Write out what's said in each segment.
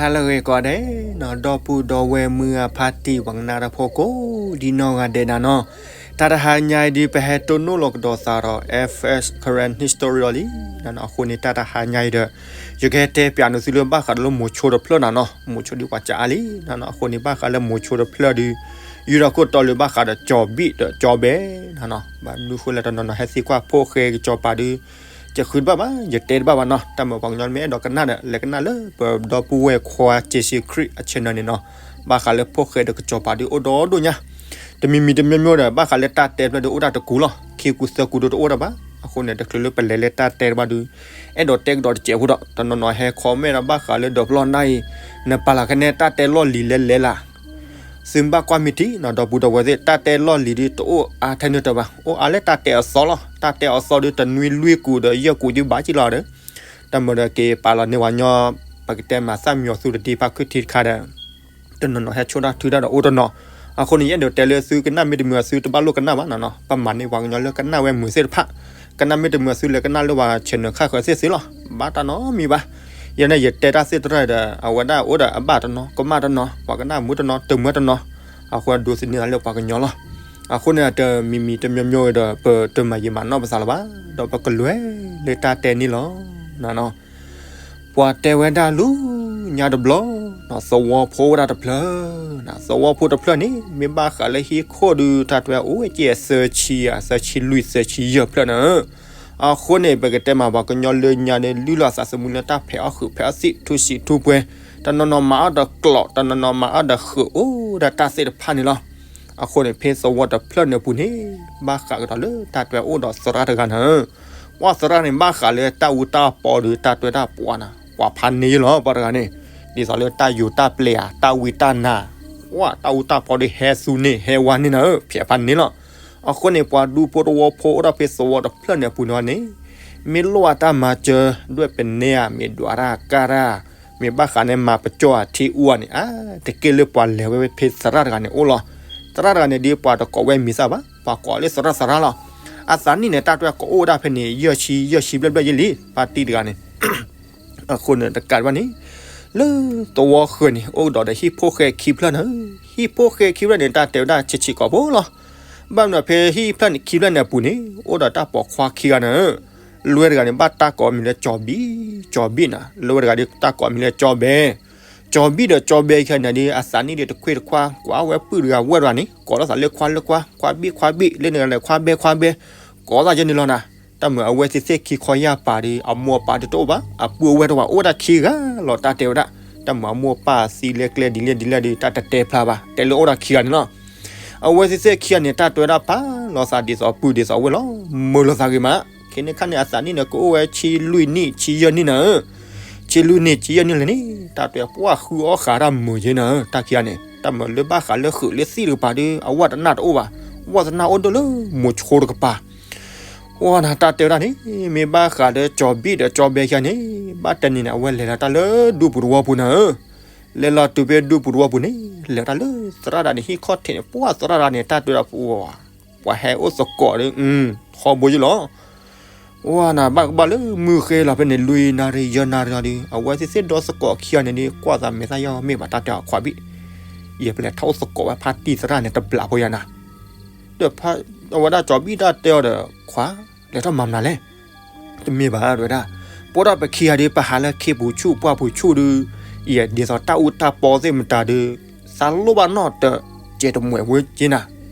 ဟါလၢအဂ့ၤကိးဂၤဒဲးနီၤ, ဒီပုၢ်ဒီဝဲၢ်မုၢ်အဖါတံၢ် ပှၤကနၣ်တၢ်ဖိကိးဒ်နီၢ်ဂၤဒဲးနၤနီၤ, တၢ်တဟါညါအံၤဒုး ပဟဲတိၢ်နီၣ်လီၤကဒီးသးဒီး F S Karen History လီၤလံ. အဃိန့ၣ် တၢ်တဟါညါအံၤဒီး ယကဟဲတဲပၠးနသုလၢဘၣ်ဃးဒီးလၢမိၤဆိတဖျၢၣ်နၤနီၤ, မိၤဆိဒုးပှၤကးအါလံ. အဃိန့ၣ် ဘၣ်ဃးလၢမိၤဆိတဖျၢၣ်ဒုး ယူၢ်ထီၣ်ခိၣ်တီလၢဘၣ်ဃးဒီးကၠီၤဘံၣ်ဒီးကၠီၤဘဲနၤနီၤ, ဘၣ်မနုၤဃိလဲၣ် တနီၤနီၤဟဲသံကွၢ်ဖိၣ်ဃဲကစီၤပၤဒုး ယဃုတဘၣ်ဘၣ်, ယတဲတဘၣ်ဘၣ်နီၤ, တၢ်မၤပှၤကညီမ့ၢ်အဲၣ်ဒိးကနၣ်ဒီး လဲၤကနၣ်လၢပ ဒီပုၢ်ဝဲၢ်ခွါ က့ၤစံခရံာ် အ channel န့ၣ်နီၤ, ဘၣ်ဃးလၢဖိၣ်ဃဲဒီးကစီၤပၤဒုးအိၣ်ဒီဒိၣ်ညါ, တမံၤမံၤတမံၤမံၤဒီး ဘၣ်ဃးလၢတၢ်တဲဖျၢၣ်ဒုးအိၣ်ဒၣ်တကူလီၤ, ခံကူသၢကူဒုးတအိၣ်ဒၣ်ဘၣ်. အဃိန့ၣ် တချုးလၢပလဲၤလၢတၢ်တဲတဘၣ်ဒုး အဲၣ်ဒိးတဲကဒီးတစဲးဖိဒီး တနီၤနီၤဟဲ comment ဒီးဘၣ်ဃးလၢဒီးပလီၢ်နၢ်အံၤ နပာ်လီၤကနဲတၢ်တဲလီၢ်လံၤလဲၤလဲၤလၢ် သုမ့ၢ်ဘၣ်ကွၢ်မ့ၢ်ထံနီၤ ဒီပုၢ်ဒီဝဲၢ်သ့ၣ် တၢ်တဲလီၢ်လံၤဒုးတအိၣ်အါထဲန့ၣ်တဘၣ်, အိၣ်အါလၢတၢ်တဲအသီလီၤ. တၢ်တဲအသီဒုး တနွံလွံၢ်ကူဒီးယဲၢ်ကူဒုးဘၣ်က့ၤလီၤဒီး တၢ်မၤဒီးက့ၤပာ်လီၤန့ၢ်ပှၤကညီ ပကတဲမၤသၣ်မံၤအီၤသုတဒံးဖးခုထံတခါဒီး တနီၤနီၤဟဲဆိၣ်တၢ်ထုတၢ်ဒီးအိၣ်တနီၤ. အဃိန့ၣ် ယအဲၣ်ဒိးတဲလၢသုကနၣ်မ့ၢ်တမုာ်အသုတဘၣ်လိၣ်ကနၣ်ဘၣ်နီၤနီၤ, ပမၤန့ၢ်ပှၤကညီလၢကနၣ်ဝဲမုာ်သ့ၣ်တဖၣ်, ကနၣ်မ့ၢ်တမုာ်အသုလဲၤကနၣ်လၢပှၤ channel ခါဃၢၤသ့ၣ်သ့လီၤ, ဘၣ်တၢ်နီတမံၤဘၣ်. ယဲန့ၣ် ယတဲတၢ်သ့ၣ်တဖၣ်ဒီး အဝဲဒၣ်အိၣ်ဒီးအဘၣ်တနီၤ ကမၣ်တနီၤ ပှၤကနၣ်မုာ်တနီၤ တမုာ်တနီၤ, အဃိဒိးသန့ၤသးလၢပှၤကညီလီၤ. အဃိန့ၣ် တမံၤမံၤတမံၤမံၤဒီး ပတမၤယံာ်မၤနီၢ်ပသးလၢၤဘၣ်, ဒီးပကလဲၤလၢတၢ်တဲန့ၣ်လီၤ. ပှၤတဲဝဲဒၣ်လူညါတဘျီ, သဝီဖိဝဲဒၣ်တဖျၢၣ်, သဝီဖိတဖျၢၣ်န့ၣ် မ့ၢ်ဘၣ်ဃးလၢဟံၣ်ခိၣ်ဒုး တၢ်တဲအိၣ်ဝဲကဲသၢဆံဧါ သၢဆံလွံၢ် သၢဆံယဲၢ်ဖျၢၣ်န့ၣ်, အဃိန့ၣ် ပကတဲမးပှၤကညီလၢညါန့ၣ် လုၢ်လီၤသးသမူလၢတၢ်ဖဲးအီၣ်ဃုာ်ဖဲးအီၣ်သံၣ် ထူစံးထူပှဲၤ, တနီၤနီၤမၤအီၣ်ဒီးကျိး တနီၤနီၤမၤအီၣ်ဒီးဃုာ် အိၣ်ဒၣ်တၢ်သ့ၣ်တဖၣ်န့ၣ်လီၤ. အဃိန့ၣ် ဖဲသဝီတဖျၢၣ်န့ၣ်အပူၤန့ၣ် ဘၣ်ဃးကဒီးလၢတၢ်တဲအိၣ်ဒီးသရၣ်တဂၤန့ၣ်, ပှၤသရၣ်န့ၣ် ဘၣ်ဃးလၢတၢ်အူတၢ်ပီဒီး တၢ်တဲတၢ်ပှၤန့ၣ် ပှၤဖးန့ၢ်ယလီၤ ပှၤတဂၤန့ၣ်, ဒ်သိးလၢတၢ်ယိၤတၢ်ပျဲဧါ တၢ်ဝံတၢ်နါ, ပှၤတၢ်အူတၢ်ပီဒီးဟဲသူန့ၢ်ဟဲဝါန့ၢ်နၤဧၢ ဖဲးဖးန့ၢ်လီၤ. အဃိန့ၣ် ပှၤဒူဖိတဝီဖိအိၣ်ဒီးဖဲသဝီတဖျၢၣ်န့ၣ်အပူၤန့ၣ်န့ၣ်, မ့ၢ်လိၣ်အတၢ်မၤစၢၤ ဒွဲၣ်ပနဲဧါ မ့ၢ်ဒွးတၢ်ကၢ်တၢ် မ့ၢ်ဘၣ်ဃးန့ၣ် မၤပကၠီအထံအူအီၤန့ၣ် အါတက့ၢ်လၢပှၤလဲၤဝဲဖဲသရၣ်တဂၤန့ၣ်အိၣ်လီၤ. သရၣ်တဂၤန့ၣ်ဒ်ပှၤတကိးဝဲမံၤသၣ်ဘၣ်, ပှၤကိးလၢသရၣ်သရၣ်လီၤ. အသးနံၣ်န့ၣ် တၢ်တွဲကိးအိၣ်ဝဲဒၣ်ဖဲန့ၣ် ယဲၢ်ဆံ ယဲၢ်ဆံဘျဲၣ်ဘျဲၣ်ယဲၢ်လံ ဖါတံၢ်တဂၤန့ၣ် အဃိန့ၣ် တကးဒံးဘၣ်န့ၣ် လၢသဝီဃၢၤန့ၣ် အိၣ်ကဒီးဒီးဟံၣ်ဖိဃဲခံဖျၢၣ်န့ၣ်, ဟံၣ်ဖိဃဲခံဖျၢၣ်န့ၣ် တၢ်တဲဝဲဒၣ်ဆံးဆံးကိာ်ဖိလီၤ. ဘၣ်မနုၤဖဲဟံၣ်ဖျၢၣ်န့ၣ် ခံဖျၢၣ်န့ၣ်အပူၤန့ၣ် အိၣ်ဒီးတၢ်ပိာ်ခွါခံဂၤန့ၣ်, လၢဝဲတဂၤန့ၣ် ဘၣ်တၢ်ကိးမံၤလၢကၠီၤဘံၣ်, ကၠီၤဘံၣ်န့ၣ်, လၢဝဲတဂၤဒ်တၢ်ကိးမံၤလၢကၠီၤဘဲ ကၠီၤဘံၣ်ဒီးကၠီၤဘဲခံဂၤန့ၣ်ဒ် အသးနံၣ်ဒ်တခွ့တခွါ ကွၢ်ဝဲပုၢ်တဂၤဝဲၢ်တဂၤန့ၣ် ကိးလိာ်သးလၢခွါလၢခွါ ခွါဘံၣ်ခွါဘံၣ် လၢန့ၣ်ဂၤလဲၣ်ခွါဘဲခွါဘဲ ကိးသးယဲန့ၣ်လီၤနၤ. တၢ်မုာ်အဝဲသ့ၣ်သ့ၣ်ခံခီယၢ်ပၤဒီး အမိၢ်အပၢ်ဒ်တအိၣ်ဘၣ် အပုၢ်အဝဲၢ်တအိၣ်ဘၣ် အိၣ်ဝဲဒၣ်ခံဂၤလီၤ တၢ်တဲဝဲဒၣ်. တၢ်မုာ်အမိၢ်အပၢ်သံလၢကျဲဒ်လဲၣ်ဒ်လဲၣ်ဒီး တၢ်တတဲဖျါဘၣ် တဲလၢအိၣ်ဒၣ်ခံဂၤန့ၣ်လီၤ. အဝဲသ့ၣ်သ့ၣ်ခံဂၤန့ၣ် တၢ်တဲဝဲဒၣ်ပာ်လီၤသးဒ်သိးပုၢ်ဒ်သိးဝဲၢ်လီၤ. မုာ်လိာ်သးဂ့ၤမး ခဲန့ၣ်ခါန့ၣ် အသးနံၣ်န့ၣ် ကအိၣ်ဝဲဆံလွံၢ်နံၣ် ဆံယဲၢ်နံၣ်နၤဧၢ. ဆံလွံၢ်နံၣ် ဆံယဲၢ်နံၣ်လဲၣ်န့ၣ် တၢ်တဲပှၢ်ဃုအီၣ်ဃာ်တၢ်မုာ်က့နၤဧၢ တၢ်ခံဂၤန့ၣ် တၢ်မုာ်လၢဘၣ်ဃးလၢဃုာ်လၢသံၣ်တကပၤဒီး အဝဲတနာ်တအိၣ်ဘၣ် ဝဲတနာ်အိၣ်ဒိၣ်လၢမိၤဆိတကပၤ ဝဲနၤ တၢ်တဲဝဲဒၣ်န့ၣ် မ့ၢ်ဘၣ်ဃးဒီးကၠီၤဘံၣ်ဒီးကၠီၤဘဲခံဂၤန့ၣ် ဘၣ်တနံၤန့ၣ် အဝဲလဲၤလီၤတၢ်လၢဒူပူၤတဝီပူၤနၤဧၢ. လဲၤလီၤတုၤဖဲဒူပူၤတဝီပူၤန့ၣ် လဲၤတၢ်လၢသရၣ်တဂၤန့ၣ် ဟံၣ်ခီၣ်ထံးန့ၣ် ပှၢ်သရၣ်တဂၤန့ၣ် တၢ်တဲဝဲဒၣ်ပှၤ ပှၤဟဲအိၣ်သကိးဒီး ထီဘိယလီၤ ဝဲနၤ ဘၣ်ကဘၣ်လၢမုၢ်ဃ့လီၤဖဲန့ၣ် လွံၢ်နၣ်ရံၣ်ယဲၢ်နၣ်ရံၣ်လီၤဒီး အဝဲသ့ၣ်သ့ၣ်ဒီသကိးခံဂၤန့ၣ်ဒီး ကွၢ်သးမဲာ်သၣ်ယီၢ်မ့ၢ်ဘၣ် တၢ်တဲအီၤခွါဘံၣ် ယပလဲၤထီၣ်အိၣ်သကိးဝဲဖါတံၢ်သရၣ်န့ၣ် တဘျီဖိယၤနၤ ဒီးအဝဲဒၣ်ကၠီၤဘံၣ်တၢ်တဲအီၤဒီး ခွါ လဲၤထီၣ်မၤမနုၤလဲၣ် တမ့ၢ်ဘၣ်တဲဝဲဒၣ် ပအိၣ်ဒီးပခံဂၤဒီး ပဟးလၢခ့ပူၤဆူၣ်ပှၢ်ပူၤဆူၣ်ဒီး ယဲဒ်သိးတၢ်အူတၢ်ပီသ့ၣ်မတၤဒီး သးလိၣ်ဘၣ်နီၢ်တကဲတမှဲးဝဲက့နၤ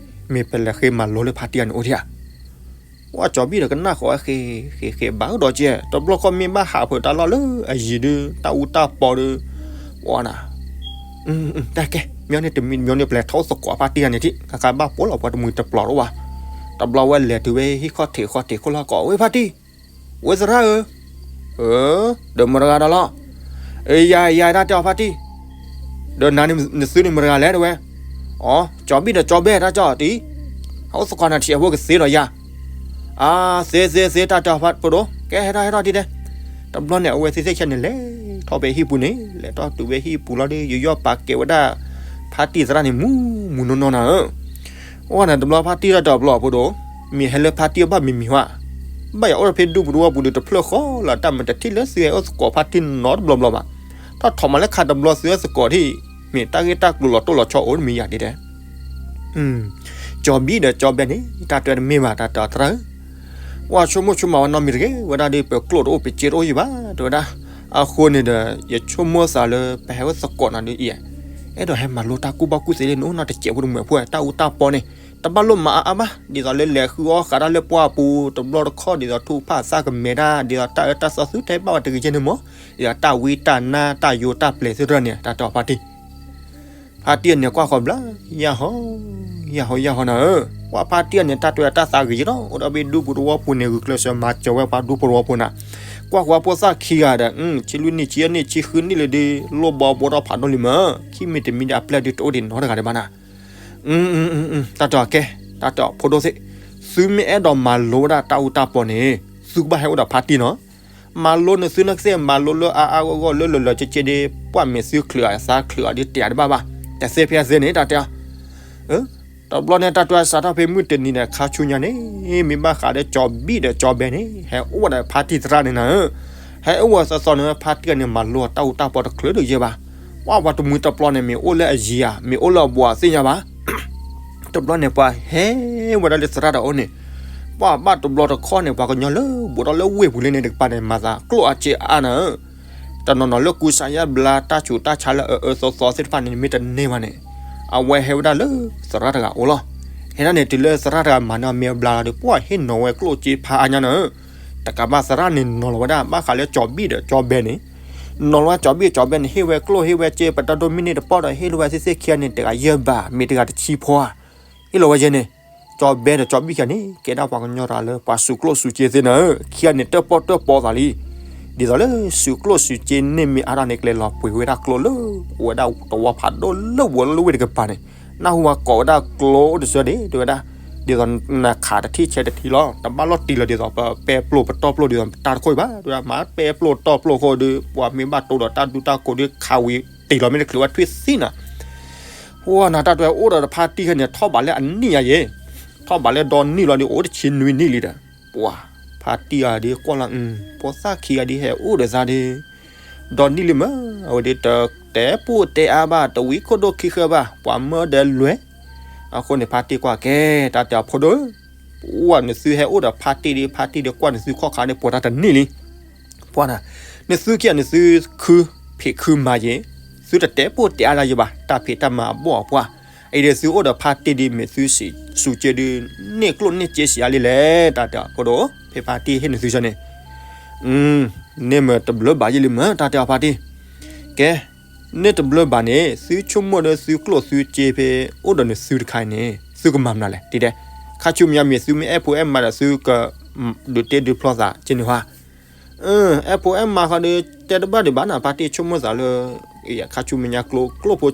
မ့ၢ်ပလဲၤဃ့မၤလိလၢဖါတံၢ်ဂၤန့ၣ်အိၣ်ဒံးဧါ ပှၤကၠီၤဘံၣ်ဒီးကနၣ်ဃီၤဝဲ ဃ့ဃ့ဃ့ဘၣ်အိၣ်ဒီးကဲ တဘျီဃီမ့ၢ်ဘၣ်ဟးဖုးတၢ်လီၢ်လၢအယံၤဒီး တၢ်အူတၢ်ပီဒီး ပှၤနၤ တၢ်ကဲ မ့ၢ်န့ၣ်တမံၤမ့ၢ်န့ၣ် ပလဲၤထီၣ်အိၣ်သကိးဖါတံၢ်ဂၤန့ၣ်ထံၣ် ခါခါဘၣ်ပိာ်လီၤပှၤတမှံၤတပျီၤတအိၣ်ဘၣ် တဘျီဝဲလဲၤတုၤဝဲဟံၣ်ခီၣ်ထံးခီၣ်ထံးခိၣ်လီၢ်ကိး ဝဲဖါတံၢ် ဝဲသရၣ်ဧၢ ဒီးမတၤတဂၤဒီးလီၤ ယၤယၤတၢ်တဲအီၤဖါတံၢ် ဒီးနၤန့ၣ်နသုန့ၣ်မတၤတဂၤလဲၣ်တဲဝဲ အီ ကၠီၤဘံၣ်ဒီးကၠီၤဘဲတၢ်ကၠီၤတံၢ် ဟးအိၣ်သကိးနၤထံးအဖိကသ့ဒီးယၤ အါ သ့သ့သ့ တၢ်တဲအီၤဖါပဒိၣ် ကဲဟဲထီၣ်ဟဲထီၣ်ဒ်လဲၣ် တဘျီန့ၣ် အဝဲသ့ၣ်သ့ၣ်ခံဂၤန့ၣ် လဲၤထီၣ်ဖဲဟံၣ်ပူၤန့ၣ် လဲၤထီၣ်တုၤဖဲဟံၣ်ပူၤလီၤဒီး ယူးယီၣ်ပာ်ကဲဝဲဒၣ် ဖါတံၢ်သရၣ်န့ၣ် မူမူနီၢ်နီၢ်နၤဧၢ ဝဲနၤ တဘျီဖါတံၢ်တၢ်တဲအီၤဘျီဖိဒိၣ် မ့ၢ်ဟဲလၢဖါတံၢ်အဘၣ်မံၤမံၤဝဲ ဘၣ်ယၤအိၣ်ဒီးဖဲဒူပူၤတဝီပူၤဒီးတဖျၢၣ်ဃီလၢတၢ်မၤတထံၣ်လၢသုဟဲအိၣ်သကိးဖါတံၢ်နီတဘျီဘျီဘၣ် ထီၣ်ထီၣ်မးလၢခါတဘျီသုဝဲသကိးထံၣ်, မ့ၢ်တၢ်ဂ့ၢ်တၢ်ကျိၤလီၤတိၢ်လီၤဆီအိၣ်တမံၤယၤဒ်တဲ ကၠီၤဘံၣ်ဒီးကၠီၤဘဲန့ၣ် တၢ်တဲတမ့ၢ်ဘၣ် တၢ်တဲအီၤသရၣ်ဧၢ, ပှၤဆိကမိၣ်ဆိကမးဝဲနီတမံၤတဂ့ၤ, ဝဲဒၣ်ဒီး ပကျိၣ်တအိၣ် ပစ့တအိၣ်ယံၤဘၣ် တဲဝဲဒၣ်. အဃိန့ၣ်ဒီး ယဆိကမိၣ်သးလၢပဟဲဝဲသကိးနၤဒီးအံၤ, အဲၣ်ဒိးဟဲမၤလိတၢ်ကူၣ်ဘၣ်ကူၣ်သ့လၢနအိၣ်နီတစဲးဖိ တမုာ်ဖိ တၢ်အူတၢ်ပီန့ၣ် တဘၣ်လိၣ်မၤအါအါဘၣ်, ဒ်သိးလၢလဲၤဃုအီၣ်ဃးတၢ်လၢပှၢ်ပူၤ တဘျီတခီၣ် ဒ်သိးထူၣ်ဖးသၣ်ကမဲာ်တၢ် ဒ်သိးတၢ်အၢတၢ်သီသုတဟဲဘၣ်ဝဲတဂ့ၤကဲန့ၣ်မး, ဒ်သိးတၢ်ဝံတၢ်နါတၢ်ယိာ်တၢ်ပျဲၤသုတရၢၢ်န့ၣ် တၢ်တဲအီၤဖါတံၢ် ဖါတံၢ်အန့ၣ်ကွၢ်ဃီၤဘျါ, ယၢ်ဟီ, ယၢ်ဟီယၢ်ဟီနၤဧၢ, ပှၤဖါတံၢ်အန့ၣ် တၢ်တဲတၢ်သးဂ့ၤယဲလီၤ, အိၣ်ဒီးဘ့ၣ်ဒူပူၤတဝီပူၤန့ၣ် ဂုာ်ကျဲးစၢးမၤစၢၤဝဲပှၤဒူပူၤတဝီပူၤနၤ, ကွၢ်ဃီၤဖိသၣ်ခံဂၤဒီး ဆံလွံၢ်နံၣ် ဆံယဲၢ်နံၣ် ဆံဃုနံၣ်လၢဒုး လိၣ်ဘီဘိထီၣ်ဖးဒိၣ်လံမး, ခံမံၤတမံၤဒီးအပျဲၢ်ဒုးတအိၣ်ဒံးနီတဂၤဒံးဘၣ်နၤ, တၢ်တဲအီၤကဲ, တၢ်တဲအီၤဖိဒိၣ်သ့ၣ်, သုမ့ၢ်အဲၣ်ဒိးမၤလိဝဲဒၣ်တၢ်အူတၢ်ပီန့ၣ် သုကဘၣ်ဟဲအိၣ်ဒီးဖါတံၢ်နီၤ မၤလိနသုနကသ့ၣ် မၤလိလၢအါအါဂီၢ်ဂီၢ်လၢလၢာ်လၢာ်က့က့ဒီး ပှၤမ့ၢ်သုချုးအသးချုးအီၤဒ်တဲတဘၣ်ဘၣ်, တသ့ဖဲသ့န့ၣ် တၢ်တဲအီၤ, တဘျီန့ၣ် တၢ်တဲစးထီၣ်ဖဲမုၢ်တနံၤန့ၣ် ခါဆူညါန့ၣ် မ့ၢ်ဘၣ်ဃးဒီးကၠီၤဘံၣ်ဒီးကၠီၤဘဲန့ၣ် ဟဲအိၣ်ဝဲဒီးဖါတံၢ်သရၣ်န့ၣ်နၤဧၢ, ဟဲအိၣ်ဝဲသီသီန့ၣ် ဖါတံၢ်န့ၣ် မၤလိတၢ်အူတၢ်ပီတချုးဒုးယဲၢ်ဘၣ်, ပှၤပှၤတမှံၤတပျီန့ၣ် မ့ၢ်အိၣ်လၢအယံၤဧါ မ့ၢ်အိၣ်လၢအဘူးဧါသ့ၣ်ညါဘၣ် တဘျီန့ၣ် ပှၤဟဲဝဲဒၣ်လၢသရၣ်တၢ်အိၣ်န့ၣ်, ပှၤဘၣ်တဘျီတခီၣ်န့ၣ် ပှၤကညီလၢဘူးထီၣ်လၢဝ့ၢ်ပူၤလၢန့ၣ်တကပၤန့ၣ် မၤသးကျိၣ်အါစ့အါနၤဧၢ, တနီၤနီၤလၢကူစါယါဘျါတၢ်ဆူးတၢ်ဆါလၢအအၢသီသီသ့ၣ်တဖၣ်န့ၣ် မ့ၢ်တန့ၢ်ဘၣ်န့ၣ်, အဝဲဟဲဝဲဒၣ်လၢသရၣ်တဂၤအိၣ်လီၤ, ဟဲဒၣ်န့ၣ် တုၤလၢသရၣ်တဂၤမၤန့ၢ်မ့ၢ်အဘျါလီၤဒီး ပှၤဟ့ၣ်နီၤဝဲကျိၣ်စ့ဖးအါညါနၤဧၢ, တကးဘၣ်သရၣ်န့ၣ်နီၤလီၤဝဲဒၣ် ဘၣ်ဃးလၢကၠီၤဘံၣ်ဒီးကၠီၤဘဲန့ၣ် နီၤလီၤဝဲကၠီၤဘံၣ်ကၠီၤဘဲန့ၣ် ဟ့ၣ်ဝဲကျိၣ်ဟ့ၣ်ဝဲစ့ ပတၢ်ဒိၣ်မ့ၢ်န့ၢ်တပီၢ်ဒီး ဟ့ၣ်လီၤဝဲသ့ၣ်သ့ၣ်ခံဂၤန့ၣ် တဂၤယဲၢ်ဘး မ့ၢ်တဂၤတဆံဖီဧါ, ဟ့ၣ်လီၤဝဲယဲၢ်န့ၣ်, ကၠီၤဘဲဒီးကၠီၤဘံၣ်ခံဂၤန့ၣ် ကဲဒၣ်ပှၤကညီတဂၤလၢပှၤစူးကျိၣ်စူးစ့သ့နၤဧၢ, ခံဂၤန့ၣ် တၢၣ်ပီၣ်တၢၣ်ပီသးလံ, ဒ်သိးလၢစူးကျိၣ်စူးစ့န့ၢ်မ့ၢ်အါထီၣ်န့ၣ် ကလဲၤလီၤပှ့ၤဝဲဒၣ်ကျိၣ်လၢ အိၣ်ဝဲဒၣ်တဝီဖးဒိၣ်လၢဘူးလၢဝ့ၢ်တကပၤန့ၣ်, နၢ်ဟူဝဲကိးဝဲဒၣ်ကျိၣ်အိၣ်တစၢဒၣ် တဲဝဲဒၣ်, ဒ်သိးနခးတထံၣ်ဆဲးတထံၣ်လီၤ, တဘၣ်လီၤတံၢ်လီၤဒ်သိးပပဲပျိၢ်ပတီၢ်ပျိၢ်ဒ်သိးတၢ်တခိၣ်အံၤဘၣ်, တဲဝဲဒၣ်မ့ၢ်ပဲပျိၢ်တီၢ်ပျိၢ်အဃိဒီး ပှၤမ့ၢ်ဘၣ်တိၢ်ဒီးတၢ်ဒူတၢ်ကိးဒီးခးဝံၤတ့ၢ်လီၤမ့ၢ်တချုးဝဲထွံၣ်သံနၤ ပှၤနၤတၢ်တဲအိၣ်ဒီးတဖါတံၢ်ခဲန့ၣ် ထီၣ်ဘးလၢအနံၣ်ညါယဲၢ်, ထီၣ်ဘးလၢဒီနံၣ်လီၤဒီး အိၣ်တဆံနွံနံၣ်လံဒီး, ပှၤဖါတံၢ်အီၤဒ်ကွၢ်လီၤ, ဖိသၣ်ခံဂၤဒ်ဟဲအိၣ်ဒီးသးဒီး, ဒီနံၣ်လံမး, အဝဲဒ်တတဲပိၢ်တဲအါဘၣ်, တဝံခိၣ်ဒိၣ်ခံဃၢဘၣ်, ပှၤမၢဒီးလွဲၢ်, အဃိန့ၣ် ဖါတံၢ်ကွၢ်ကဲ, တၢ်တဲအီၤဖိဒိၣ်, ပှၤနသုဟဲအိၣ်ဒီးဖါတံၢ်ဒီး ဖါတံၢ်ဒီးကွၢ်နသုခီၣ်ခါန့ၣ် ပှဲၤတၢ်တနံၣ်လံ ပှၤနၤ, နသုခံဂၤန့ၣ် သုခုဖံးခုမၤယဲၢ်, သုတတဲပိၢ်တဲအါလၢၤယဲၢ်ဘၣ်, တၢ်ဖံးတၢ်မၤအဘီၣ်အပှၢ်, အံၤဒီးသုအိၣ်ဒီးဖါတံၢ်ဒ်မ့ၢ်သုစံးစူးက့ဒုး, န့ၢ်ကျိၣ်န့ၢ်စ့စံးအါလံလဲၣ်, တၢ်တဲအီၤဖိဒိၣ်, ဖဲဖါတံၢ်ဟ့ၣ်နသုဆၢန့ၣ်, န့ၢ်မ့ၢ်တဘျၢဘၣ်ယဲၢ်လံမး, တၢ်တဲအီၤဖါတံၢ်, ကဲ, န့ၢ်တဘျၢဘၣ်န့ၣ် သုဆိကမိၣ်ဒီးသုကျိၣ်သုစ့ဖဲအိၣ်ဒီးနသုတခါအံၤန့ၣ် သုကမၤမနုၤလဲၣ်, တဲဒဲ, ခါဆူမဲာ်ညါမ့ၢ်သုမ့ၢ်အဲၣ်ဖိအဲၣ်မါဒီးသုက ဒုးတ့ဒုးဖျီသးက့န့ၣ်ဟါ, အဲၣ်ဖိအဲၣ်မါဃီဒီး တဲတဘၣ်ဒံးဘၣ်နၤ, ဖါတံၢ်ဆိကမိၣ်သးလၢ ခါဆူမဲာ်ညါကျိ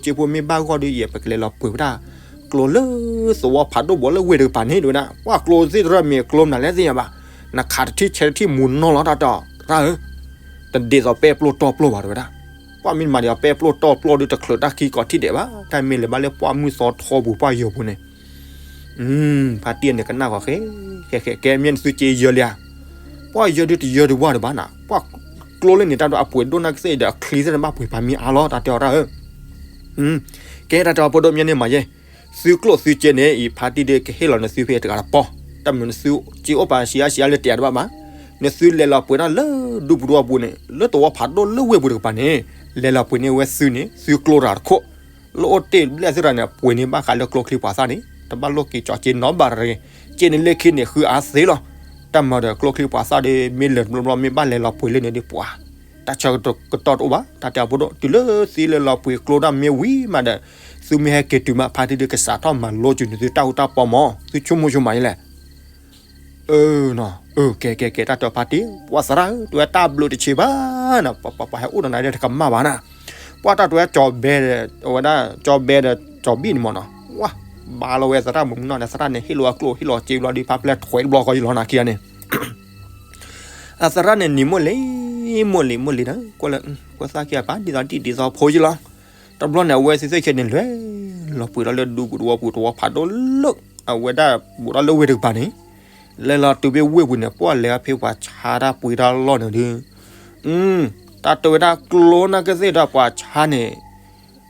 ကျိၣ်ဖိစ့ဖိမ့ၢ်ဘၣ်ဂီၢ်ဒီး ယဲၢ်ပကလဲၤလီၤပှ့ၤဝဲဒၣ် ကျိလၢသဝီဖးဒိၣ်ဘူးလၢဝ့ၢ်တကပၤန့ၣ် တဲဝဲဒၣ်, ပှၤကျိသ့ၣ်တရၢၢ်မ့ၢ်ကျိမနုၤလဲၣ်သ့ၣ်ညါဘၣ်, နခးတထံၣ်ဆဲးတထံၣ်မူနီၢ်လီၤ တၢ်တဲအီၤ, သရၣ်ဧၢ, တဒ်သိးပဲပျိၢ်တီၢ်ပျိၢ်ဘၣ် တဲဝဲဒၣ်, ပှၤမ့ၢ်မၤဒ်သိးပဲပျိၢ်တီၢ်ပျိၢ်ဒီး တချုးတၢ်ခံကီးထံၣ်ဒဲးဘၣ်, တၢ်မ့ၢ်လဲၤဘၣ်လၢပှၢ်မုၢ်သီထီပူၤပှၢ်ယိာ်ပူၤန့ၣ် ဖါတံၢ်န့ၣ်ကနၣ်ဃီၤဃဲ, ဃဲဃဲ ကဲမ့ၢ်နသုစ့ယဲၢ်လံဧါ, ပှၢ်ယဲၢ်ဒုးတယဲၢ်ဒံးဝဲဒံးဘၣ်နၤ, ပှၤကျိလၢန့ၣ်တၢ်ဒိးအပှ့ၤဒိၣ်နၢ်ကသ့ၣ်အံၤဒီး အချံသ့ၣ်န့ၣ်ဘၣ်ပှ့ၤပာ်မ့ၢ်အါလီၤ တၢ်တဲအီၤတၢ်ဧၢ, ကဲတၢ်တဲအီၤဖိဒိၣ်မ့ၢ်န့ၣ်မးယဲၢ်, သုကျိၣ်သုစ့န့ၣ် အံၤဖါတံၢ်ဒုးကဟ့ၣ်လီၤနသုဖဲတဂၤတပီၢ်, တၢ်မုာ်နသုစ့အိၣ်ပာ်စံးအါစံးအါလၢတယၤတဘၣ်ဘၣ်, နသုလဲၤလီၤပှ့ၤတၢ်လၢဒူပူၤတဝီပူၤန့ၣ် လၢသဝီဖးဒိၣ်လၢဝ့ၢ်ပူၤတကပၤန့ၣ်, လဲၤလီၤပှ့ၤန့ၢ်ဝဲသုန့ၣ် သုကျိတဂၤတခိၣ် လၢအိၣ်တ့ၢ်ဘျဲၣ်သုတဂၤန့ၣ် ပှ့ၤန့ၢ်ဘၣ်ဃးလၢကျိချံပှၤသၣ်န့ၣ် တဘၣ်လိၣ်က့ၤကၠီၤစ့နီတဘျီတဂ့ၤ, စ့န့ၣ်လၢခံန့ၣ်ဃုအါသ့လီၤ, တၢ်မၤဒီးကျိချံပှၤသၣ်ဒီး မ့ၢ်လဲၤတဘျီဘျီမ့ၢ်ဘၣ်လဲၤလီၤပှ့ၤလၢန့ၣ်ဒီးပှၤ တၢ်ဆၢကတီၢ်တအိၣ်ဘၣ်, တၢ်တဲအီၤဖိဒိၣ် တုၤလၢသုလဲၤလီၤပှ့ၤကျိတၢ်မ့ၢ်ဝံၤမးဒီး သုမ့ၢ်ဟဲက့ၤတုၤမး ဖါတံၢ်ဒုးကစးထီၣ်မၤလိက့ၤနသုတၢ်အူတၢ်ပီမး သုဆိကမိၣ်ဆိကမးယဲၢ်လဲၣ် အၢ ကဲ ကဲ ကဲ တၢ်တဲအီၤဖါတံၢ် ပှၤသရၣ်ဧၢ တဝဲတၢ်ဘျုးတဆံးဘၣ်နၤ ပှၤဟဲအိၣ်ဒီးနၤဒ်တကမၣ်ဘၣ်နၤ, ပှၤတၢ်တဲဝဲကၠီၤဘဲဒီး အဝဲဒၣ်ကၠီၤဘဲဒီးကၠီၤဘံၣ်န့ၣ်မးနီၤ ဝါ ဘါလီၤဝဲသရၣ်မုၢ်မုၢ်နီၢ်န့ၣ် သရၣ်န့ၣ် ဟ့ၣ်လီၤဝဲကျိၣ် ဟ့ၣ်လီၤစ့ဘျီဒီး ဖါပျဲၢ်ထွဲတဘျီဃီယလီၤနၤခံဂၤန့ၣ် အသရၣ်န့ၣ်နံၤမိၢ်လံ မိၢ်လံ မိၢ်လံဒီး ကွၢ်လၢ ဖိသၣ်ခံဂၤပာ်ဒ်သိးဒ်ဒ်သိးဖိယလီၤ, တဘျီန့ၣ် အဝဲသ့ၣ်သ့ၣ်ခဲန့ၣ် လဲၤလီၤပှ့ၤဒီးလၢဒူပူၤတဝီပူၤတဝီဖးဒိၣ်လၢ အဝဲဒၣ်ဘူးဒီးလၢဝ့ၢ်တကပၤန့ၣ်, လဲၤလီၤတုၤဖဲဝ့ၢ်ပူၤန့ၣ် ပှၤလဲၤဖဲပှၤဆါတၢ်ပှ့ၤတၢ်လီၢ်န့ၣ်ဒီး, အ တၢ်တဲဝဲဒၣ်ကျိနာ်က့သ့ၣ်ဒီးပှၤဆါန့ၣ်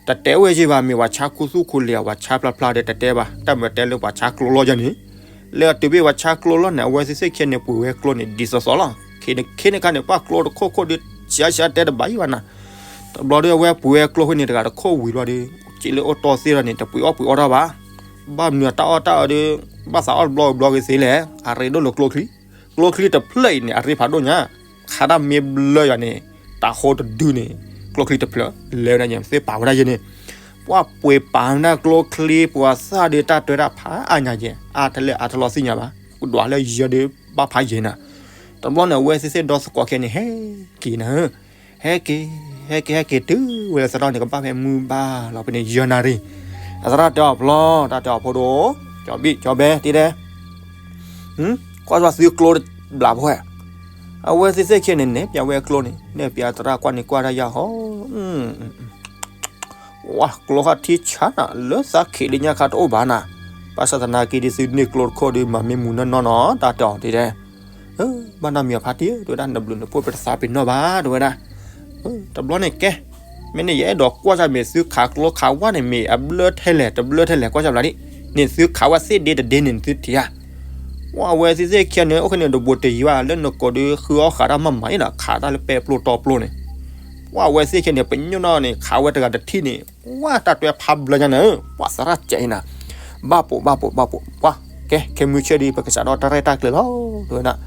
တတဲဝဲယဲၢ်ဘၣ် မ့ၢ်ပှၤဆါခူသူၣ်ခူလံၤ ပှၤဆါဖျါဖျါဒီးတတဲဘၣ် တၢ်မၤတဲလၢပှၤဆါကျိလီၤယဲန့ၣ် လၢအတုၤဘၣ်ပှၤဆါကျိလီၤန့ၣ် အဝဲသ့ၣ်သ့ၣ်ခံန့ၣ် ပှ့ၤဝဲကျိန့ၣ် ဒ်သိးသိးလီၤ. ခ့န့ၣ်ခါန့ၣ် ပှၤကျိတခိၣ်ခိၣ်ဒီး ဆါဆါတဲတဘၣ်ယံၤဘၣ်နၤ တဘျီဒီးအဝဲပှ့ၤဝဲကျိဖဲန့ၣ်တဂၤတခိၣ်ဝံၤလီၤဒီး စ့လၢအိၣ်တီသ့ၣ်ဒီးန့ၣ် တပှ့ၤအီၣ်ပှ့ၤအီၣ်တၢ်ဘၣ်. ဘၣ်မနုၤအတၢ်အီၣ်တၢ်အီဒီး ဘၣ်သးအီၣ်တဘျီဝံၤဘျီဂ့ၤသ့လဲၣ် အရ့ဒိၣ်လၢကျိချံ. ကျိချံတဖျၢၣ်အံၤန့ၣ် အရ့ဖးဒိၣ်ညါ ခးတၢ်မ့ၢ်ဘျၢယၤန့ၣ် တၤဃိတဒုန့ၣ် ကျိချံတဖျၢၣ် လဲၤဝဲဒၣ်ညါ သ့ၣ်ပာ်ဝဲဒၣ်ယဲန့ၣ် ပှၤပှ့ၤပာ်ဝဲဒၣ်ကျိချံ ပှၤသၣ်ဒီးတၢ်တွဲဒၣ်ဖးအါညါယဲ အါထဲလဲၣ်အါထဲလီၤသ့ၣ်ညါဘၣ် ကဒွးလၢယဲဒီးဘၣ်ဖးယဲနၤ. တဘျီန့ၣ် အဝဲသ့ၣ်သ့ၣ်ဒီသကိးခဲန့ၣ် ဟဲက့ၤနၤ ဟဲက့ၤ ဟဲက့ၤ ဟဲက့ၤတုၤဝဲလၢသရၣ်န့ၣ် ကဘၣ်ဖဲမုၢ်ဘၣ်လီၤဖဲန့ၣ် ယဲၢ်နၣ်ရံၣ် အသရၣ်တဲအီၤပျီ တၢ်တဲအီၤဖိဒိၣ် ကၠီဘံၣ်ကၠီဘဲတ့ၢ်တဲ ကွၢ်စီသုကျိတဘျးဖိဧါ. အဝဲသ့ၣ်သ့ၣ်ခံန့ၣ် နဲၣ်ပၠးဝဲကျိန့ၣ် နဲၣ်ပၠးသရၣ်ကွၢ်န့ၣ်ကွၢ်တၢ်ယၤဟီ ဝါ ကျိခါထံဆါနၤ လၢသးခံးဒုးညါခါတအိၣ်ဘၣ်နၤ, ဘၣ်ဆၣ်သနာ်က့ဒ်သုန့ၢ်ကျိတခိၣ်ဒီး မၤမ့ၢ်မူနီၢ်နီၢ်နီၤ တၢ်တဲအီၤဒ်တဲ, ဘၣ်နီတမံၤအဖါတံၢ် တဲဝဲဒၣ် နဘျုးနဖှိၣ်ပတသးပ့ၤနီၣ်ဘၣ် တဲဝဲဒၣ်, တဘျီန့ၣ်ကဲ, မ့ၢ်န့ၣ်ယအဲၣ်ဒိးကွၢ်တၢ်မ့ၢ်သုခးကျိခးဝၣ်န့ၣ် မ့ၢ်အဘျၢထဲလဲၣ် တဘျၢထဲလဲၣ် ကွၢ်တၢ်ဘျးဒ်, န့ၣ်သုခးဝဲသ့ၣ်ဒ့တဒ့န့ၣ် သုထံၣ်ဧါ ဝဲအဝဲသ့ၣ်သ့ၣ်ခံဂၤန့ၣ် အိၣ်ခဲန့ၣ် တဘူးတယံၤဘၣ် လၢနကိးဒီးဃုအီၣ်ဃးတၢ်မၤမၤအံၤဒီး ခးတၢ်လၢပဲပျိၢ်တီပျိၢ်န့ၣ်, ဝဲအဝဲသ့ၣ်ခံဂၤန့ၣ် ပညိၣ်နီၢ်န့ၣ် ခးဝဲတဂၤတထံၣ်န့ၣ်, ဝဲတၢ်တွဲဖးဘျၢညါန့ၣ်, ပှၤသရၣ်စဲအံၤနၤ, ဘၣ်ပိာ်ဘၣ်ပိာ်ဘၣ်ပိာ် ပှၤကဲ ခဲမုၢ်ဆ့ၣ်ဒီး ပကစးထီၣ်တၢ်ရဲၣ်တၢ်ကျဲၤလီၤ တဲဝဲဒၣ်,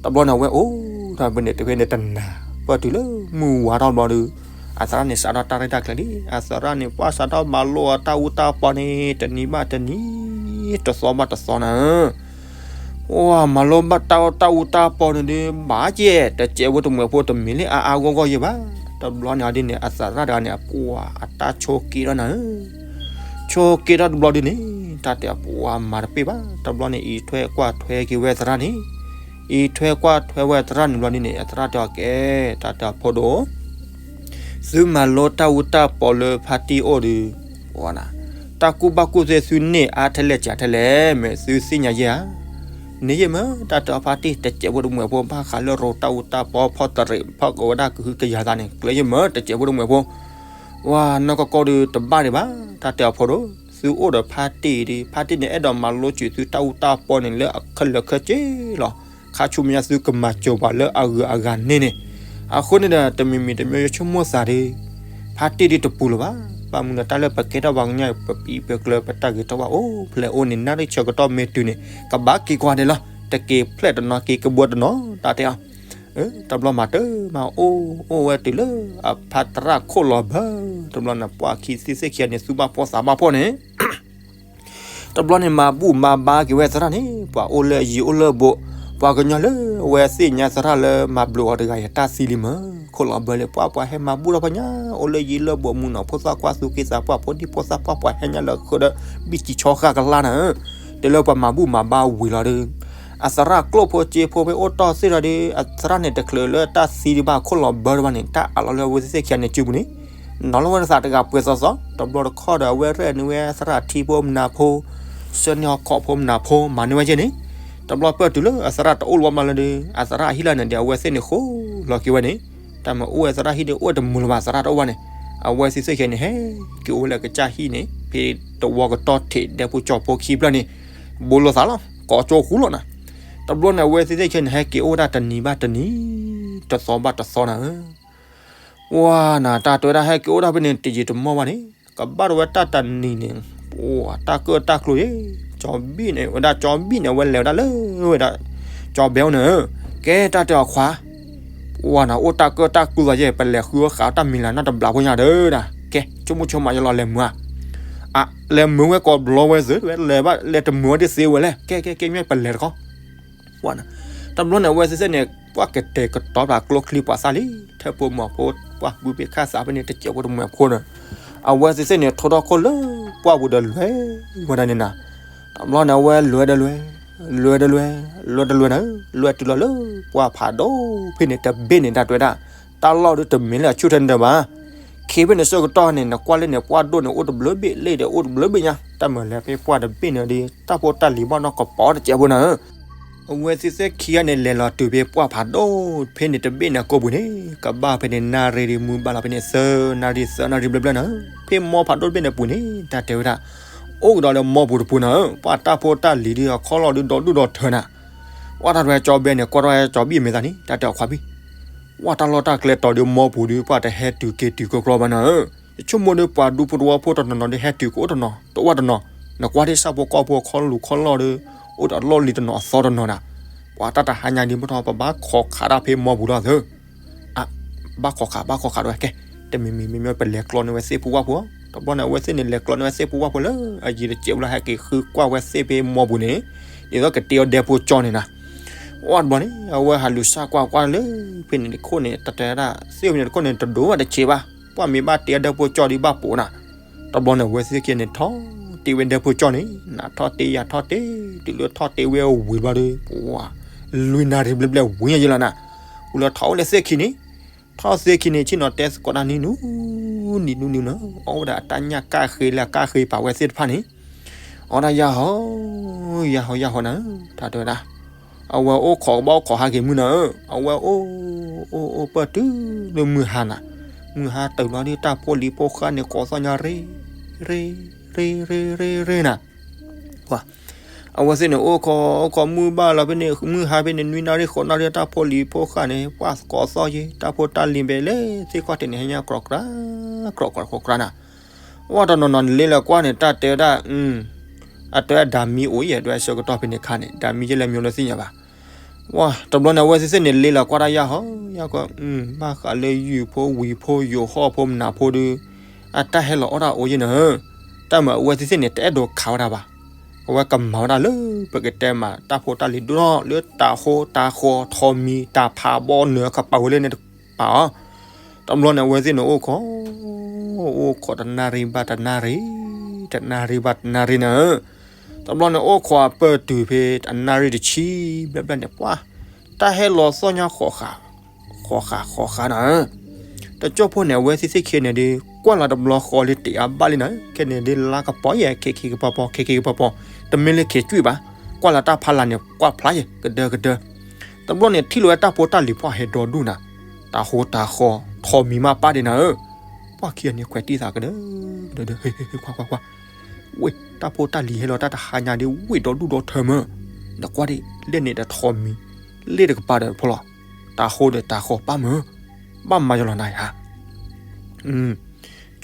တဘျီန့ၣ် အဝဲအိၣ်တၢ်ဖဲန့ၣ် တဖဲန့ၣ်တနၤ, ပၢၢ်တုၤလၢမုၢ်ဝါထီၣ်ဘျီဒီး အသရၣ်န့ၣ်စးထီၣ်တၢ်ရဲၣ်တၢ်ကျဲၤလံ, အသရၣ်န့ၣ် ပှၤစးထီၣ်မၤလိအတၢ်အူတၢ်ပီန့ၣ် တနံၤဘၣ်တနံၤ, တသီဘၣ်တသီနၤ, ပှၤမၤလိဘၣ်တၢ်အူတၢ်ပီန့ၣ်ဒီး ဘၣ်ကဲ တစဲးဖိတမှဲၤဖိ တမ့ၢ်လၢအါအါဂီၢ်ဂီၢ်ယဲၢ်ဘၣ်, တဘျီန့ၣ်အဒ်န့ၣ် အသရၣ်တဂၤန့ၣ် ပှၤအတၢ်ဆိးက့ထီၣ်နၤ, ဆိးက့ထီၣ်တဘျီဒ်န့ၣ် တၢ်တဲပှၤမၤတပ့ၢ်ဘၣ်, တဘျီန့ၣ် အံးထွဲကွၢ်ထွဲက့ၤဝဲသရၣ်န့ၣ်, အံးထွဲကွၢ်ထွဲဝဲသရၣ်န့ၣ်ဘျီဒ်န့ၣ် အသရၣ်တဲအီၤကဲ, တၢ်တဲအီၤဖိဒိၣ် သုမၤလိတၢ်အူတၢ်ပီလၢဖါတံၢ်အိၣ်ဒီး, တၢ်ကူၣ်ဘၣ်ကူၣ်သ့သုန့ၢ်အါထဲလဲၣ်စှၤထဲလဲၣ် မ့ၢ်သုသ့ၣ်ညါယဲၢ်ဧါ, န့ၣ်ယဲၢ်မ့ၢ်တၢ်တဲအီၤဖါတံၢ် တစဲးဖိတမှဲၤဖိ ဘၣ်ဃးလၢရိတၢ်အူတၢ်ပီ ဖီၣ်တရံး ဖီၣ်ကဝဲဒၣ်ကဟုကယာ်သးန့ၣ် ကျဲယဲၢ်မ့ၢ်တစဲးဖိတမှဲၤဖိ, ဝဲနီၢ်ကီၢ်ကီၢ်ဒီးတဘၣ်ဒံးဘၣ်, တၢ်တဲအီၤဖိဒိၣ် သုအိၣ်ဒီးဖါတံၢ်ဒီး ဖါတံၢ်န့ၣ် အဲၣ်ဒိးမၤလိစၢၤသုတၢ်အူတၢ်ပီန့ၣ်လၢအခဲလၢာ်ခဲဆ့လီၤ, ခါဆူမဲာ်ညါသုကမၤစၢၤပှၤလၢအဂုၤအဂၤန့ၣ်န့ၣ်, အဃိန့ၣ်ဒီး တမံၤမံၤတမံၤယဆိကမိၣ်သးဒီး, ဖါတံၢ်ဒ်တပူၤလၢၤဘၣ်, ဘၣ်မနုၤလၢတၢ်လၢပကဲထီၣ်ပှၤကညီ ပပံးပကျၢၤ ပတၢ်ဂ့ၤထီၣ်ဘၣ်အိၣ်ဖျဲၣ်အိၣ်န့ၣ် နၣ်ရံၣ်ဆၢကတီၢ်မ့ၢ်တုၤန့ၣ် ကဘၣ်က့ၤကွၢ်ဒဲးလီၤ, တက့ၤဖျဲၣ်တနီၤက့ၤကဘှီတနီၤ တၢ်တဲအီၤ တဘျီမၤတၢ်မၤအိၣ် အိၣ်ဝဲတုၤလၢအဖါသရၣ်ခိၣ်လီၤဘၢ, တဘျီန့ၣ် ပှၤခံသ့ၣ်သ့ၣ်ခံဂၤန့ၣ် သူၣ်ဘၣ်ဖှီၣ်သးဘၣ်ဖှီၣ်န့ၣ်, တဘျီန့ၣ် မၤဘူၣ်မၤဘါက့ၤဝဲသရၣ်န့ၣ် ပှၤအိၣ်လၢယံၤအိၣ်လၢဘူး, ပှၤကညီလၢအဝဲသ့ၣ်ညါသရၣ်လၢမၤဘျုးအီၤတဂၤအံၤ တၢ်သံလံမ့ၢ် ခိၣ်လီၤဘၢလံ, ပှၤပှၤဟဲမၤဘူၣ်ထီၣ်ဖဲညါ အိၣ်လၢယံၤလၢဘူး မုၢ်နီၢ်ဖိသၣ်ခွါသူၣ်က့သးပှၢ် ဖိဒံဖိသၣ်ခွါ ပှၤဟဲညါလၢဃုာ်ဒီး ဘံၣ်စံးဆီဃၣ်ကလါနၤ, တုၤလၢပှၤမၤဘူၣ်မၤဘါဝံၤလီၤဒီး အသရၣ်ကျိၣ်ဖိစ့ဖိဖဲအိၣ်တီၢ်သ့ၣ်လီၤဒီး အသရၣ်န့ၣ် တချုးလၢတၢ်သံဒံးဘၣ် ခိၣ်လီၤဘၢတဘၣ်န့ၣ် တၢ်အးလီၤလၢအဝဲသ့ၣ်သ့ၣ်ခံဂၤန့ၣ်စုပူၤန့ၣ်, နီၤလီၤဝဲဒၣ်သးတဂၤပှဲၤသီသီ, တဘျီတခီၣ်ဒီး အဝဲရဲၣ်န့ၢ်ဝဲသရၣ်ထံဖိမနၤဖိ, ဆှၢန့ၢ်ဟီၣ်ခိၣ်ဖိမနၤဖိ မၤန့ၢ်ဝဲကဲန့ၣ်, တဘျီပၢၢ်တုၤလၢအသရၣ်တအိၣ်လၢၤဘၣ်မးလၢဒီး အသရၣ်အဟံၣ်လၢန့ၣ်ဒီး အဝဲသ့ၣ်န့ၣ်ဃိလီၤက့ၤဝဲန့ၣ်, တၢ်မၤအိၣ်ဝဲသရၣ်ဟံၣ်ဒီး အိၣ်တမုာ်လၢၤဘၣ် သရၣ်တအိၣ်ဘၣ်န့ၣ်, အဝဲသ့ၣ်သ့ၣ်ခံဂၤန့ၣ် ဟဲက့ၤအိၣ်ဝဲလၢကစၢ်ဟံၣ်န့ၣ် ဖဲတဝီကတီၢ်ထံးဒဲဖိကၠီဖိခံဖျၢၣ်န့ၣ်, ဘူးလိာ်သးလီၤ ကိးကၠိဃူလီၤနၤ, တဘျီန့ၣ် အဝဲသ့ၣ်သ့ၣ်ခံဂၤန့ၣ် ဟဲက့ၤအိၣ်ဝဲဒၣ်တနံၤဘၣ်တနံၤ, တသီဘၣ်တသီနၤဧၢ ပှၤနၤ တၢ်တဲဝဲဒၣ်ဟဲက့ၤအိၣ်ဒၣ်ဖဲန့ၣ် တယံာ်တမီၢ်ဘၣ်န့ၣ် ကဘၣ်ဒီးဝဲတၢ်တနံၤန့ၣ်, ပှၤတၢ်ကၢၣ်တၢ်ကျိၤယဲၢ်, ကၠီဘံၣ်န့ၣ် ဝဲဒၣ်ကၠီဘံၣ်န့ၣ် အဝဲလဲၤဝဲဒၣ်လၢဝဲဒၣ် ကၠီဘဲအိၣ်န့ၣ်, ကဲတၢ်တဲအီၤခွါ, ပှၤနၤ အိၣ်တၢ်ကၢၣ်တၢ်ကျိၤသးယဲၢ် ပလဲၤဃုအီၣ်ဃးတၢ်မံၤလၢ်နီတဘျီဖိညါဒီးဒၣ်, ကဲ ဆိကမိၣ်ဆိကမးယလီၤလဲၤမုာ်ဧါ, အ လဲၤမုာ်ဝဲကိးဘျီဝဲသုး ဝဲလဲၤဘၣ်လဲၤတမုာ်ဝဲဒ်သ့ဝဲလဲၣ် ကဲကဲကဲမ့ၢ်ပလဲၤတခီ တဘျီန့ၣ် အဝဲသ့ၣ်သ့ၣ်န့ၣ် ပှၤကတဲာ်ကတီၤဖျါကျိချံပှၤသၣ်လံ, ထဲဖိမီၤဖိ ပှၤဘုပ့ၤခၣ်သးဖဲန့ၣ် တစဲးဖိတမှဲၤဖိန့ၣ်, အဝဲသ့ၣ်သ့ၣ်န့ၣ် ထိထီၣ်ခိၣ်လၢပှၢ်ပူၤဒီးလဲၤဝဲဒၣ်န့ၣ်နၤ, တဘျီန့ၣ် အဝဲလဲၤဒီးလဲၤ, လဲၤဒီးလဲၤ, လဲၤဒီးလဲၤနၤ, လဲၤတုၤလီၤလၢပှၢ်ဖးဒိၣ်ဖဲန့ၣ် တဘ့ၣ်န့ၣ် တၢ်တဲဝဲဒၣ်, တၢ်လီၢ်ဒုးတမ့ၢ်လၢအဆူၣ်ထဲန့ၣ်ဒီးဘၣ် ခ့ဖဲန့ၣ်ဆၢကတီၢ်န့ၣ် နကွၢ်လၢန့ၣ် ပှၢ်ဒိၣ်န့ၣ် အိၣ်တဘျုးဘ့ၣ် လ့ၣ်ဒီးအိၣ်တဘျုးဘ့ၣ်ညါ, တၢ်မၤလဲၤဖဲပှၢ်တဘ့ၣ်န့ၣ်ဒီး တၢ်ဖိတၢ်လံၤဘၣ်နီၢ်ကပီၤတစဲးဖိနၤဧၢ, အဝဲသ့ၣ်သ့ၣ်ခံဂၤန့ၣ် လဲၤလီၤတုၤဖဲပှၢ်ဖးဒိၣ်ဖဲန့ၣ်တဘ့ၣ်န့ၣ်အကိာ်ပူၤန့ၣ် ကဘၣ်ဖဲန့ၣ်နၣ်ရံၣ်ဒီး မုၢ်ဘၣ်လီၤဖဲန့ၣ်သၢနၣ်ရံၣ်သၢနၣ်ရံၣ်ဘျဲၣ်ဘျဲၣ်န့ၣ် ဖဲမီဖးဒိၣ်တဘ့ၣ်န့ၣ်အပူၤန့ၣ် တၢ်တဲဝဲဒၣ် အိၣ်ကဒီးလၢမီပူၤတပူၤန့ၣ် ပှၤတၢ်ဖိတၢ်လံၤဒီးအခီၣ်လီၢ်ဒီးဒီဒူၣ်ဒီထၢနၤ ပှၤတၢ်တဝဲကၠီဘဲန့ၣ် ကွၢ်ထီၣ်ဝဲကၠီဘံၣ်အမဲာ်သးန့ၣ် တၢ်တဲအီၤခွါဘံၣ် ပှၤတၢ်လီၢ်တၢ်ကျဲတီၤဒီးမီပူၤဒီး ပှၤတဟဲတုၤက့ၤတုၤကီကီဘၣ်န့ၣ်ဧၢ, ယဆိကမိၣ်ဒီးပှၤဒူဖိတဝီဖိတနီၤနီၤဒီးဟဲတုၤကအိၣ်တနီၤ တအိၣ်တနီၤ, နကွၢ်ဒ်ဆၣ်ဖိကီၢ်ဖိအခီၣ်လူၤခီၣ်လီၢ်ဒီး အိၣ်ဒီးအလီၢ်လံၤတနီၤအသီတနီၤနၤ, ပှၤတၢ်တဟါညါဒ်မ့ၢ်ထီၣ် ပဘၣ်ခိးခးတၢ်ဖဲမီပူၤလီၤသၢ အ ဘၣ်ခိးခး ဘၣ်ခိးခးတဝဲကဲ, တမံၤမံၤမ့မ့ၢ်ပလဲၤကျီန့ၢ်ဝဲသ့ၣ်ဖိဝၣ်ဖိ, တဘျီန့ၣ် အဝဲသ့ၣ်န့ၣ်လဲၤကျီန့ၢ်ဝဲသ့ၣ်ဖိဝၣ်ဖိလၢ အယံၤတစဲးဘျီဟဲက့ၤဃုကွၢ်ဝဲသ့ၣ်ဖဲမီပူၤန့ၣ်, ဒ်သိးကတ့အီၤဒဲဖိကၠီန့ၣ်နၤ, ဝၣ်တဘျီန့ၣ် အဝဲဟးလူၤစၢ်ကွၢ်ကွၢ်လၢ ဖဲန့ၣ်တခိၣ်န့ၣ် တတဲဒၣ် သ့ၣ်ဖဲန့ၣ်တခိၣ်န့ၣ် တဒိၣ်ဘၣ်တစဲးဘၣ်, ပှၢ်မ့ၢ်ဘၣ်တ့အီၤဒဲဖိကၠီဒီးဘၣ်ပိာ်နၤ, တဘျီန့ၣ် အဝဲသ့ၣ်ခံန့ၣ် ထီၣ်တ့ဝဲဒဲဖိကၠီန့ၣ် နထီၣ်တ့ယၤထီၣ်တ့, တုၤလၢထီၣ်တ့ဝဲအဝံၤဘျီဒီး ပှၤ လွံၢ်နၣ်ရံၣ်ဘျဲၣ်ဘျဲၣ်ဝံၤယဲလီၤနၤ, အိၣ်လၢထီၣ်အိၣ်လၢသ့ၣ်ခံန့ၣ်, ထီၣ်သ့ၣ်ခံန့ၣ် ဆ့ၣ်နီၤတဲသကိးတၢ်နံၤနူနံၤနူနံၤနၤ, အီၣ်ဝဲဒၣ်အတၢ်ညၣ်ကၣ်ဃ့လၢအကၣ်ဃ့ပာ်ဝဲသ့ၣ်တဖၣ်န့ၣ်, အီၣ်ဒၣ်ယၢ်ဟီ, ယၢ်ဟီယၢ်ဟီနၤ, တၢ်တဲဝဲဒၣ်, အဝဲအိၣ်ခိးကဘၣ်အိၣ်ခိးဟးက့ၤမုၢ်နၤဧၢ, အဝဲအိၣ်, အိၣ်အိၣ်ပၢၢ်တုၤလၢမုၢ်ဟါနၤ, မုၢ်ဟါတုၤလီၤဒီးတၢ်ဖိလံၤဖိဃၢ်န့ၣ် ကိးသီၣ်ညါရ့, ရ့, ရ့ရ့ရ့ရ့နၤ ပှၤ, အဝဲသ့ၣ်န့ၣ်အိၣ်ခိးအိၣ်ခိးမုၢ်ဘၣ်လီၤဖဲန့ၣ် မုၢ်ဟါဖဲန့ၣ် နွံနၣ်ရံၣ်ဃိးနၣ်ရံၣ် တၢ်ဖိလံၤဖိဃၢ်န့ၣ် ပှၤကိးသီၣ်ယ့ တၢ်ဖိတၢ်လံၤဘဲလဲၣ် သ့ၣ်ခီၣ်ထံးန့ၣ် ဟဲညါကြီကြၤ, ကြီကြၤကြီကြၤနၤ, ဝဲတနီၤနီၤန့ၣ်လ့လီၤကွၢ်န့ၣ် တၢ်တဲဝဲဒၣ်, အတဲဒၣ်မံၤအိၣ်ယဲ ဒွဲဆၢကတီၢ်ဖဲန့ၣ်ခါန့ၣ် ဒၣ်မံၤယဲလဲၣ်မံၤလၢသ့ၣ်ညါဘၣ် ဝဲ, တဘျီန့ၣ် အဝဲသ့ၣ်သ့ၣ်န့ၣ် လ့လီၤကွၢ်တၢ်ယၢ်ဟီ, ယၢ်ကီ, ဘၣ်ဃးလၢယုၢ်ဖိဝံၤဖိယိၤဟီၣ်ဖိမနၤဖိဒီး, အတၢ်ဟဲလီၤအီၣ်တၢ်အိၣ်ယဲန့ၣ်, တၢ်မၤအဝဲသ့ၣ်သ့ၣ်န့ၣ် တအဲၣ်ဒိးခးဝဲဒၣ်ဘၣ်, အဝဲကမၤဝဲဒၣ်လၢ ပကတဲမးတၢ်ဖိတၢ်လံၤဒိၣ်ထီၣ်လၢတၤဟိတၤဃီထီးမံၤတၤဖးဘီနၢၤကပာ်ဝဲလၢန့ၣ်တပာ်အီၤ, တဘျီန့ၣ် အဝဲသ့ၣ်န့ၣ်အိၣ်ခိး, အိၣ်ခိးတနၣ်ရံၣ်ဘၣ်တနၣ်ရံၣ်, တနၣ်ရံၣ်ဘၣ်တနၣ်ရံၣ်နၤ တဘျီန့ၣ်အိၣ်ခိးအပၢၢ်တုၤဖဲအနၣ်ရံၣ်တဆံဘျဲၣ်ဘျဲၣ်န့ၣ် ပှၤ, တၢ်ဟဲလီၤသီၣ်ညါဃီးဃာ်, ဃီးဃာ်ဃီးဃာ်နၤ, တကၠိၢ်ဖိန့ၣ် အဝဲသ့ၣ်သ့ၣ်ခံန့ၣ်ဒီး ကွၢ်လီၤတဘျီဃီလၢတ့အါဘၣ်လံနၤ, ခဲန့ၣ်ဒ်လါကပီၤယဲ ခဲခံကပီၤပီၤ ခဲခံကပီၤပီၤ, တမ့ၢ်လၢခဲကွံာ်ဘၣ်, ကွၢ်လီၤတၢ်ဖးလၢ်န့ၣ် ကွၢ်ဖျါယဲ ကဒၢကဒၢ, တဘျီန့ၣ် ထံၣ်လီၤဝဲတၢ်ဖိတၢ်လံၤပှၤဟဲဒီဒူၣ်နၤ, တၤဟိတၤဃီထီးမံၤမးပၢ်ဒဲးနၤဧၢ, ပှၤခံဂၤန့ၣ်ခွဲးတံၢ်သးကဒၢ, ကဒၢ, ဟ့ၣ်ဟ့ၣ်ခွါခွါခွါ, ဝ့ၢ်တၢ်ဖိတၢ်လံၤဟဲလီၤတၢ်တဟါညါဒ်ဝ့ၢ်ဒီဒူၣ်ဒီထၢမၢ်, နကွၢ်ဒ်လဲၣ်န့ၣ်တထီးမံၤ, လ့ၣ်တကပၤဒီးဖိလီၤ, တၤဟိဒီးတၤဃီပၢ်မၢ်, ဘၣ်မၤယလီၤနၤဧါ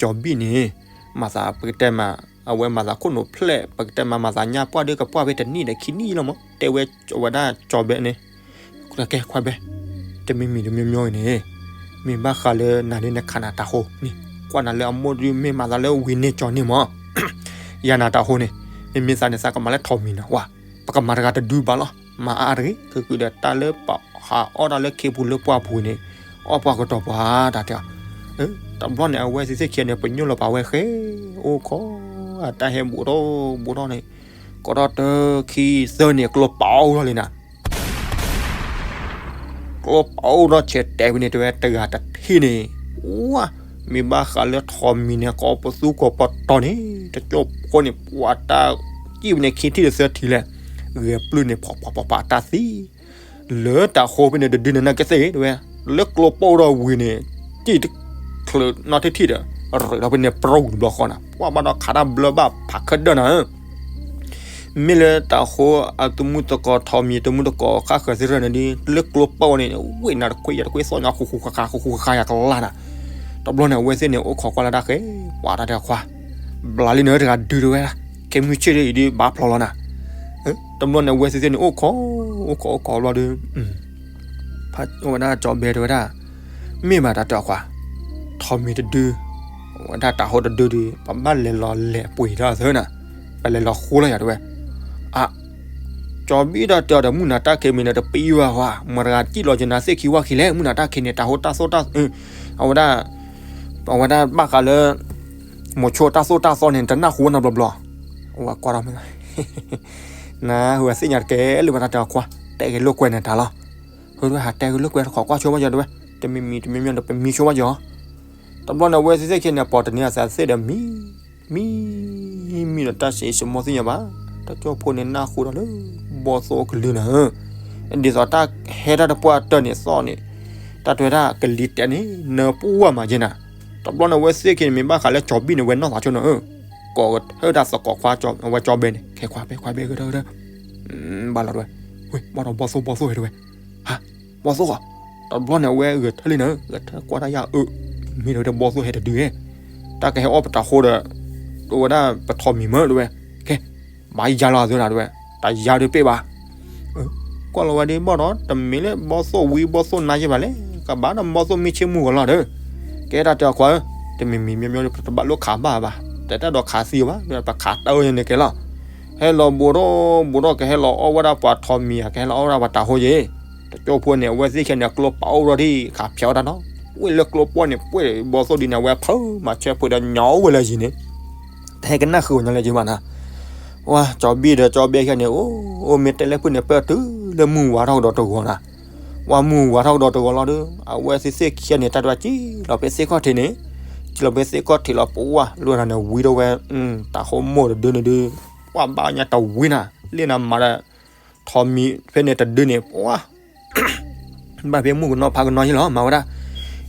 ကၠီဘံၣ်န့ၣ်, မၤသးပကတဲမး, အဝဲမၤသးခိၣ်နူာ်ဖျဲး ပကတဲမး မၤသးညါပှၢ်ဒီးကပှၢ်ဖဲတနံၣ်ဒီးခံနံၣ်လီၤမး တဲဝဲအဝဲဒၣ်ကၠီဘဲန့ၣ်, ကဲခွါဘဲ, တမံၤမံၤတမံၤမံၤအံၤန့ၣ်, မ့ၢ်ဘၣ်ဃးလၢနၤဒ်နခးနၤတၤဟိန့ၣ် ကွၢ်နၤလၢအမိၢ်ဒုးမ့ၢ်မၤသးလၢဝံၤန့ၢ်ကၠီန့ၣ်မး, ယၤနၤတၤဟိန့ၣ်, မ့မ့ၢ်သးန့ၣ်သးကမၤလၢထီးမံၤနၤဝဲ, ပကမၤတဂၤတဒုဘၣ်လီၤ မၤအါတဂ့ၤ ကကုာ်ဒီးတၢ်လၢပဟးအီၣ်တၢ်လၢခ့ပူၤလၢပှၢ်ပူၤန့ၣ်, အီၣ်ပှၤကတီၤပှၤတၢ်တဲ, တဘျီန့ၣ် အဝဲသ့ၣ်သ့ၣ်ခံန့ၣ် ပညိၣ်လီၤပာ်ဝဲဃဲ, အိၣ်ခိး, အတၢ်ဟဲဘူးထီၣ်ဘူးထီၣ်န့ၣ်, ကိးထီၣ်တၢခံသၢန့ၣ် ကျိပာ်အိၣ်ထီၣ်လံနၤ ကျိပာ်အိၣ်ထီၣ်ဆဲးတဲာ်ဝံၤန့ၣ် တဲဝဲတဂၤတထံၣ်န့ၣ်, ဝါ, မ့ၢ်ဘၣ်ဃးလၢထီးမံၤန့ၣ် ကိးပသူကိးပတီၤန့ၣ် တကၠိၢ်ဖိန့ၣ် ပှၤတၢ်စံၣ်ဝဲန့ၣ် ခံထံၣ်တသၢထံၣ်လဲၣ်, ဂဲၤပျုၢ်န့ၣ် ဖီၣ်ဖီၣ်ဖီၣ်ဖီၣ်အတၢ်သံ, လၢတၤဟိဖဲန့ၣ်တဒုန့ၣ် နကသ့ၣ်တဲဝဲ, လၢကျိပာ်အိၣ်ထီၣ်ဝံၤန့ၣ်, စံၣ်တချုးနီၢ်ထံၣ်ထံၣ်ဒီး, ရ့ၣ်ထီၣ်ဖဲန့ၣ် ပြူၢ်တဘျီဃီနၤ ပှၤဘၣ်ဒီးခးတၢ်ဘျၢဘၣ်ဖးခဲဒၢနၤ မ့ၢ်လၢတၤဟိအသမူသကိး ထီးမံၤအသမူသကိး ခါဃၢၤသ့ၣ်ရၢၢ်န့ၣ်ဒီး လၢကျိပာ်န့ၣ် ဝ့ၢ်နၤတခွ့ယၤတခွ့ သီၣ်ညါဃူဃူဃါဃါ ဃူဃူဃါဃါယၤကလါနၤ, တဘျီန့ၣ် အဝဲသ့ၣ်န့ၣ် အိၣ်ခိးကွၢ်လၢတၢ်ဃဲ, ပှၤတၢ်တဲခွါ, ဘျါလံနၤတဂၤဒုတဲဝဲ, ခဲမုၢ်ဆ့ၣ်ဒ်အံၤဒီးဘၣ်ဖျိးလီၤနၤ, တဘျီန့ၣ် အဝဲသ့ၣ်သ့ၣ်န့ၣ် အိၣ်ခိး, အိၣ်ခိးအိၣ်ခိးဘျီဒီး ဝဲဒၣ်ကၠီဘဲတဲဝဲဒၣ်, မ့ၢ်ဘၣ်တၢ်တဲအီၤခွါ, ထီးမံၤတဒု, ဝဲဒၣ်တၤဟိတဒုဒီး ပဘၣ်လဲၤလီၤလဲၤပှ့ၤထီၣ်သၢနၤ, ပလဲၤလီၤဃိလီၤယၤတဲဝဲ, အါ, ကၠီဘံၣ်ဒီးတဲအီၤဒီး မုၢ်နၤတၢ်ခံမံၤန့ၣ် တပံဝဲခွါ, မတၤတဂၤစံၣ်လီၤက့ၤနၤသ့ၣ်ခံဝၣ်ခံလဲၣ်, မုၢ်နၤတၢ်ခံန့ၣ် တၤဟိတၢ်သိၣ်တၢ်, အဝဲဒၣ်, အဝဲဒၣ်ဘၣ်ဃးလၢ မိၤဆိတၢ်သိၣ်တၢ်သီန့ၣ် တနၢ်ဟူဝဲနီတဘျီဘျီ, အဝဲကွၢ်ထီၣ်မ့ၢ်, နဟူဝဲသ့ၣ်ညါတကဲလၢၤဘၣ်တၢ်တဲအီၤခွါ, တဲဂ့ၤလိာ်ကွဲနတၢ်လီၤ, ဟဲဟးတဲဂ့ၤလိာ်ကွဲတခီကွၢ်ဆိဘၣ်ယၤတဲဝဲ, တမံၤမံၤတမံၤမံၤဒီး ပမံဆိဘၣ်ယၤ, တဘျီန့ၣ် အဝဲသ့ၣ်သ့ၣ်ခံန့ၣ် ပိာ်တနံၤအသးသ့ၣ်ဒီးမံ, မံ, မံဒီးတၢ်စံးစမီၢ်သ့ၣ်ညါဘၣ်, တကၠိၢ်ဖိန့ၣ်နၢ်ဟူဒီးလၢ ဘီၣ်သိၣ်ကလုၢ်နၤဧၢ ဒ်သိးတၢ်ဟဲတၢ်တပှၢ်တၢၢ်န့ၣ်သီၣ်န့ၣ်, တၢ်တဲဝဲဒၣ်ကလံၤတဲာ်န့ၣ် နပှၢ်မးက့နၤ, တဘျီန့ၣ်အဝဲသ့ၣ်ခံန့ၣ် မ့ၢ်ဘၣ်ဃးလၢကၠီၤဘံၣ်န့ၣ် ဝဲနီၢ်သးဆိနီၤဧၢ, ကိးကထၢဒၣ်သကိးခွါ အဝဲကၠီဘဲန့ၣ် ခဲခွါဘဲခွါဘဲဂဲၤထၢၣ်ဂဲၤထၢၣ်, ဘၣ်လီၤတဲဝဲ, ဝ့ၢ် ဘၣ်ဒီးဘီၣ်သိၣ်ဘီၣ်သိၣ်ဟဲတဲဝဲ, ဟါ, ဘီၣ်သိၣ်ဧါ, တဘျီန့ၣ်အဝဲဂဲၤထၢၣ်လံနၤဧၢ, ဂဲၤထၢၣ်ကွၢ်တၢ်ယၤအၢ, မ့ၢ်တဲဝဲဒၣ်ဘီၣ်သိၣ်ဟဲတဒုဧဲ, တၢ်ကဟဲအီၣ်ပတၢ်ဃိဒီး, တဲဝဲဒၣ်ပထီၣ်မံၤမၢတဲဝဲ, ကဲ ဘၣ်ယါလီၤအသးနၤတဲဝဲ, တၢ်ယါဒုးပ့ၢ်ဘၣ် ကွၢ်လီၤဝဲဒ်ဘၣ်ဒီး တမ့ၢ်လၢဘီၣ်သိၣ်ဝံဘီၣ်သိၣ်နါယဲဘၣ်လဲၣ်, ကဘၣ်ဒီးဘီၣ်သိၣ်မ့ၢ်ဆ့ၣ်မူဂီၤလီၤဒီး, ကဲတၢ်တဲအီၤခွါဧၢ, တမံၤမံၤမံၤမံၤတဘၣ်လိၣ်ခးဘၣ်ဘၣ်, တဲတၢ်ဒီးခးသံအီၤဘၣ်, ပခးတၢ်အၢန့ၣ်ကဲလီၤ, ဟဲလီၤဘူးထီၣ်ဘူးထီၣ် ကဟဲလီၤအီၣ်ဝဲဒၣ်ပှၤထီၣ်မံၤဧါ ကဟဲလီၤအီၣ်ဝဲဒၣ်ပှၤတၢ်ဃိယဲ, တကၠိဖိန့ၣ် အဝဲသ့ၣ်ခဲန့ၣ် ကျိပာ်အိၣ်ထီၣ်ဒံး ခးဖျိးတၢ်နီၤ, ဝ့ၢ်လၢကျိပီၢ်န့ၣ် ပှ့ၢ်ဘီၣ်သိၣ်ဒ်န့ၣ် အဝဲဖုးမၤဆၢဖုးဒီးညီအိၣ်ဝဲလၢယံၤန့ၣ် တဟဲကနၣ်ဃုာ်အီၤညီလၢယံၤဘၣ်နၤ, ဝါ ကၠီၤဘံၣ်ဒီးကၠီၤဘဲခဲန့ၣ် အိၣ် အိၣ်မ့ၢ်တဲလၢဖုၣ်န့ၣ် ပၢၢ်တုၤလၢမုၢ်ဝါထီၣ်ကဒီးတဂီၤနၤ, ဝါမုၢ်ဝါထီၣ်ကဒီးတဂီၤလီၤဒီး အဝဲသ့ၣ်သ့ၣ်ခံဂၤန့ၣ် တၢ်တဝဲကံလီၤဖဲသ့ၣ်ခီၣ်ထံးန့ၣ်, ကံလီၤဖဲသ့ၣ်ခီၣ်ထံးလီၤ ပဝါ လၢနၤန့ၣ် ဝံထီၣ်ဝဲ, တၢ်ဃိမိၢ်တဒုန့ၣ်ဒုး, ပှၤဘၣ်ညါတဝံနၤ, လၢနၤမၤဒီး, ထီၣ်မံၤဖဲန့ၣ်တဒုန့ၣ် ပှၤ ဘၣ်ဖဲမုၢ်ကနီၤဖးကနီၤယ့လီၤ မၤဝဲဒၣ်,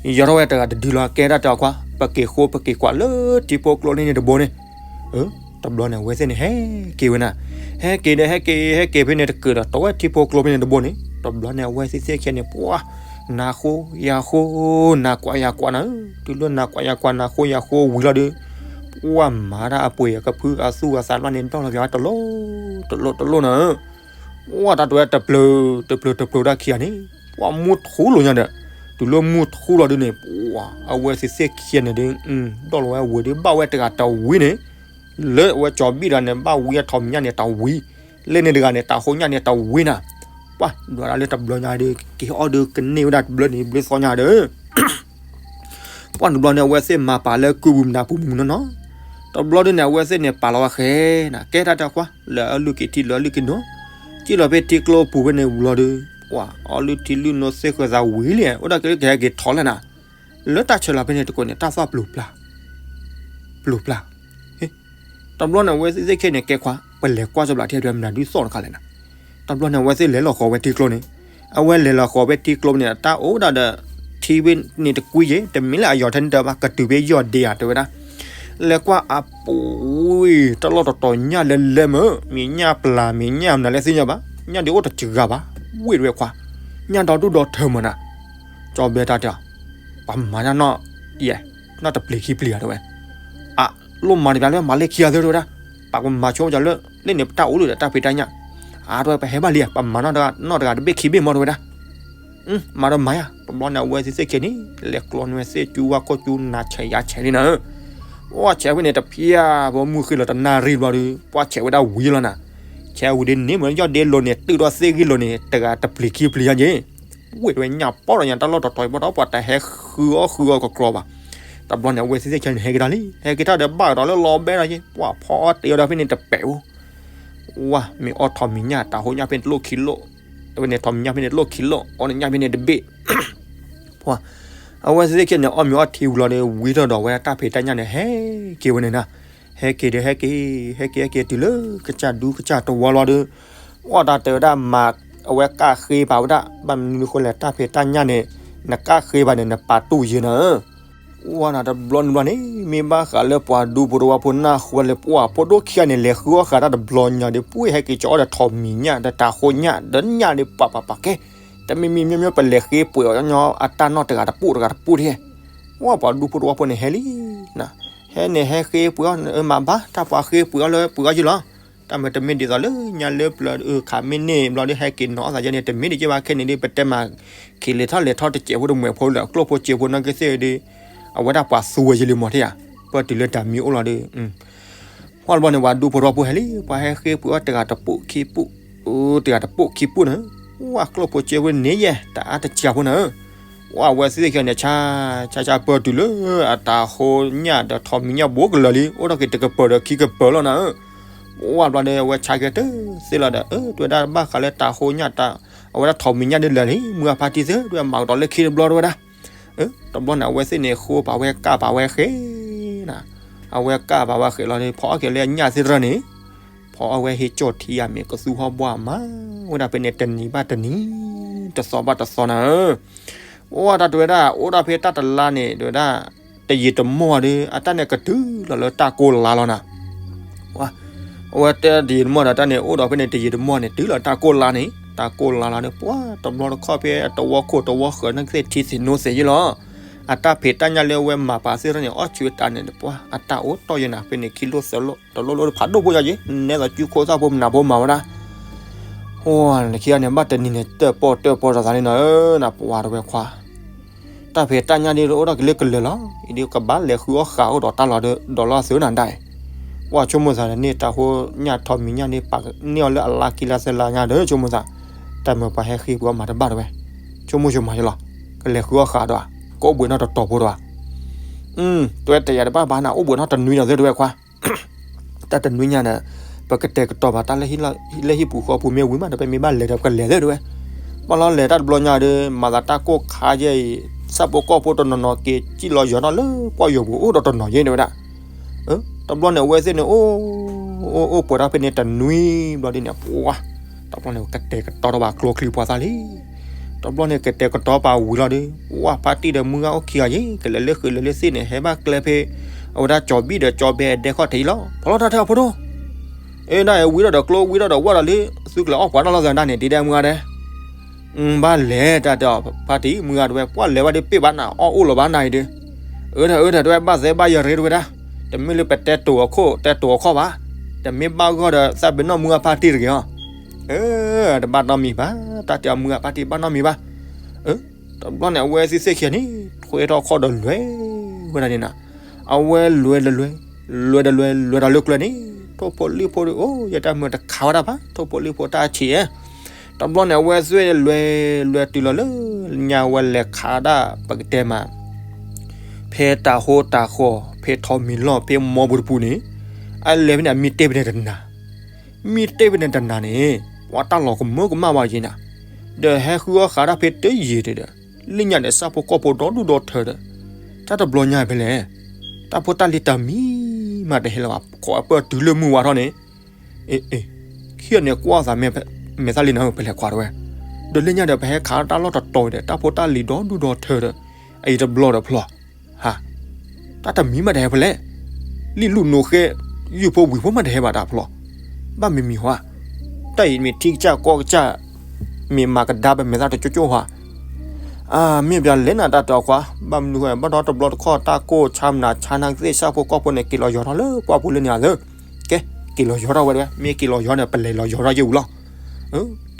ယီၤထီၣ်ဝဲတဂၤတဒုလီၤ ကဲဒၣ်တၢ်ခွါ ပက့ၤဃိပက့ၤကွၢ်လၢထံဖိကျိန့ၣ်တဘိန့ၣ်, တဘျီန့ၣ် အဝဲသ့ၣ်န့ၣ် ဟဲက့ၤဝဲနၤ, ဟဲက့ၤဒီးဟဲက့ၤ ဟဲက့ၤဖဲန့ၣ်တကၢၢ်ဒီး တဝဲထံဖိကျိဖဲန့ၣ်တဘိန့ၣ်, တဘျီန့ၣ် အဝဲသ့ၣ်သ့ၣ်ခံဂၤန့ၣ် ပှၤ နၤဃိယၤဃိ, နၤကွၢ်ယၤကွၢ်နၤ, တုၤလၢနၤကွၢ်ယၤကွၢ် နၤဃိယၤဃိဝံၤလီၤဒီး, ပှၤမၤတၢ်အပှ့ၤအကဖုအသူၣ်အသးလီၤန့ၣ် ဒီၣ်လီၤပျီတလိၣ်, တလိၣ်တလိၣ်နၤ ပှၤတၢ်တဝဲတပျၢၤ, တပျၢၤတပျၢၤတၢ်ခံဂၤန့ၣ်, ပှၤမူထူလီၤညါဒီး, တုၤလၢမူထူလီၤဒုန့ၣ်, ပှၤ အဝဲသ့ၣ်သ့ၣ်ခံဂၤန့ၣ်ဒုး, ဒီၣ်လီၤဝဲဝံၤဒီး ဘၣ်ဝဲတဂၤတဝံန့ၣ်, လၢအဝဲကၠီၤဘံၣ်ဒီးန့ၣ် ဘၣ်ဝံအထီၣ်မံၤညၣ်န့ၣ်တဝံ, လၢန့ၣ်တဂၤန့ၣ် တၢ်ဃိညၣ်န့ၣ်တဝံနၤ, ပှၤဒွးဒၣ်လၢတဘျီညါဒီး က့ၤအီၣ်ဒုးကန့ၢ်ဝဲဒၣ်တဘျီန့ၣ် ဘျုးသီညါဒီး ပှၤတဘျီန့ၣ် အဝဲသ့ၣ်မၤပာ်လၢကုၢ်ပူၤမနုၤပူၤမနုၤနီၤ, တဘျီဒုန့ၣ် အဝဲသ့ၣ်န့ၣ် ပာ်လီၤဝဲဃဲနၤ ကဲတၢ်တၢ်ကွၢ် လၢအလုၢ်က့ၤထံလၢအလုၢ်က့ၤနိ, ကံၣ်လီၤဖဲထံကျိပူၤဖဲန့ၣ်ဝံၤလီၤဒီး, ပှၤအီၣ်လုၢ်ထံလုၢ်နိသ့ၣ်ဃၢၤသးဝံၤလံ, အိၣ်ဒၣ်က့ၤလၢကဟဲက့ၤထီၣ်လဲၣ်နၤ, လၢတၢ်ဆၢလီၤဖဲန့ၣ်တကိးန့ၣ် တၢ်သီၣ်ပျိၤပျၢ် ပျိၤပျၢ်, တဘျီန့ၣ် အဝဲသ့ၣ်သ့ၣ်ခံဂၤန့ၣ် ကဲခွါ ပလဲၤကွၢ်စီဘျးထံဒုး မနုၤဒုးသီၣ်တခါလဲၣ်နၤ, တဘျီန့ၣ် အဝဲသ့ၣ်လဲၤလီၤဃီၤဝဲထံကျိန့ၣ်, အဝဲလဲၤလီၤဃီၤဝဲထံကျိန့ၣ် တၢ်အိၣ်ဒၣ်ဒီး ထံဖဲန့ၣ်တကွံယဲၢ် တမ့ၢ်လၢအယီၤထဲန့ၣ်တဘၣ် ကတုၤဖဲယီၢ်ဒ့ဧါ တဲဝဲဒၣ်, လဲၤကွၢ်အပူၤ တၢ်လီၢ်တတီၤညၣ်လဲၤလဲၤမ့ၢ် မ့ၢ်ညၣ်ပျၢ် မ့ၢ်ညၣ်မနုၤလဲၣ်သ့ၣ်ညါဘၣ်, ညၣ်ဒုးအိၣ်တစှၤဘၣ်, ဝ့ၢ်တဝဲခွါ, ညၣ်ဒီဒူၣ်ဒီထၢမးနၤ, ကၠီဘဲတၢ်တဲအီၤ, ပှၤမၤတၢ်နီၣ်, ယဲၢ်, နီၣ်တပျံၤခံပျံၤဧါ တဲဝဲ, အ လိၣ်မၤတဘျီလၢမၤလၢခံဂၤသ့ တဲဝဲဒၣ်, ပှၤကမၤဆိကမိၣ်လၢ လၢန့ၣ်ပတၢ်အိၣ်လၢဒီးတၢ်ဖံးတၢ်ညၣ်, အါ တဲဝဲ ပဟဲဘၣ်လံဧါ ပမၤနီၣ်တဂၤ နီၣ်တဂၤတဘ့ၣ်ခံဘ့ၣ်မး တဲဝဲဒၣ်, မၤဒီးမၤယါ, တဘျီန့ၣ် အဝဲသ့ၣ်သ့ၣ်ခံဂၤန့ၣ် လဲၤကျီန့ၢ်ဝဲသ့ၣ်ကၠူဝါခိၣ်ကၠူနၤဆဲးယါဆဲးလံနၤဧၢ, အိၣ်ဆဲးဖဲန့ၣ်တဖျၢၣ် ပှၤမုၢ်ဃ့လီၤတနၣ်ရံၣ်ဘျီဒီး ပှၤဆဲးဝဲဒၣ်ဝံၤလီၤနၤ, ဆဲးဝံၤဒီးန့ၣ် မ့ၢ်ယီၢ်ဒ့လိၤန့ၣ် တုၤဒီးသ့ၣ်ဂံၢ်လိၤန့ၣ် တဂၤတပျံၤခံပျံၤညါက့ ဝ့ၢ်တဝဲညၣ်ပီၢ်ဒီးညါ တၢ်လီၢ်တတီၤအံၤဘၣ်ဒီး ပှၤတဟဲဃုအီၣ်ဃုအီၣ်ကကြီဘၣ်, တဘျီန့ၣ် အဝဲသ့ၣ်သ့ၣ်ခံဂၤန့ၣ် ဟဲက့ၤတၢ်လံ, ဟဲက့ၤတၢ်ဒီးဘၣ်ကဒီးလၢလီၤဘဲဒီးက့ ပှၤဖီအီၣ်တ့အီၣ်ဒီးဖဲန့ၣ်တပဲာ်ဧိၤ, ဝါ မ့ၢ်အီထီၣ်မံၤညၣ် တၢ်ဟိညၣ်ဖဲန့ၣ်တလိၣ်ခံလိၣ်, အဝဲန့ၣ်ထီၣ်မံၤညၣ်ဖဲန့ၣ်တလိၣ်ခံလိၣ် အီၣ်န့ၣ်ညၣ်ဖဲန့ၣ်တဘ့ၣ် ပှၤ အဝဲသ့ၣ်သ့ၣ်ခံဂၤန့ၣ် အီၣ်မ့ၤအီထံဝံၤလီၤဒီး ဝံထီၣ်ဒီးဝဲတၢ်ဖံးတၢ်ညၣ်န့ၣ် ဟဲက့ၤဝဲန့ၣ်နၤ, ဟဲက့ၤဒီးဟဲက့ၤ, ဟဲက့ၤဟဲက့ၤတုၤလၢကစၢ်ဒူကစၢ်တဝီလီၤဒီး, အိၣ်တၢ်တဲဝဲဒၣ်မၤ, အဝဲကၣ်ဃ့ပာ်ဝဲဒၣ် ဘၣ်မနုၤဃိလဲၣ် တၢ်ဖံးတၢ်ညၣ်န့ၣ်, နကၣ်ဃ့ပာ်န့ၣ် နပာ်တူၢ်ယဲၢ်နၤဧၢ ဝါနၤတဘျီနဘျီန့ၣ် မ့ၢ်ဘၣ်ဃးလၢပှၤဒူဖိတဝီဖိနၢ်ဟူလၢပှၤဖိဒိၣ်ခံဂၤန့ၣ် လဲၤဃုအီၣ်ဃာ်တၢ်တဘျီညါဒီး ပှ့ၢ်ဟဲက့ၤကၠီအီၣ်ဒီးထီၣ်မံၤညၣ်ဒီးတၢ်ဃိညၣ်ဒီးညၣ်ဒီး ပှၤပှၤပှၤကဲ, တမံၤမံၤမ့မ့ၢ်ပလဲၤဃ့ပှ့ၤအီၣ်ညီအတၢ်နီၢ်တဂၤတပူၤတဂၤတပူၤတဟဲ, ဝါပှၤဒူဖိတဝီဖိန့ၣ်ဟဲလံ နၤ, ဟဲန့ၣ်ဟဲဃ့ပှ့ၤအီၣ်မၤဘၣ် တၢ်ပှၤဃ့ပှ့ၤအီၣ်လၢပှ့ၤအီၣ်ယံလီၤ တၢ်မ့ၢ်တမ့ၢ်ဒ်သိးလၢညါလၢပျၢၤခးမ့ၢ်န့ၢ်ဘျီဒီး ဟဲက့ၤနီၤအီၣ်သးယဲန့ၣ် တမ့ၢ်ဒ်က့ဘၣ်ခဲန့ၣ်ဒီး ပတဲမၤ ခံးလဲၤထီၣ်လဲၤထီၣ်တစဲးဖိတမှဲၤဖိလၢအကျိၣ်ဖိစ့ဖိနီၢ်က့သ့ၣ်ဒီး အဝဲဒၣ်ပှၤသူဝဲယံလံမီၤထံၣ်ဧါ, ပတုၤလၢတၢ်မံၤအိၣ်လီၤဒီး ပှၤတဘျီန့ၣ် ပှၤဒူဖိတဝီဖိဟဲလံ ပှၤဟဲဃ့ပှ့ၤအီၣ်တဂၤတပူၤခံပူၤ, တဂၤတပူၤခံပူၤန့ၣ်, ဝါကျိၣ်ဖိစ့ဖိန့ၣ်ယဲၢ် တအါတစှၤဖိန့ၣ်ဧၢ ဝဲသ့ၣ်ခံဂၤန့ၣ် ဆါ, ဆါဆါပၢၢ်တုၤလၢအတၢ်ဃိညၣ်ဒီးထီၣ်မံၤညၣ်ဘိကလၢာ်လံ အိၣ်ထီၣ်က့ၤတကပၢၤဒီးခံကပၢၤလီၤနၤဧၢ, ဝဲဘျီဒီးအဝဲဆါက့ၤတသ့လီၤဒီး တဲဝဲဒၣ်ဘၣ်ဃးလၢတၢ်ဃိညၣ်တၢ်, အဝဲဒၣ်ထီၣ်မံၤညၣ်ဒ်လဲၣ်လံ မုၢ်အဖါတံၢ်သ့ တဲဝဲမၤကဒီးလၢခံတဘျီတဲဝဲဒၣ်, တဘျီန့ၣ် အဝဲသ့ၣ်န့ၣ် ဃိပာ်ဝဲကၣ်ပာ်ဝဲဃဲၤနၤ, အဝဲကၣ်ပာ်ဝဲဃဲၤလီၤန့ၣ် ဖီအီၣ်က့ၤလၢညၣ်သ့ၣ်တရၢန့ၣ်, ဖီအီၣ်ဝဲဟ့ၣ်ကၠီၣ်ထံယၤမ့ၢ်ကသူဟီၣ်ဘှါမး, ဝဲဒၣ်ဖဲန့ၣ်တနံၤဘၣ်တနံၤ, တသီဘၣ်တသီနၤဧၢ, အိၣ်ဝဲဒၣ်တဝဲဒၣ် အိၣ်ဒၣ်ဖဲတၢ်တလါန့ၣ် တဝဲဒၣ် တယံာ်တမီၢ်ဒီး အတၢ်န့ၣ်ကတုၤလီၤလၢတၢ်ကိၢ်လါလီၤနၤ အဝဲတဲတယံာ်တမီၢ်ဒီး တၢ်န့ၣ်အိၣ်ဒီးဖဲန့ၣ်တယံာ်တမီၢ်န့ၣ် တုၤလီၤတၢ်ကိၢ်လါန့ၣ် တၢ်ကိၢ်လါလီၤဒီး ပှၤတဘျီတခီၣ်ဖဲအတဝီခိၣ်တဝီဃၢၤ နကသ့ၣ်ထံသ့ၣ်နိသ့ၣ်ယ့လီၤ, အတၢ်ဖံးတၢ်ညၣ်လၢအဝဲမၤပာ်သ့ၣ်ထီၣ်န့ၣ် အီၣ်ဆူးတၢ်န့ၣ် ပှၤအတၢ်အိၣ်တီၢ်ယဲနၤ ဖဲန့ၣ်ခံလိၣ်သၢလိၣ် တလိၣ်လိၣ်ဖးဒိၣ်ဖိယၤယ့ နဲသိးကုခိၣ်သၣ်ဖိမနၤဖိမၤဝဲဒၣ် ဟိနခံဂၤန့ၣ် ဘၣ်တနံၤန့ၣ် တၢၣ်ပီၣ်တၢၣ်ပီၣ်တသးလံနၤဧၢ နပှၤတဝဲခွါ တၢ်ဖံးတၢ်ညၣ်ဒ်အိၣ်ထီၣ်ကလၢကလၢာ်လီၤ, အံၤဒ်ကဘၣ်လဲၤဃုအီၣ်ဃာ်အိၣ်ဒီးတၢ်လီၤဒီး ဒီးလီၢ်သုနၤဒၣ်အံၤ, ပှၤဆိကမိၣ်သးန့ၣ် တၢ်ဃိညၣ်ထီးမံၤညၣ်န့ၣ် ပာ်န့ၢ်အီၤလၢအလါခံလါသၢလါညါဒီး ဆိကမိၣ်သး, တၢ်မၤပှၤဟဲဃ့ပှၤမၤတဘၣ်တဝဲ, ဆိကမိၣ်ဆိကမးယလီၤ, ကလဲၤဃုအီၣ်ဃာ်ဒီး, ကအိၣ်ဘှံးနီၢ်တတီၤဖိဒီး, တဝဲတယၤတဘၣ်ဘၣ်နၤ အိၣ်ဘှံးနီၢ်တနွံဒီးသုတဝဲခွါ တၢ်တနွံညါဒီး, ပကတဲာ်ကတီၤဘၣ်တၢ်လၢဟံၣ်ပူၤဃီပူၤမ့ၢ်ဝံၤမးဒီး ပမ့ၢ်ဘၣ်လဲၤဒီးပကလဲၤသ့တဝဲ, ဘၣ်လီၤလဲၤတၢ်တဘျီညါဒီး မၤသးတၢ်ကိၢ်ခါယဲအံၤ, ဆၣ်ဖိကီၢ်ဖိတနီၤနီၤက့ၤစံၣ်လီၤယီၤထီၣ်လၢပှၢ်ယိာ်ပူၤအိၣ်ဒီးတနီၤယဲတဝဲဒၣ် တဘျီန့ၣ် အဝဲသ့ၣ်န့ၣ် အိၣ်, အိၣ်ပှဲၤထီၣ်ဖဲန့ၣ်တနွံဘျီဒ်န့ၣ် ပှၤ, တဘျီန့ၣ် ကတဲာ်ကတီၤထီၣ်ဘၣ်ကျိချံပှၤသးလံ. တဘျီန့ၣ် ကတဲာ်ကတီၤပာ်ဝံၤလီၤဒီး ဝၢ်ဖါတံၢ်ဒီးမုၢ်ဂၤအိၣ်ခံဂၤယ့ၣ် ကလဲၤလၢဃုာ်လဲၤလၢသ့ၣ်န့ၣ် ဟဲဘၣ်ကျဲဖဲ အဝဲဒၣ်ကၠီၤဘံၣ်ဒီးကၠီၤဘဲအဒဲခီၣ်ထံးအံၤလီၤ. ဖီလီၤတၢ်ထဲအဖိဒိၣ်, အဒၣ်ဝံထီၣ်ဒီးကျိဝံထီၣ်ဒီးဝၢ်ဒီးလံ, သုကလဲၤအီၣ်ပှၤနီၢ်လီၤသးဒၣ်န့ၣ် ဒ်ဒဲမုၢ်ဂၤဒဲး ဘၣ်လဲၤတၢ်တဲအီၤဖါတံၢ် မုၢ်ဂၤတဝဲ ပှၤလဲၤဘၣ်ဒီးပ့ၢ်ဘၣ်နၤ အီၣ်အိၣ်လီၤဘၣ်နၤအံၤဒီး, အၢဒီးအၢဒီးတဝဲ ဘၣ်သဲဘၣ်ယီၤရ့တဝဲဒၣ်, တမ့ၢ်လၢပတဲတိၤအခိၣ် တဲတိၤအခီၣ်ဘၣ်, တမ့ၢ်ဘၣ်ဂီၢ်ဒီးသးပ့ၤနီၣ်မုၢ်ဂၤဖါတံၢ်တဂ့ၤအီၤ, တဘၣ်နီတမံၤဘၣ်, တၢ်တဲအီၤမုၢ်ဂၤဖါတံၢ်ဘၣ်နီတမံၤဘၣ်. တဘျီန့ၣ် အဝဲသ့ၣ်သ့ၣ်ခံဂၤန့ၣ် ထွဲထီၣ်ခီၣ်ဒီးလဲၤဝဲဒၣ်န့ၣ်နၤ, အဝဲလဲၤလဲၤလဲၤ, လဲၤဒီးလဲၤ လဲၤဒီးလၢကျဲန့ၣ်, ထိၣ်ဖိလံၣ်ဖိဒီး အိၣ်ယတၢ်မုာ်တခးဝဲဒၣ်ဘၣ် ထိၣ်ဖိလံၣ်ဖိတၢ်ဆံး, တဘျီန့ၣ် အဝဲသ့ၣ်လဲၤ လဲၤတုၤလီၤလၢညါဝဲလဲၤခးဒၣ်ပကတဲမး ဖဲတၤဟိတၤဃီၤ ဖဲထီးမံၤလီၢ် ဖဲမီပူၤတပူၤန့ၣ်, အလဲၤဖဲန့ၣ် အမံတ့ၢ်ဖဲန့ၣ်တနၤ, မံတ့ၢ်ဖဲန့ၣ်တနၤန့ၣ်, ပှၤတၢ်လီၤကမၢကမၣ်ဘၣ်ယဲနၤ, ဒီးဟဲဃုအီၣ်ဃာ်တၢ်ဖဲတယံာ်တဒီး, လၢညါန့ၣ် ဆၣ်ဖိကီၢ်ဖိဒီဒူၣ်ဒီထၢဒီး, တၢ်တဘျီညါဖဲလဲၣ်, တၢ်ဖိတၢ်လံၤတၢ်မံၤမးတဟဲလၢၤဘၣ် ခိးအပၢၢ်တုၤလၢမုၢ်ဝါထီၣ်န့ၣ်, အ့ အ့ ခံဂၤန့ၣ်ကွၢ်သးမဲာ်သၣ်လံနၤဧၢ ပလဲၤခွါတဝဲ, ဒီးလၢညါဒီးပဟဲခးတၢ်လီၢ်တတီၤဒီး တၢ်ဖိတၢ်လံၤဒီဒူၣ်ဒီထၢဒီး, အအံၤတဘျီဒီးဖျီ, ဟါ, တၢ်တမံၤမးတဟဲဖဲလဲၣ်, လံၣ်လူၣ်နိၤဃဲ, ယုၢ်ဖိဝံၤဖိမးတဟဲဘၣ်တၢ်ဖျီ, ဘၣ်မ့ၢ်မံၤဟါ, တၢ်အံၤမ့ၢ်ထံကစၢ်ကီၢ်ကစၢ်, မ့ၢ်မၤကဒါပမဲာ်သၣ်တကၠိကၠိဟါ အၢ မ့ၢ်ပျၢ်လဲၣ်နၤတၢ်တဲအီၤခွါ, ဘၣ်မနုၤဃိ ဘၣ်ဒီးတဘျီတခီၣ်တၢ်ကိၢ်ဆါမနၤဆါနၤကသ့ၣ် ဆၣ်ဖိကီၢ်ဖိန့ၣ် က့ၤလီၤယီၤထီၣ်လၢပှၢ်ပူၤလၢန့ၣ်ဧါသၢ, ကဲ, က့ၤလီၤယီၤထီၣ်ဝဲတဝဲ မ့ၢ်က့ၤလီၤယီၤန့ၣ် ပလဲၤလီၤယီၤထီၣ်ယဲၢ်ဝံၤလီၤ.